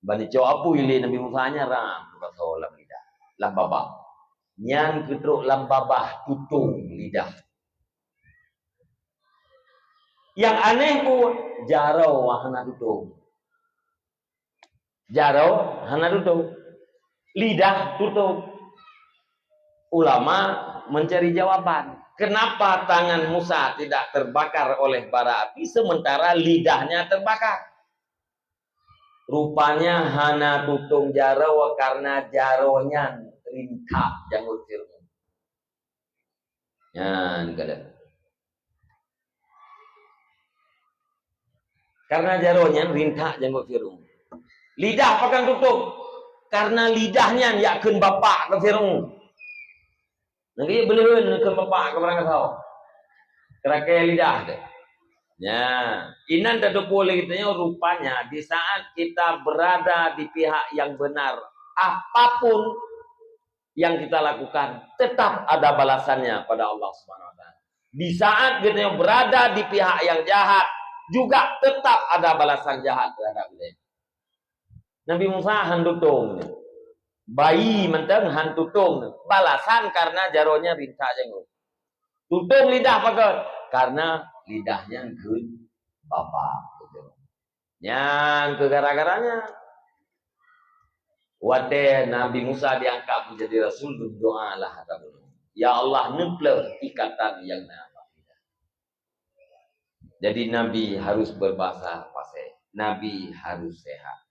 Ban neucok apui lé Nabi Musa nyan ram, pasoe lam lidah, lam babah. Nyan keutrok lam babah tutong lidah. Nyang aneh pun, jaroe hana tutong. Jaroe hana tutong. Lidah tutong. Ulama mencari jawaban. Kenapa tangan Musa tidak terbakar oleh bara api sementara lidahnya terbakar? Rupanya hana tutong jaroe karena jaroe nyan rintak janggot Firaun. Nyan kada. Karena jaroe nyan rintak janggot Firaun. Lidah pakon tutong. Karena lidah nyan jak kheun bapak keu Firaun. Nangkeuh beuleuheun keu bapak keu barang gasoe. Keurakée lidah teuh. Nya, inan tateupeue lé geutanyoe rupanya di saat kita berada di pihak yang benar, apapun yang kita lakukan tetap ada balasannya pada Allah Subhanahu wa taala. Di saat geutanyoe berada di pihak yang jahat, juga tetap ada balasan jahat terhadap geutanyoe. Nabi Musa han tutong. Bayi mantong han tutong. Balasan karena jaroe nyan rintak janggot. Tutong lidah pakon? Karena lidah nyan kheun bapak. Nyan keuh gara-garanya. Watée Nabi Musa diangkat menjadi rasul, berdoalah, kata beliau, "Ya Allah, neupleuh ikatan nyang na bak lidah." Jadi Nabi harus berbahasa fasih. Nabi harus sehat.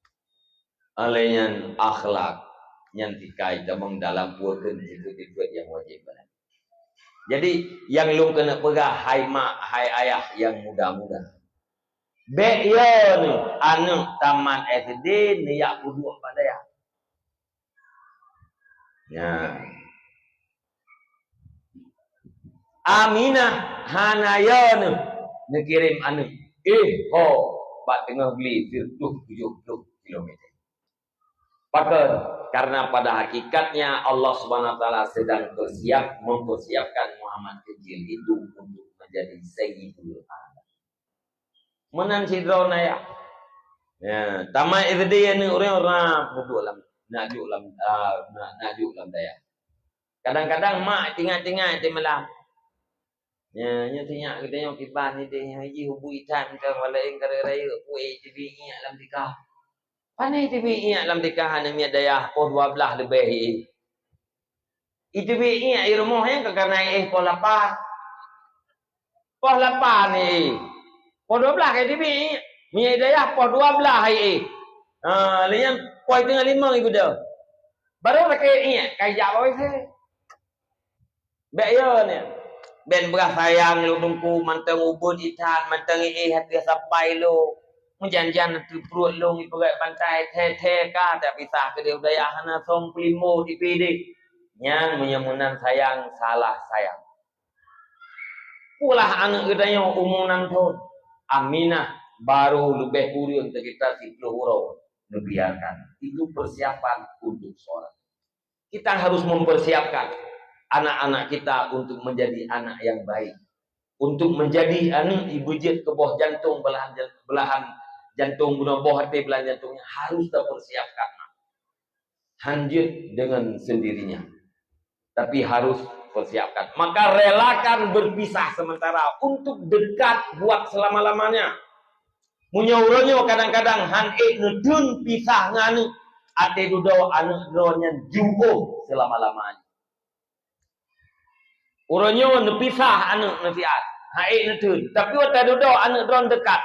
Oleh nyan akhlak nyan tikai tamong dalam pue keu ikut-ikut yang wajib. Jadi nyang lôn keuneuk peugah hai mak, hai ayah nyang muda-muda. Bék yo neuh aneuk tamat S D neujak peuduek bak dayah. Nyan. Aminah hana yo neuh neukirém aneuk. Eh ho, bak teungoh bli sireutôh tujoh ploh kilometer. Pakon? Karena pada hakikatnya Allah Subhanahu wa Taala sedang bersiap mempersiapkan Muhammad kecil itu untuk menjadi sayyidul alam. Meunan sidroe naya. Ya, tamat S D aneuk ureueng rap peuduek lam, nak jok lam, ah, nak, nak jok lam dayah. Kadang-kadang mak tingat-tingat di malam. Ya, nyoe tingat geutanyoe kiban ni deh, haji hubu itan ka walaén ka raya-raya, pue teubiet iyak lam tikah. Pane teubiet iyak lam tikah aneuk miet dayah poh dua belas leubeh i. Iteubiet iyak i rumoh nyan ka karena i éh poh lapan. Poh lapan i éh. Poh dua belas ka iteubiet iyak. Miet dayah poh dua belas i éh. Ha, lé nyan poh teungoh limong i geuda. Baru lakée iyak ka ijak bawai se. Bék yo nyan. Bék beurah sayang lôn teungku mantong ubit itan mantong i éh hati sapai lôn. Meujan-jan ateueh pruet lôn ipeugét bantai thé-thé ka tapisah keudeh u dayah hana song peulimbo di P D. Nyan meunyoe meunan sayang, salah sayang. Pue lah aneuk geutanyoe umu nam thon. Aminah baru leubeh kureueng sekitar siploh uroe neubiarkan. Itu persiapan untuk seorang. Kita harus mempersiapkan anak-anak kita untuk menjadi anak yang baik. Untuk menjadi aneuk ibeujeuet keu boh jantong belahan, belahan jantong bunoe boh até belahan jantong nyan harus tapersiapkan. Hanjeuet dengan sendirinya. Tapi harus persiapkan. Maka relakan berpisah sementara untuk dekat buat selama-lamanya. Meunyoe uroe nyoe kadang-kadang han ék neuteun pisah ngon aneuk, até dudoe aneuk droe nyan jiôh selama-lamanya. Uroe nyoe neupisah aneuk neusiat, han ék neuteun. Tapi watée dudoe aneuk droe dekat,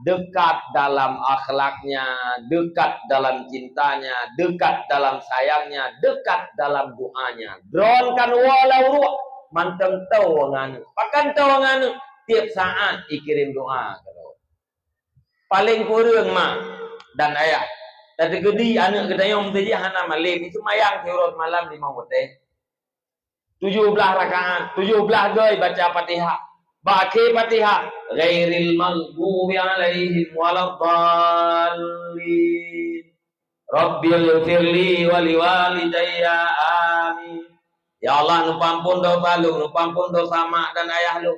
dekat dalam akhlaknya, dekat dalam cintanya, dekat dalam sayangnya, dekat dalam doanya. Droe kan woe lam ruek mantong toe ngon aneuk. Pakon toe ngon aneuk? Tiep saat ikirém doa keu droe. Paleng kureueng mak dan ayah. Tateugedi aneuk geutanyoe meuteujih hana malem, itu mayang siuroe malam limong watée. Tujoh blaih rakaat, tujoh blaih goe baca Fatihah. Bak akhé Fatihah, ghairil maghdubi alaihim waladdallin. Rabbighfirli wa liwalidayya. Amin. Ya Allah, neupeuampon dosa lôn, neupeuampon dosa mak dan ayah lôn.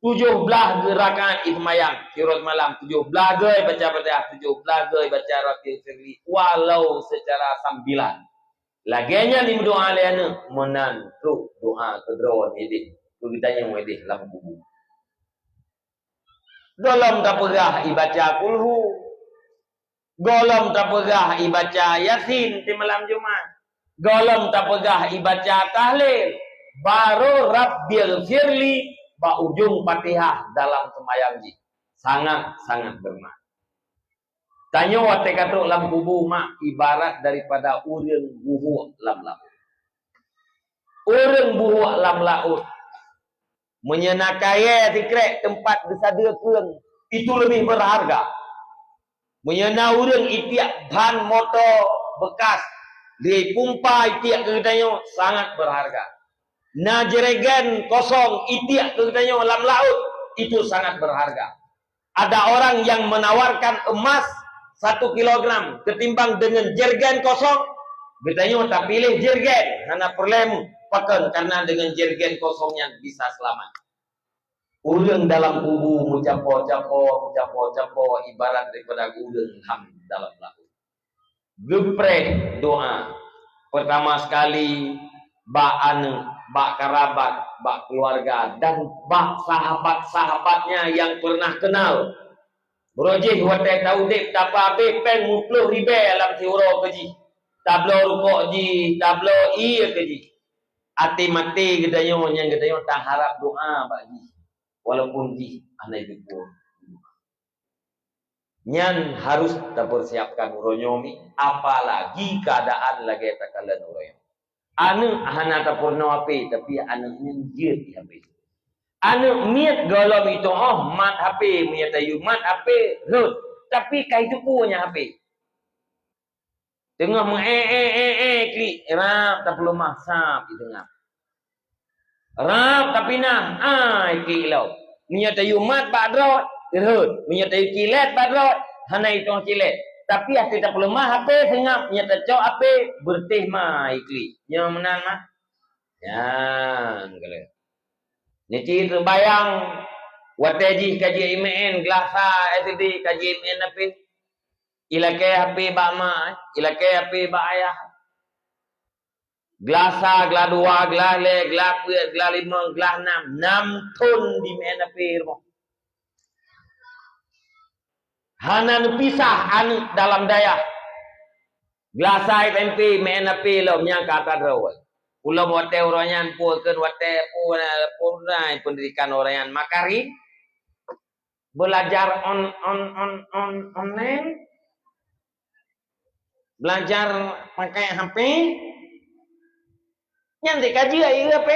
Tujoh blaih rakaat iseumayang, siuroe malam, tujoh blaih goe baca Fatihah, tujoh blaih goe baca Rabbighfirli, walau secara sambilan. Lagée nyan imeudoa lé aneuk, meunan trok doa keudroe ideh, keu geutanyoe ideh lam kubu. Gohlom tapeugah ibaca kulhu. Gohlom tapeugah ibaca Yasin di malam Jumat. Gohlom tapeugah ibaca tahlil. Baru Rabbighfirli bak ujong Fatihah dalam seumayang jih. Sangat-sangat beureumat. Tanyoe watée ka trok lam kubu mak ibarat daripada ureuëng buhok lam laôt. Ureuëng buhok lam laôt. Meunyoe na kayée sikrek teumpat geusadeue keueng, itu leubeh beurharga. Meunyoe na ureuëng itiek ban moto beukas, lé pumpa itiek keu geutanyoe sangat beurharga. Na jerigen kosong itiek keu geutanyoe lam laôt, itu sangat beurharga. Ada orang yang menawarkan emas satu kilogram ketimbang dengan jerigen kosong, geutanyoe tapiléh jerigen, hana peureulée pakon, karena dengan jerigen kosong nyan bisa seulamat. Ureuëng dalam kubu meucapo-capo, meucapo-capo ibarat daripada ureuëng lam dalam laôt. Geupreh doa. Pertama sekali, bak aneuk, bak karabat, bak keluarga, dan bak sahabat-sahabatnya yang pernah kenal. Uroe jih watée taudeb tapeuabeh péng muploh ribée lam siuroe keu jih. Tabloe rukok jih, tabloe ié keu jih. Até maté geutanyoe nyang geutanyoe taharab doa bak jih. walaupun jih hana jipeubuet. Nyan harus tapersiapkan uroe nyoe mi, apalagi keadaan lagée takalon uroe nyoe. Aneuëk hana tapeurunoe H P, tapi aneuëk nyan jeuet di H P. Aneuëk miet gohlom itu oh mat H P, meunyo tayue mat H P rhot, tapi ka jiteupeue nyan H P. Teungoh meu-e-e-e-e klik, rab tapeuleumah sab di teungoh. Rab tapinah, ai klik lom. Meunyoe tayue mat bak droe, rhot. Meunyoe tayue cilet bak droe, hana itong cilet. Tapi até tapeuleumah H P seungab, meunyoe tacok H P, beureutéh mai klik. Nyoe meunan mah. Nyan keuh. Niti teubayang watée jih ka jiék imeuen, glasa S D ka jiék imeuen H P. Ilakée H P bak ma, ilakée H P bak ayah. Glasa, glah dua, glah lhée, glah peuet, glah limong, glah nam, nam thon di meu'en H P rumoh. Hana neupisah aneuëk dalam dayah. Glasa S M P meu'en H P lom nyang ka tadroe. Ulôn watée uroe nyan peue kheun watée peue, peue pendidikan uroe nyan makarim. Belajar on, on, on, on, online, belajar pakai H P, nyan dikaji ai H P.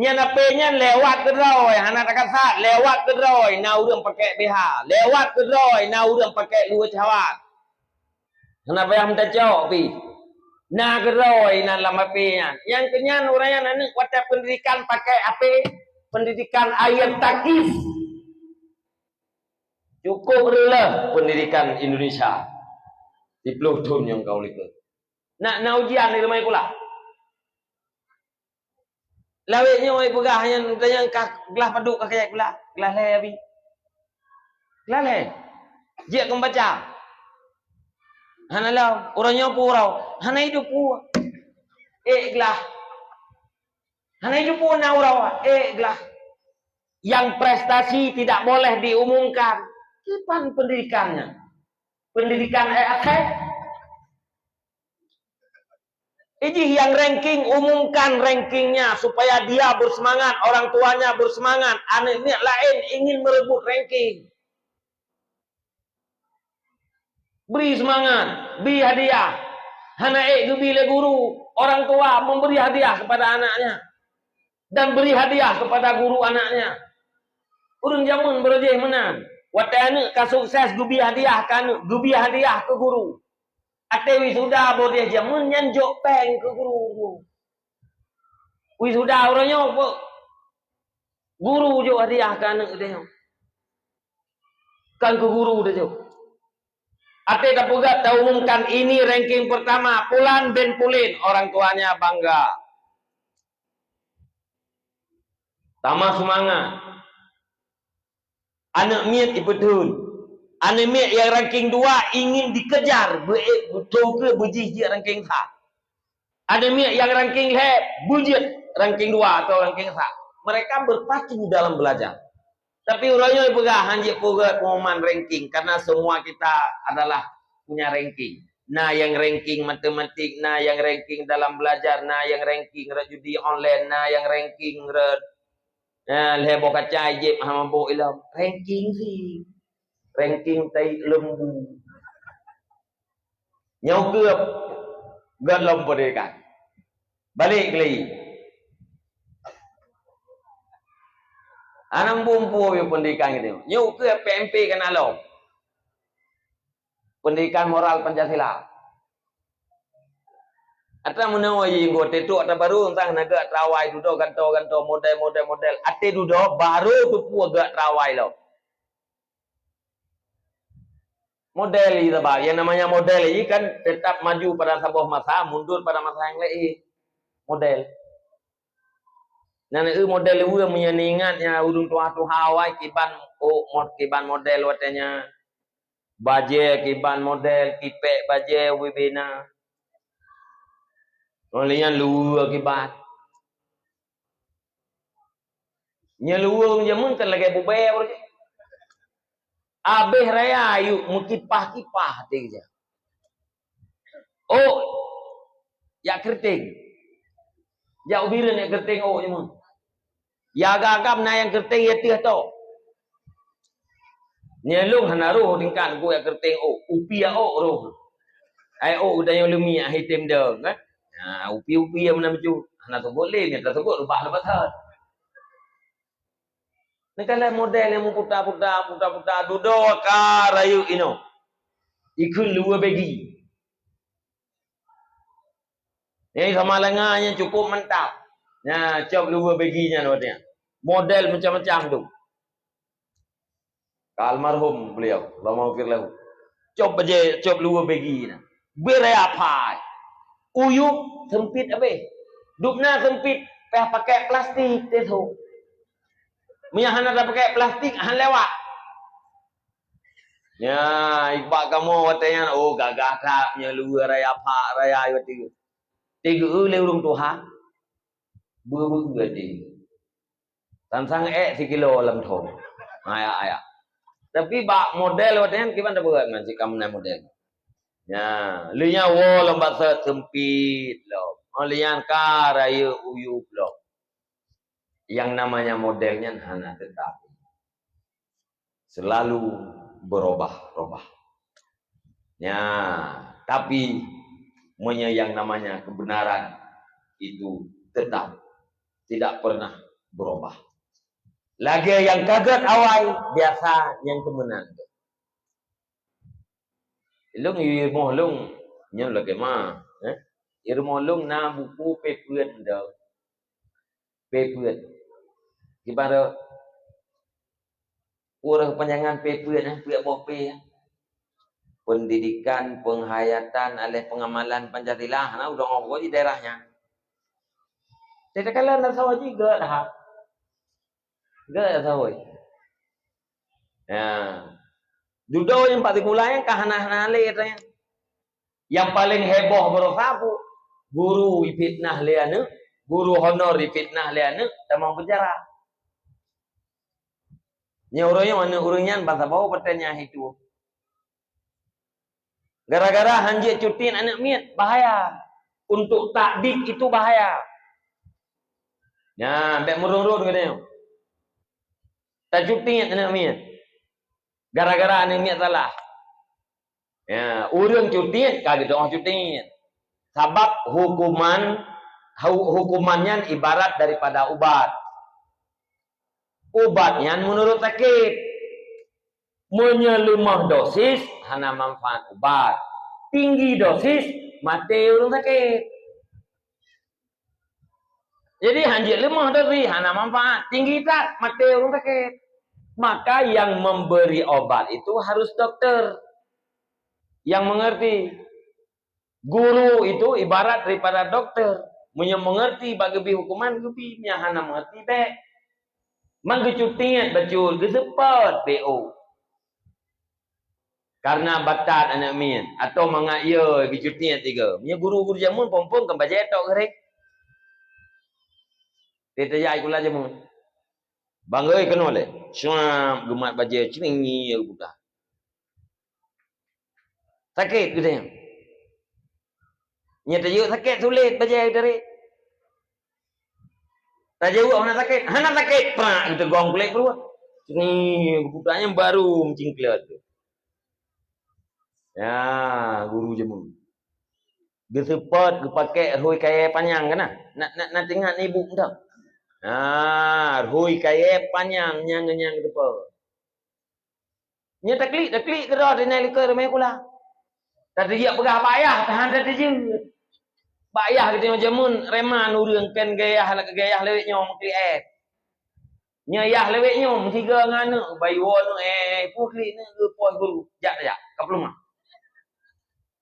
Nyan H P nyan lewat keudroe, hana takasat, lewat keudroe na ureuëng pakai B H, lewat keudroe na ureuëng pakai luweue cawat. Hana payah meutacok pih. Na keudroe inan lam H P nyan. Nyang keunyan ureuëng nyan aneuëk watée pendidikan pakai H P, pendidikan ayat takis. Cukup reuloh pendidikan Indonesia. Siplôh thon nyang ka u likot. Nak na ujian di rumah sekolah. Lawét nyoe peugah nyan, tanyong ka glah padub ka kajak glah. Glah lhée abi. Glah lhée. Jeuet keu baca. Hana lom, uroe nyoe peue uroe. Hana idup peue. Ék glah. Hana idup peue na uroe. Ék glah. Yang prestasi tidak boleh diumumkan. Kiban pendidikannya. Pendidikan eh akhé. Ijih yang ranking, umumkan rankingnya supaya dia bersemangat, orang tuanya bersemangat. Aneuëk miet laén ingin merebut ranking. Beri semangat, beri hadiah. Hana ék geubi lé guru, orang tua memberi hadiah kepada anaknya dan beri hadiah kepada guru anaknya. Ureuëng jameun beurojéh meunan. Watée aneuëk ka sukses geubi hadiah keu aneuëk, geubi hadiah keu guru. Até wisuda boh deh jameun nyan jok péng keu guru. Wisuda uroe nyoe peue? Guru jok hadiah keu aneuëk deh nyoe. Kan keu guru deh jok. Até tapeugah taumumkan ini ranking pertama Pulan bin Pulin, orang tuanya bangga. Tamah seumangat. Aneuëk miet ipeutheun. Aneuëk miet nyang ranking dua ingin dikejar, beu-, beutôi keu beujih jeuet ranking sa. Aneuëk miet nyang ranking lhée beujeuet ranking dua atau ranking sa. Mereka berpacu dalam belajar. Tapi uroe nyoe peugah han jeuet peugét pengumuman ranking karena semua kita adalah punya ranking. Na nyang ranking matematik, na nyang ranking dalam belajar, na nyang ranking rot judi online, na nyang ranking rot, eh, lhée boh kaca jép hana mabök ilom. Ranking sih. Ranking tai lembu. Nyoe keuh gét lom pendidikan. Balik keuleue. Anang bumpu pendidikan gitu. Nyoe keuh P M P keunan lom. Pendidikan moral Pancasila. Atra meunoe jih nggo tetuk atra baru entah na gét trawai dudoe gantoe-gantoe model-model model. Até dudoe baru teupue gét trawai lom. Model ini saban, yang namanya model ini kan tetap maju pada saboh masa, mundur pada masa yang lain. Model. Nan eu model dua meunyo ingat nyang ureuëng tuha-tuha awai kiban, oh, mod-, kiban model watée nyan. Bajée kiban model, kipek bajée ubé na. Oh, lheueh nyan luweue kiban. Nyan luweue jameun kan lagée bubée baroe jih. Abéh raya ayue meukipah-kipah até geuh. Oh, jak keureuteng. Jak u Bireuen jak keureuteng oh jameun. Ya agam-agam na nyang keureuteng ya teuh to. Nyan lôn hana roh tingkat ku ya keureuteng ôk, upi ya ôk roh. Ai ôk geutanyoe leumi ahi tem dong kan. Ha, upi-upi ya meunan bacut. Hana seugot lé, nyang taseugot rubah leubah that. Nyan kan model nyang meuputa-puta, puta-puta, dudoe ka rayeuk inoe. Ikheun luweue begi. Nyang sama lenga nyan cukup mantap. Nyan cop luweue begi nyan watée nyan. Model macam-macam tu. Ka almarhum beliau, Allahumma ghfir lahu. Cop bajée, cop luweue begi nyan. Beuraya phai. Uyueb seumpit abéh. Dubna seumpit, payah pakai plastik teuh. Meunyo hana tapakai plastik, han lewat. Nya, ibak kamoe watée nyan, oh gagah that meunyo luweue raya phak raya watée. Teugeue lé ureuëng tuha. Beu-beu teuh. Sang-sang ék sikilo lam thon. Ayak-ayak. Tapi bak model watée nyan kiban tapeugah ngon si kamoe model. Nya, lé nyan woe lam basa seumpit lom. Oh, lé nyan ka rayeuk uyueb lom. Yang namanya model nyan hana tetap. Selalu berubah-ubah. Ya, tapi meunyo yang namanya kebenaran itu tetap tidak pernah berubah. Lagée nyang ka gét awai, biasa nyang keumeunang. Lôn ié moh lôn nyan lagée ma, eh? Ié moh lôn na buku pepeuet dah. Pepeuet. Ibarat ureuëng panjangan pepeuet, eh, peuet boh P, eh. Pendidikan, penghayatan, aleh pengamalan Pancasila, na udang Allah di daerahnya. Tetakala na sawa jiga dah. Gak sawa. Ya. Dudoe nyang pat sikula nyang ka hana-hana lé katanya. Nyang paleng heboh baroe saboh, guru ifitnah lé aneuëk, guru honor ifitnah lé aneuëk, tamong penjara. Nyoe ureuëng nyoe aneuëk ureuëng nyan ban saboh batée nyang hitu. Gara-gara hanjeuet cutiet aneuëk miet, bahaya. Untuk takdib itu bahaya. Nyan, bék meuron-ron geutanyoe. Tacutiet aneuëk miet. Gara-gara aneuëk miet salah. Ya, ureuëng cutiet ka geudoh cutiet. Sabab hukuman hu- hukuman nyan ibarat daripada ubat. Ubat nyan menurut sakit. Meunyoe leumah dosis hana manfaat ubat. Tinggi dosis maté ureuëng sakit. Jadi hanjeuet leumah dosis hana manfaat, tinggi that maté ureuëng sakit. Maka yang memberi obat itu harus dokter yang mengerti. Guru itu ibarat daripada dokter. Meunyoe mengerti bak geubi hukuman geubi, meunyoe hana mengerti bék. Man geucutiet bacut geuseupôt B O. Karena batat aneuëk miet atau mangat ye geucutiet tiga. Meunyoe guru-guru jameun phon-phon kan bajée tok geuréh. Teutajak sikula jameun. Bang oi keunoe lé. Syuap geumat bajée cringi geupeugah. Sakét geutanyoe. Nyan tajeuet sakét sulet bajée dari. Tajeuet hana sakét, hana sakét prak geuteugong kulét pruet. Ni budak nyan baru meucingkleut. Ya, guru jameun. Geuseupôt geupaké rhoi kayée panyang kana. Nak nak nak teuingat ibu dah. Ha, rhoi kayée panyang nyang nyang geuseupôt. Nyoe taklik, taklik keudroe di nai likot rumoh kula. Tadi jak peugah bak ayah, tahan tadi jeuet. Bak ayah geutanyoe jameun reman ureuëng kan gayah lagée gayah lewet nyoe meukeue. Nyoe yah lewet nyoe meusiga ngon aneuk, bayi woe aneuk, eh, puklik neuk geupoh guru. Jak, jak, ka peulumah.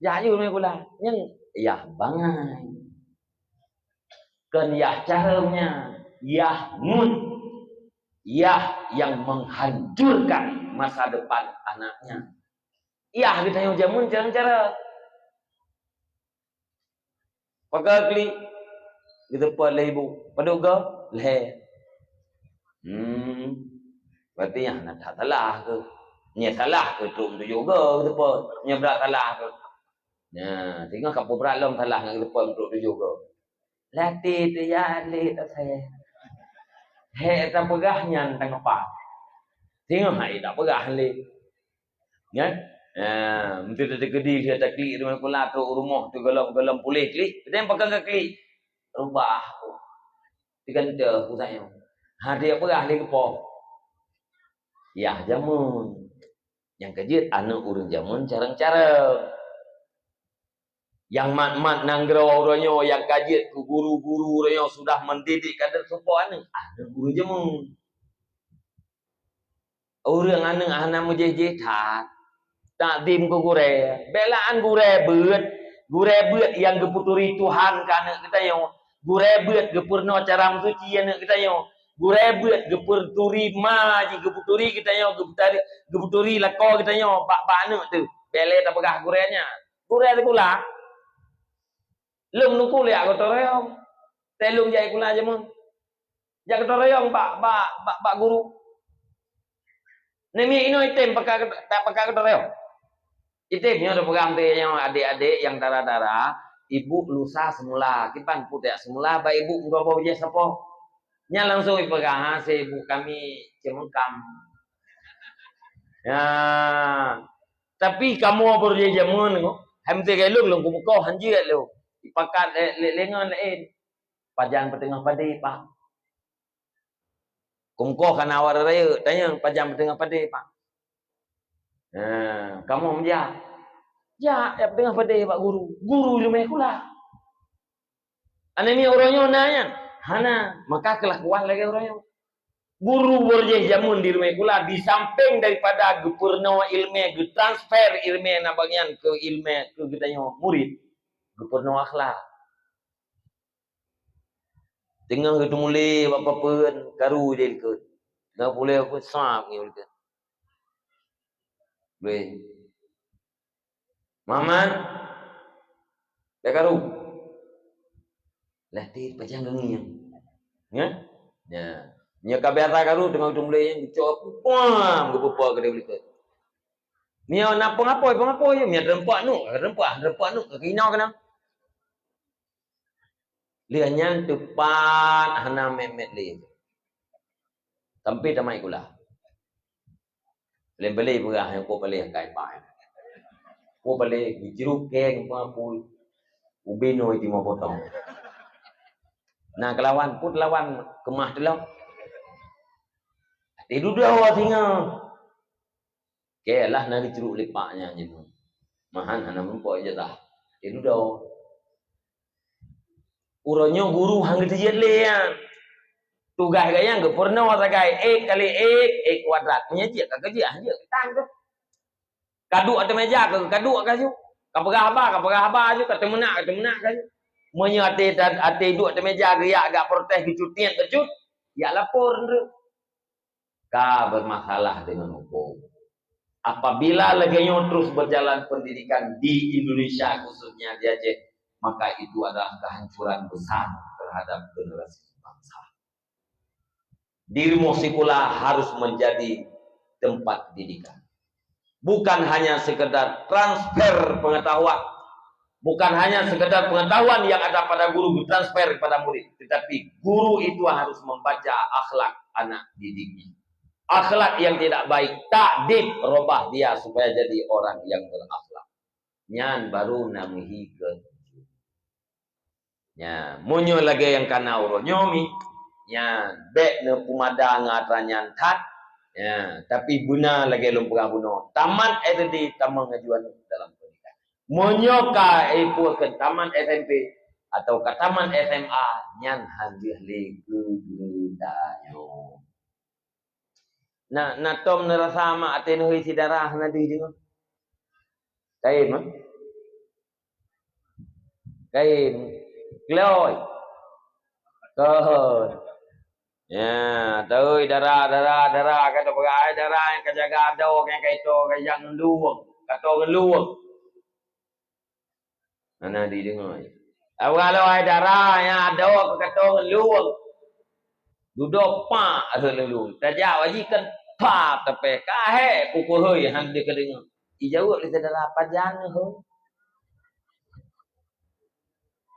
Jak ju rumoh kula. Nyan yah bangai. Kon yah careuem nyan, yah ngut. Yah yang menghancurkan masa depan anaknya. Yah geutanyoe jameun careuem-careuem. Pakai klik, geuteupot lé ibu. Padub goe? Lhée. Hmm. Berarti nyan na that salah keuh. Nyoe salah keuh trok tujoh goe geuteupot. Nyoe brat salah keuh. Nah, singoh ka peubrat lom salah ngon geuteupot trok tujoh goe. Latih tu ya lé tak saya. Hék tapeugah nyan tangapa. Singoh hai tapeugah lé. Nyan. Ha, meunteue teukeudi lheueh taklik rumoh kula trok rumoh teu golom-golom puléh klik. Keudeh pakon ka klik. Rubah. Teugantoe ku sayang. Ha, dia peugah lé geupoh. Yah jameun. Nyang ka jeuet aneuk ureueng jameun carông-carông. Nyang mat-mat nanggroe uroe nyoe, nyang ka jeuet keu guru-guru uroe nyoe sudah mendidik kader soe po aneuk, aneuk ureueng jameun. Ureueng aneuk hana meujéh-jéh that. Takzim keu gurée. Bèk la'an gurée beuet. Gurée beuet nyang geupeuturi Tuhan keu aneuk geutanyoe. Gurée beuet geupeurunoe cara meusuci aneuk geutanyoe. Gurée beuet geupeuturi ma jih, geupeuturi geutanyoe, geupeutari-, geupeuturi lakoe geutanyoe bak, bak aneuk teuh. Bèk lé tapeugah gurée nyan. Gurée sikula. Lôn teungku lé jak gotong royong. Tée lôn jak sikula jameun. Jak gotong royong bak, bak, bak, bak guru. Neumi inoe item pakai, pakai gotong royong. Item nyoe teupeugah teuh nyoe adik-adik nyang dara-dara, ibu lusa semula. Kiban putéh semula, bak ibu meugoe boh bijéh sapoh. Nyan langsung ipeugah, "Ha, si ibu kami ceumeunkam." Ya. Tapi kamoe beureuja jameun nyoe, hai meuteugah lôn, lôn kumukoh hanjeuet lôn. Ipakat lé, lé, lé ngon laén. Pajan peuteungoh padé, Pak. Kungkoh kana awak rayeuk, tanyong pajan peuteungoh padé, Pak. Nah, kamoe meujak. Jak, jak peuteungoh padé bak guru. Guru ileumèe sikula. Aneuk miet uroe nyoe na nyan? Hana. Maka keulakuan lagèe uroe nyoe. Guru beureuja jameun di ileumèe sikula, di sampéng daripada geupeurunoe ileumèe, geutransfer ileumèe na bagian keu ileumèe keu geutanyoe murit, geupeurunoe akhlak. Teungoh geuteumulé bak papeuen, karu jai likot. Teungoh puléh papeuen, sab ngieng likot. Boleh. Mamat, dah karu. Lah ti pajan geungieng. Ya? Ya. Nyoe ka biasa karu teungoh geuteumulé nyan, geucok, puam, geupeupo keudéh likot. Nyoe na peungapoi, peungapoi, nyoe teureumpok nuk, teureumpok, teureumpok nuk, keu inoe keunoe. Lheueh nyan teupat hana mèt-mèt lé. Sampai tamat sikula. Lé balé peugah, "Ko balé kai pai." Ko balé geucruk keng pengapui. Ubé noi timah potong. Na keulawan, put lawan keumah teulok. Tidu dua singoh. Keu lah na geucruk lé pak nyan jinoe. Mahan hana meurumpok ijazah. Tidu dua. Uroe nyoe guru han geuteujeuet lé nyan. Tugaih geuh nyan geupeurunoe sagai ék kali ék, ék kuadrat. Meunyo jeuet ka keujeuet, han jeuet tan keuh. Ka duek ateueh meuja keuh, ka duek keuh ju. Ka peugah haba, ka peugah haba ju, ka teumeunak, ka teumeunak keuh ju. Meunyo até, até duek ateueh meuja geujak gak protes geucut niet geucut, jak lapor nyoe. Ka bermasalah dengan hukum. Apabila lagèe nyoe terus berjalan pendidikan di Indonesia, khususnya di Aceh, maka itu adalah kehancuran besar terhadap generasi bangsa. Di rumoh sikula harus menjadi tempat didikan. Bukan hanya sekedar transfer pengetahuan, bukan hanya sekedar pengetahuan yang ada pada guru ditransfer kepada murid, tetapi guru itu harus membaca akhlak anak didiknya. Akhlak yang tidak baik, takdib, robah dia supaya jadi orang yang berakhlak. Nyan baru na meuhi keu. Nyan, meunyoe lagèe nyang kana uroe nyoe mi, nyan, bèk neupeumada ngon atra nyan that. Nyan, tapi beuna lagèe lôn peugah bunoe. Tamat S D, tamong laju aneuk dalam pendidikan. Meunyoe ka, eh, peue kheun tamat S M P atau ka tamat S M A, nyan han jeuet lé keu geutanyoe. Na, na tom neurasa mak até neuhôi si darah na deuh deungoe. Kain, mah? Kain. Kloi. Kon. Ya, teuhôi dara, dara, dara, ka teupeugah, ai dara nyang ka jaga adoe, nyang ka ito, ka jak ngeulueng, ka to ngeulueng. Hana jideungoe. Awak lôn ai dara nyang adoe keu katong lueng. Dudoe pak rhot lôn lueng. Tajak wajih kan pap tapé. Kahé pukul hôi han deuh kadeungoe. Ijaweueb lé syedara pajan hôi.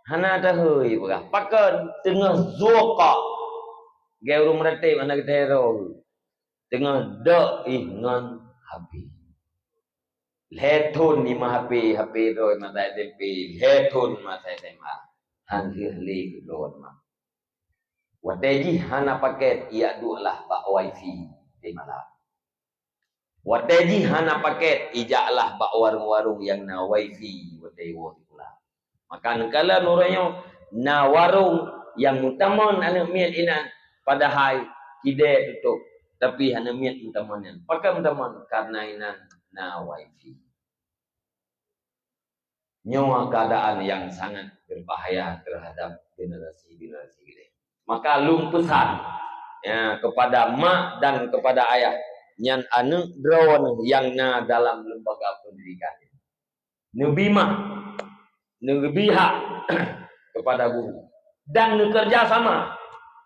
Hana tahôi peugah. Pakon teungoh zuka. Geu ureuëng meuratéb hana geuthèe droe. Teungoh dok ih ngon H P. Lhèe thon nima H P, H P droe masa S M P, lhèe thon masa S M A. Han lheueh lé keudroe nima. Watèe jih hana paket, ijak duek lah bak wifi di malam. Watèe jih hana paket, ijak lah bak warong-warong nyang na wifi watèe iwoe sikula. Maka neukalon uroe nyoe na warong nyang meutamon aneuk miet inan, padahai kidée tutôp, tapi aneuk miet meutamon nyan. Pakon meutamon? Karena inan na wifi. Nyoe keadaan yang sangat berbahaya terhadap generasi-generasi geude. Maka lôn peusan, ya, kepada mak dan kepada ayah, nyan aneuk droeneuh nyang na dalam lembaga pendidikan. Neubi mak, neubi hak kepada guru dan neukerja sama.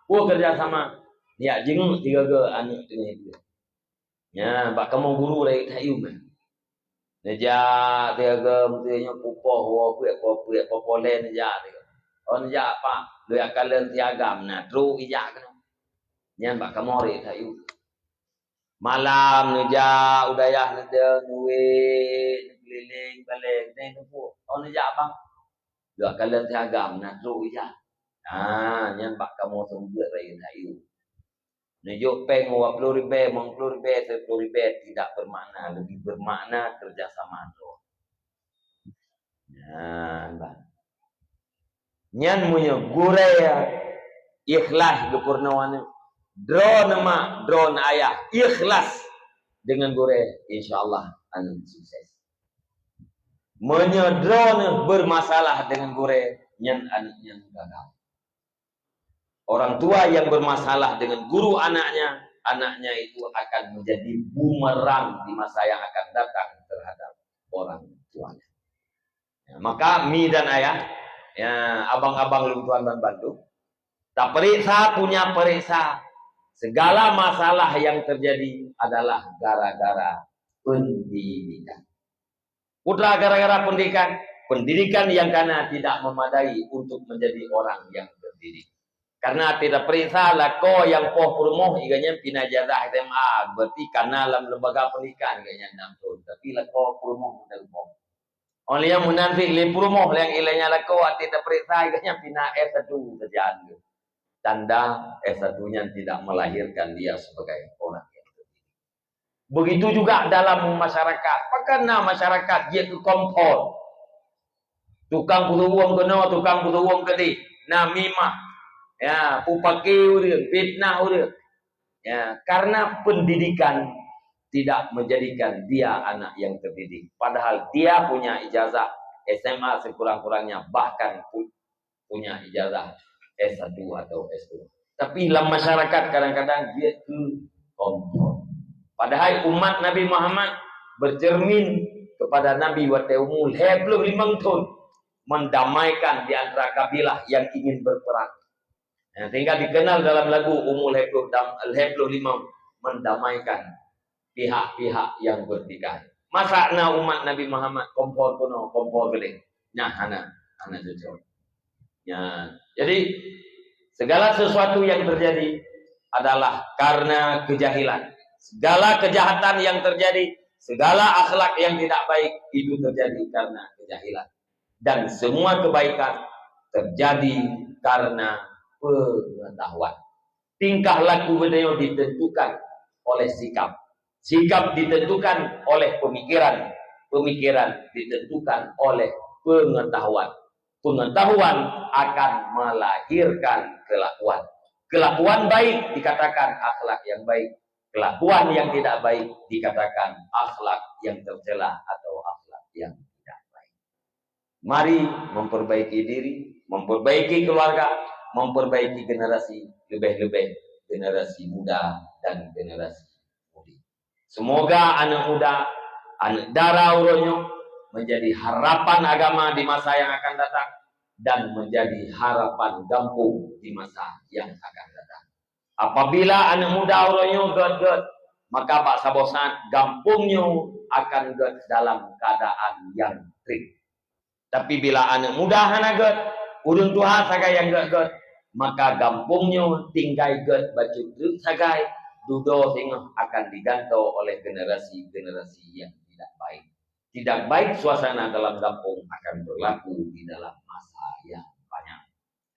Peue kerja sama? Nyak jingeuek tiga-tiga aneuk teungoh Nyan bak kamoe guru rayeuk that yum. Neujak tiga-tiga nyoe pupoh woe peuet, poh peuet, poh polé neujak tiga. Oh neujak apa? Lôn jak kalon si agam na trok ijak keunoe. Nyan bak kamoe rayeuk that yum. Malam neujak u dayah neudeueng, neuwék, neukeulileng, baleng, neuteupue. Oh neujak bang. Lôn jak kalon si agam na trok ijak. Ha, nyan bak kamoe seumeubeuet rayeuk that yum. Neujok péng dua ploh ribèe, limong ploh ribèe, siploh ribèe tidak bermakna, lebih bermakna kerjasama droe. Nyan bah. Nyan meunyoe gurèe ikhlas geupeurunoe aneuk, droeneuh mak, droeneuh ayah ikhlas deungon gurèe, insya Allah aneuk sukses. Meunyoe droeneuh bermasalah deungon gurèe, nyan aneuk nyan gagal. Orang tua yang bermasalah dengan guru anaknya, anaknya itu akan menjadi bumerang di masa yang akan datang terhadap orang tuanya. Ya, maka mi dan ayah, ya, abang-abang lôn tuan dan bantu, taperiksa, punya periksa, segala masalah yang terjadi adalah gara-gara pendidikan. Putra gara-gara pendidikan, pendidikan yang kana tidak memadai untuk menjadi orang yang terdidik. Karena tidak periksa lakoe nyang poh peurumoh, iga nyan pina ijazah S M A, berarti kana lam lembaga pendidikan iga nyan enam tahun. Tapi lakoe peurumoh bukan poh. Oleh yang munafik lé peurumoh yang ilanya lakoe tidak periksa iga nyan pina S satu saja. Tanda S satu nyan tidak melahirkan dia sebagai orang yang terdidik. Begitu juga dalam masyarakat. Pakon na masyarakat jeuet keu kompor. Tukang peusuwong keunoe, tukang peusuwong keudeh, namimah. Ya, peupaké ureuëng, fitnah ureuëng. Ya, karena pendidikan tidak menjadikan dia anak yang terdidik. Padahal dia punya ijazah S M A sekurang-kurangnya, bahkan pu-, punya ijazah S satu atau S dua. Tapi lam masyarakat kadang-kadang jeuet keu kompor. Padahai umat Nabi Muhammad bercermin kepada Nabi watèe umu lhèe ploh limong thon, mendamaikan di antara kabilah yang ingin berperang. Yang sehingga dikenal dalam lagu umu lhèe ploh dam-, lhèe ploh limong, mendamaikan pihak-pihak yang bertikai. Masa na umat Nabi Muhammad kompor keunoe, kompor keudeh? Nyan hana, hana cocok. Ya, jadi segala sesuatu yang terjadi adalah karena kejahilan. Segala kejahatan yang terjadi, segala akhlak yang tidak baik itu terjadi karena kejahilan. Dan semua kebaikan terjadi karena pengetahuan. Tingkah laku beliau ditentukan oleh sikap. Sikap ditentukan oleh pemikiran. Pemikiran ditentukan oleh pengetahuan. Pengetahuan akan melahirkan kelakuan. Kelakuan baik dikatakan akhlak yang baik. Kelakuan yang tidak baik dikatakan akhlak yang tercela atau akhlak yang tidak baik. Mari memperbaiki diri, memperbaiki keluarga, memperbaiki generasi, lebih-lebih generasi muda dan generasi mudi. Semoga aneuk muda, aneuk dara uroe nyoe menjadi harapan agama di masa yang akan datang dan menjadi harapan gampông di masa yang akan datang. Apabila aneuk muda uroe nyoe gèt-gèt, maka bak saboh saat gampông nyoe akan gèt dalam keadaan yang trik. Tapi bila aneuk muda hana gèt, ureueng tuha sagai nyang gèt-gèt, Maka gampông nyoe tinggai gét bacut treuk sagai, dudoe singoh akan digantoe oleh generasi-generasi yang tidak baik. Tidak baik suasana dalam gampông akan berlaku di dalam masa yang banyak.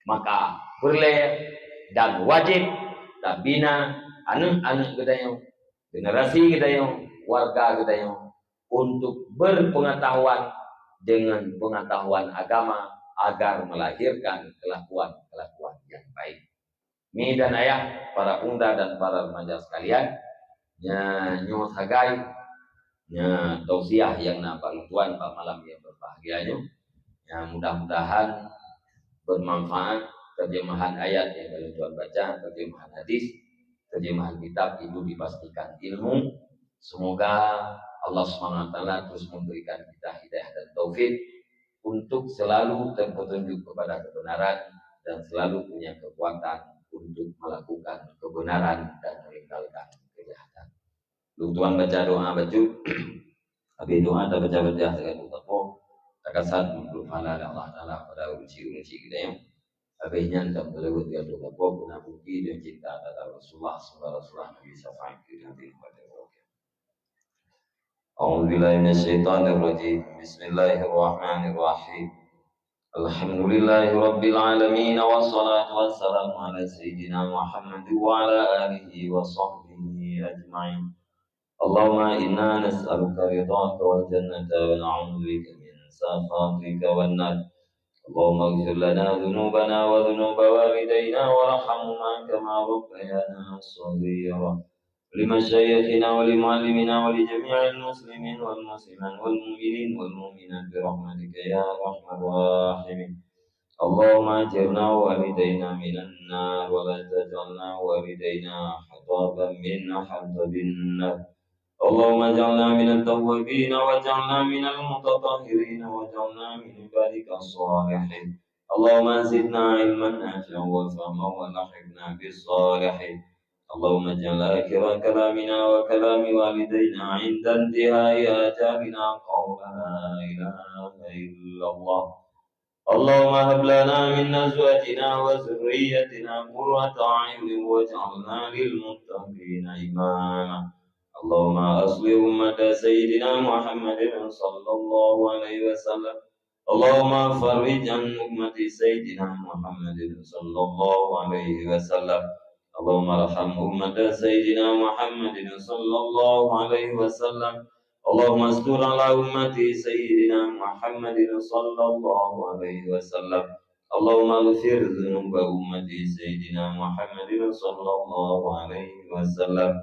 Maka peureulée dan wajéb tabina aneuëk-aneuëk geutanyoe, generasi geutanyoe, warga geutanyoe untuk berpengetahuan dengan pengetahuan agama agar melahirkan kelakuan-kelakuan yang baik. Mi dan ayah, para pemuda dan para remaja sekalian, nya nyoe sagai, nya tausiah yang na bak lôn tuan bak malam yang berbahagia nyoe. Ya, mudah-mudahan bermanfaat terjemahan ayat yang lôn tuan baca, terjemahan hadis, terjemahan kitab itu dipastikan ilmu. Semoga Allah Subhanahu wa Taala terus memberikan kita hidayah dan taufik untuk selalu terpetunjuk kepada kebenaran dan selalu punya kekuatan untuk melakukan kebenaran dan meninggalkan kejahatan. Lôn tuan baca doa bacut. Habis doa tabaca Fatihah sigoe tapo. Takasat meunurot pahala dari Allah Taala pada ureuëng syik-ureuëng syik geutanyoe. Habis nyan tameuleuweut sigoe tapo guna bukti dan cinta terhadap Rasulullah, semoga Rasulullah Nabi syafaat kita di tempat yang bahagia. أعوذ بالله من الشيطان الرجيم. بسم الله الرحمن الرحيم. الحمد لله رب العالمين، والصلاة والسلام على سيدنا محمد وعلى آله وصحبه أجمعين. اللهم إنا نسألك رضاك والجنة، ونعوذ بك من سخطك والنار. اللهم اغفر لنا ذنوبنا وذنوب والدينا وارحمهما كما ربيانا صغيرا. ولمشايخنا ولمعلمنا ولجميع المسلمين والمسلمات والمؤمنين والمؤمنات برحمتك يا أرحم الراحمين. اللهم أجرنا ووالدينا من النار، ولا تجعلنا ووالدينا حطبا من حطب النار. اللهم اجعلنا من التوابين، واجعلنا من المتطهرين، واجعلنا من عبادك الصالحين. اللهم زدنا علما نافعا وفهما، وألحقنا بالصالحين. اللهم اجعل آخر كلامنا وكلام والدينا عند انتهاء آجالنا قول لا إله إلا الله. اللهم هب لنا من أزواجنا وذرياتنا قرة أعين واجعلنا للمتقين إماما. اللهم أصلح أمة سيدنا محمد صلى الله عليه وسلم. اللهم فرج عن أمة سيدنا محمد صلى الله عليه وسلم. اللهم ارحم أمة سيدنا محمد صلى الله عليه وسلم. اللهم استر على أمة سيدنا محمد صلى الله عليه وسلم. اللهم اغفر ذنوب أمة سيدنا محمد صلى الله عليه وسلم.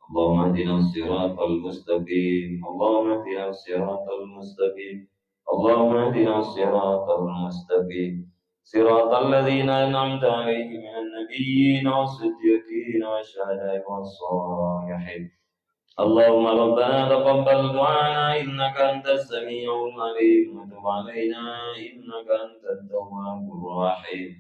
اللهم اهدنا الصراط المستقيم. اللهم اهدنا الصراط المستقيم. اللهم اهدنا الصراط المستقيم. صراط الذين أنعمت عليهم من النبيين والصديقين والشهداء والصالحين. اللهم ربنا تقبل دعاءنا إنك أنت السميع العليم وتب علينا إنك أنت التواب الرحيم.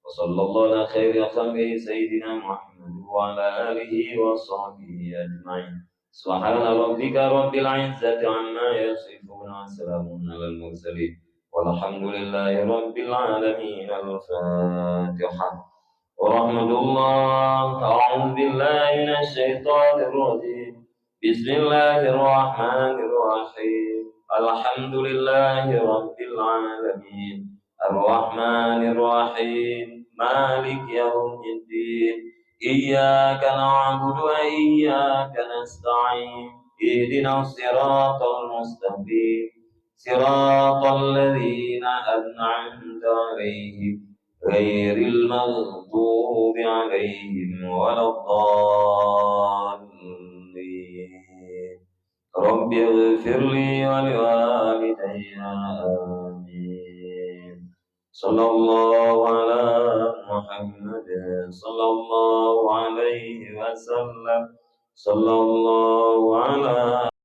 وصلى الله على خير خلقه سيدنا محمد وعلى آله وصحبه أجمعين. سبحان ربك رب العزة عما يصفون، وسلام على المرسلين، والحمد لله رب العالمين. الفاتحة. ورحمة الله. أعوذ بالله من الشيطان الرجيم. بسم الله الرحمن الرحيم. الحمد لله رب العالمين. الرحمن الرحيم. مالك يوم الدين. إياك نعبد وإياك نستعين. اهدنا الصراط المستقيم. صراط الذين أنعمت عليهم غير المغضوب عليهم ولا الضالين. رب اغفر لي ولوالدي. آمين. صلى الله على محمد صلى الله عليه وسلم. صلى الله على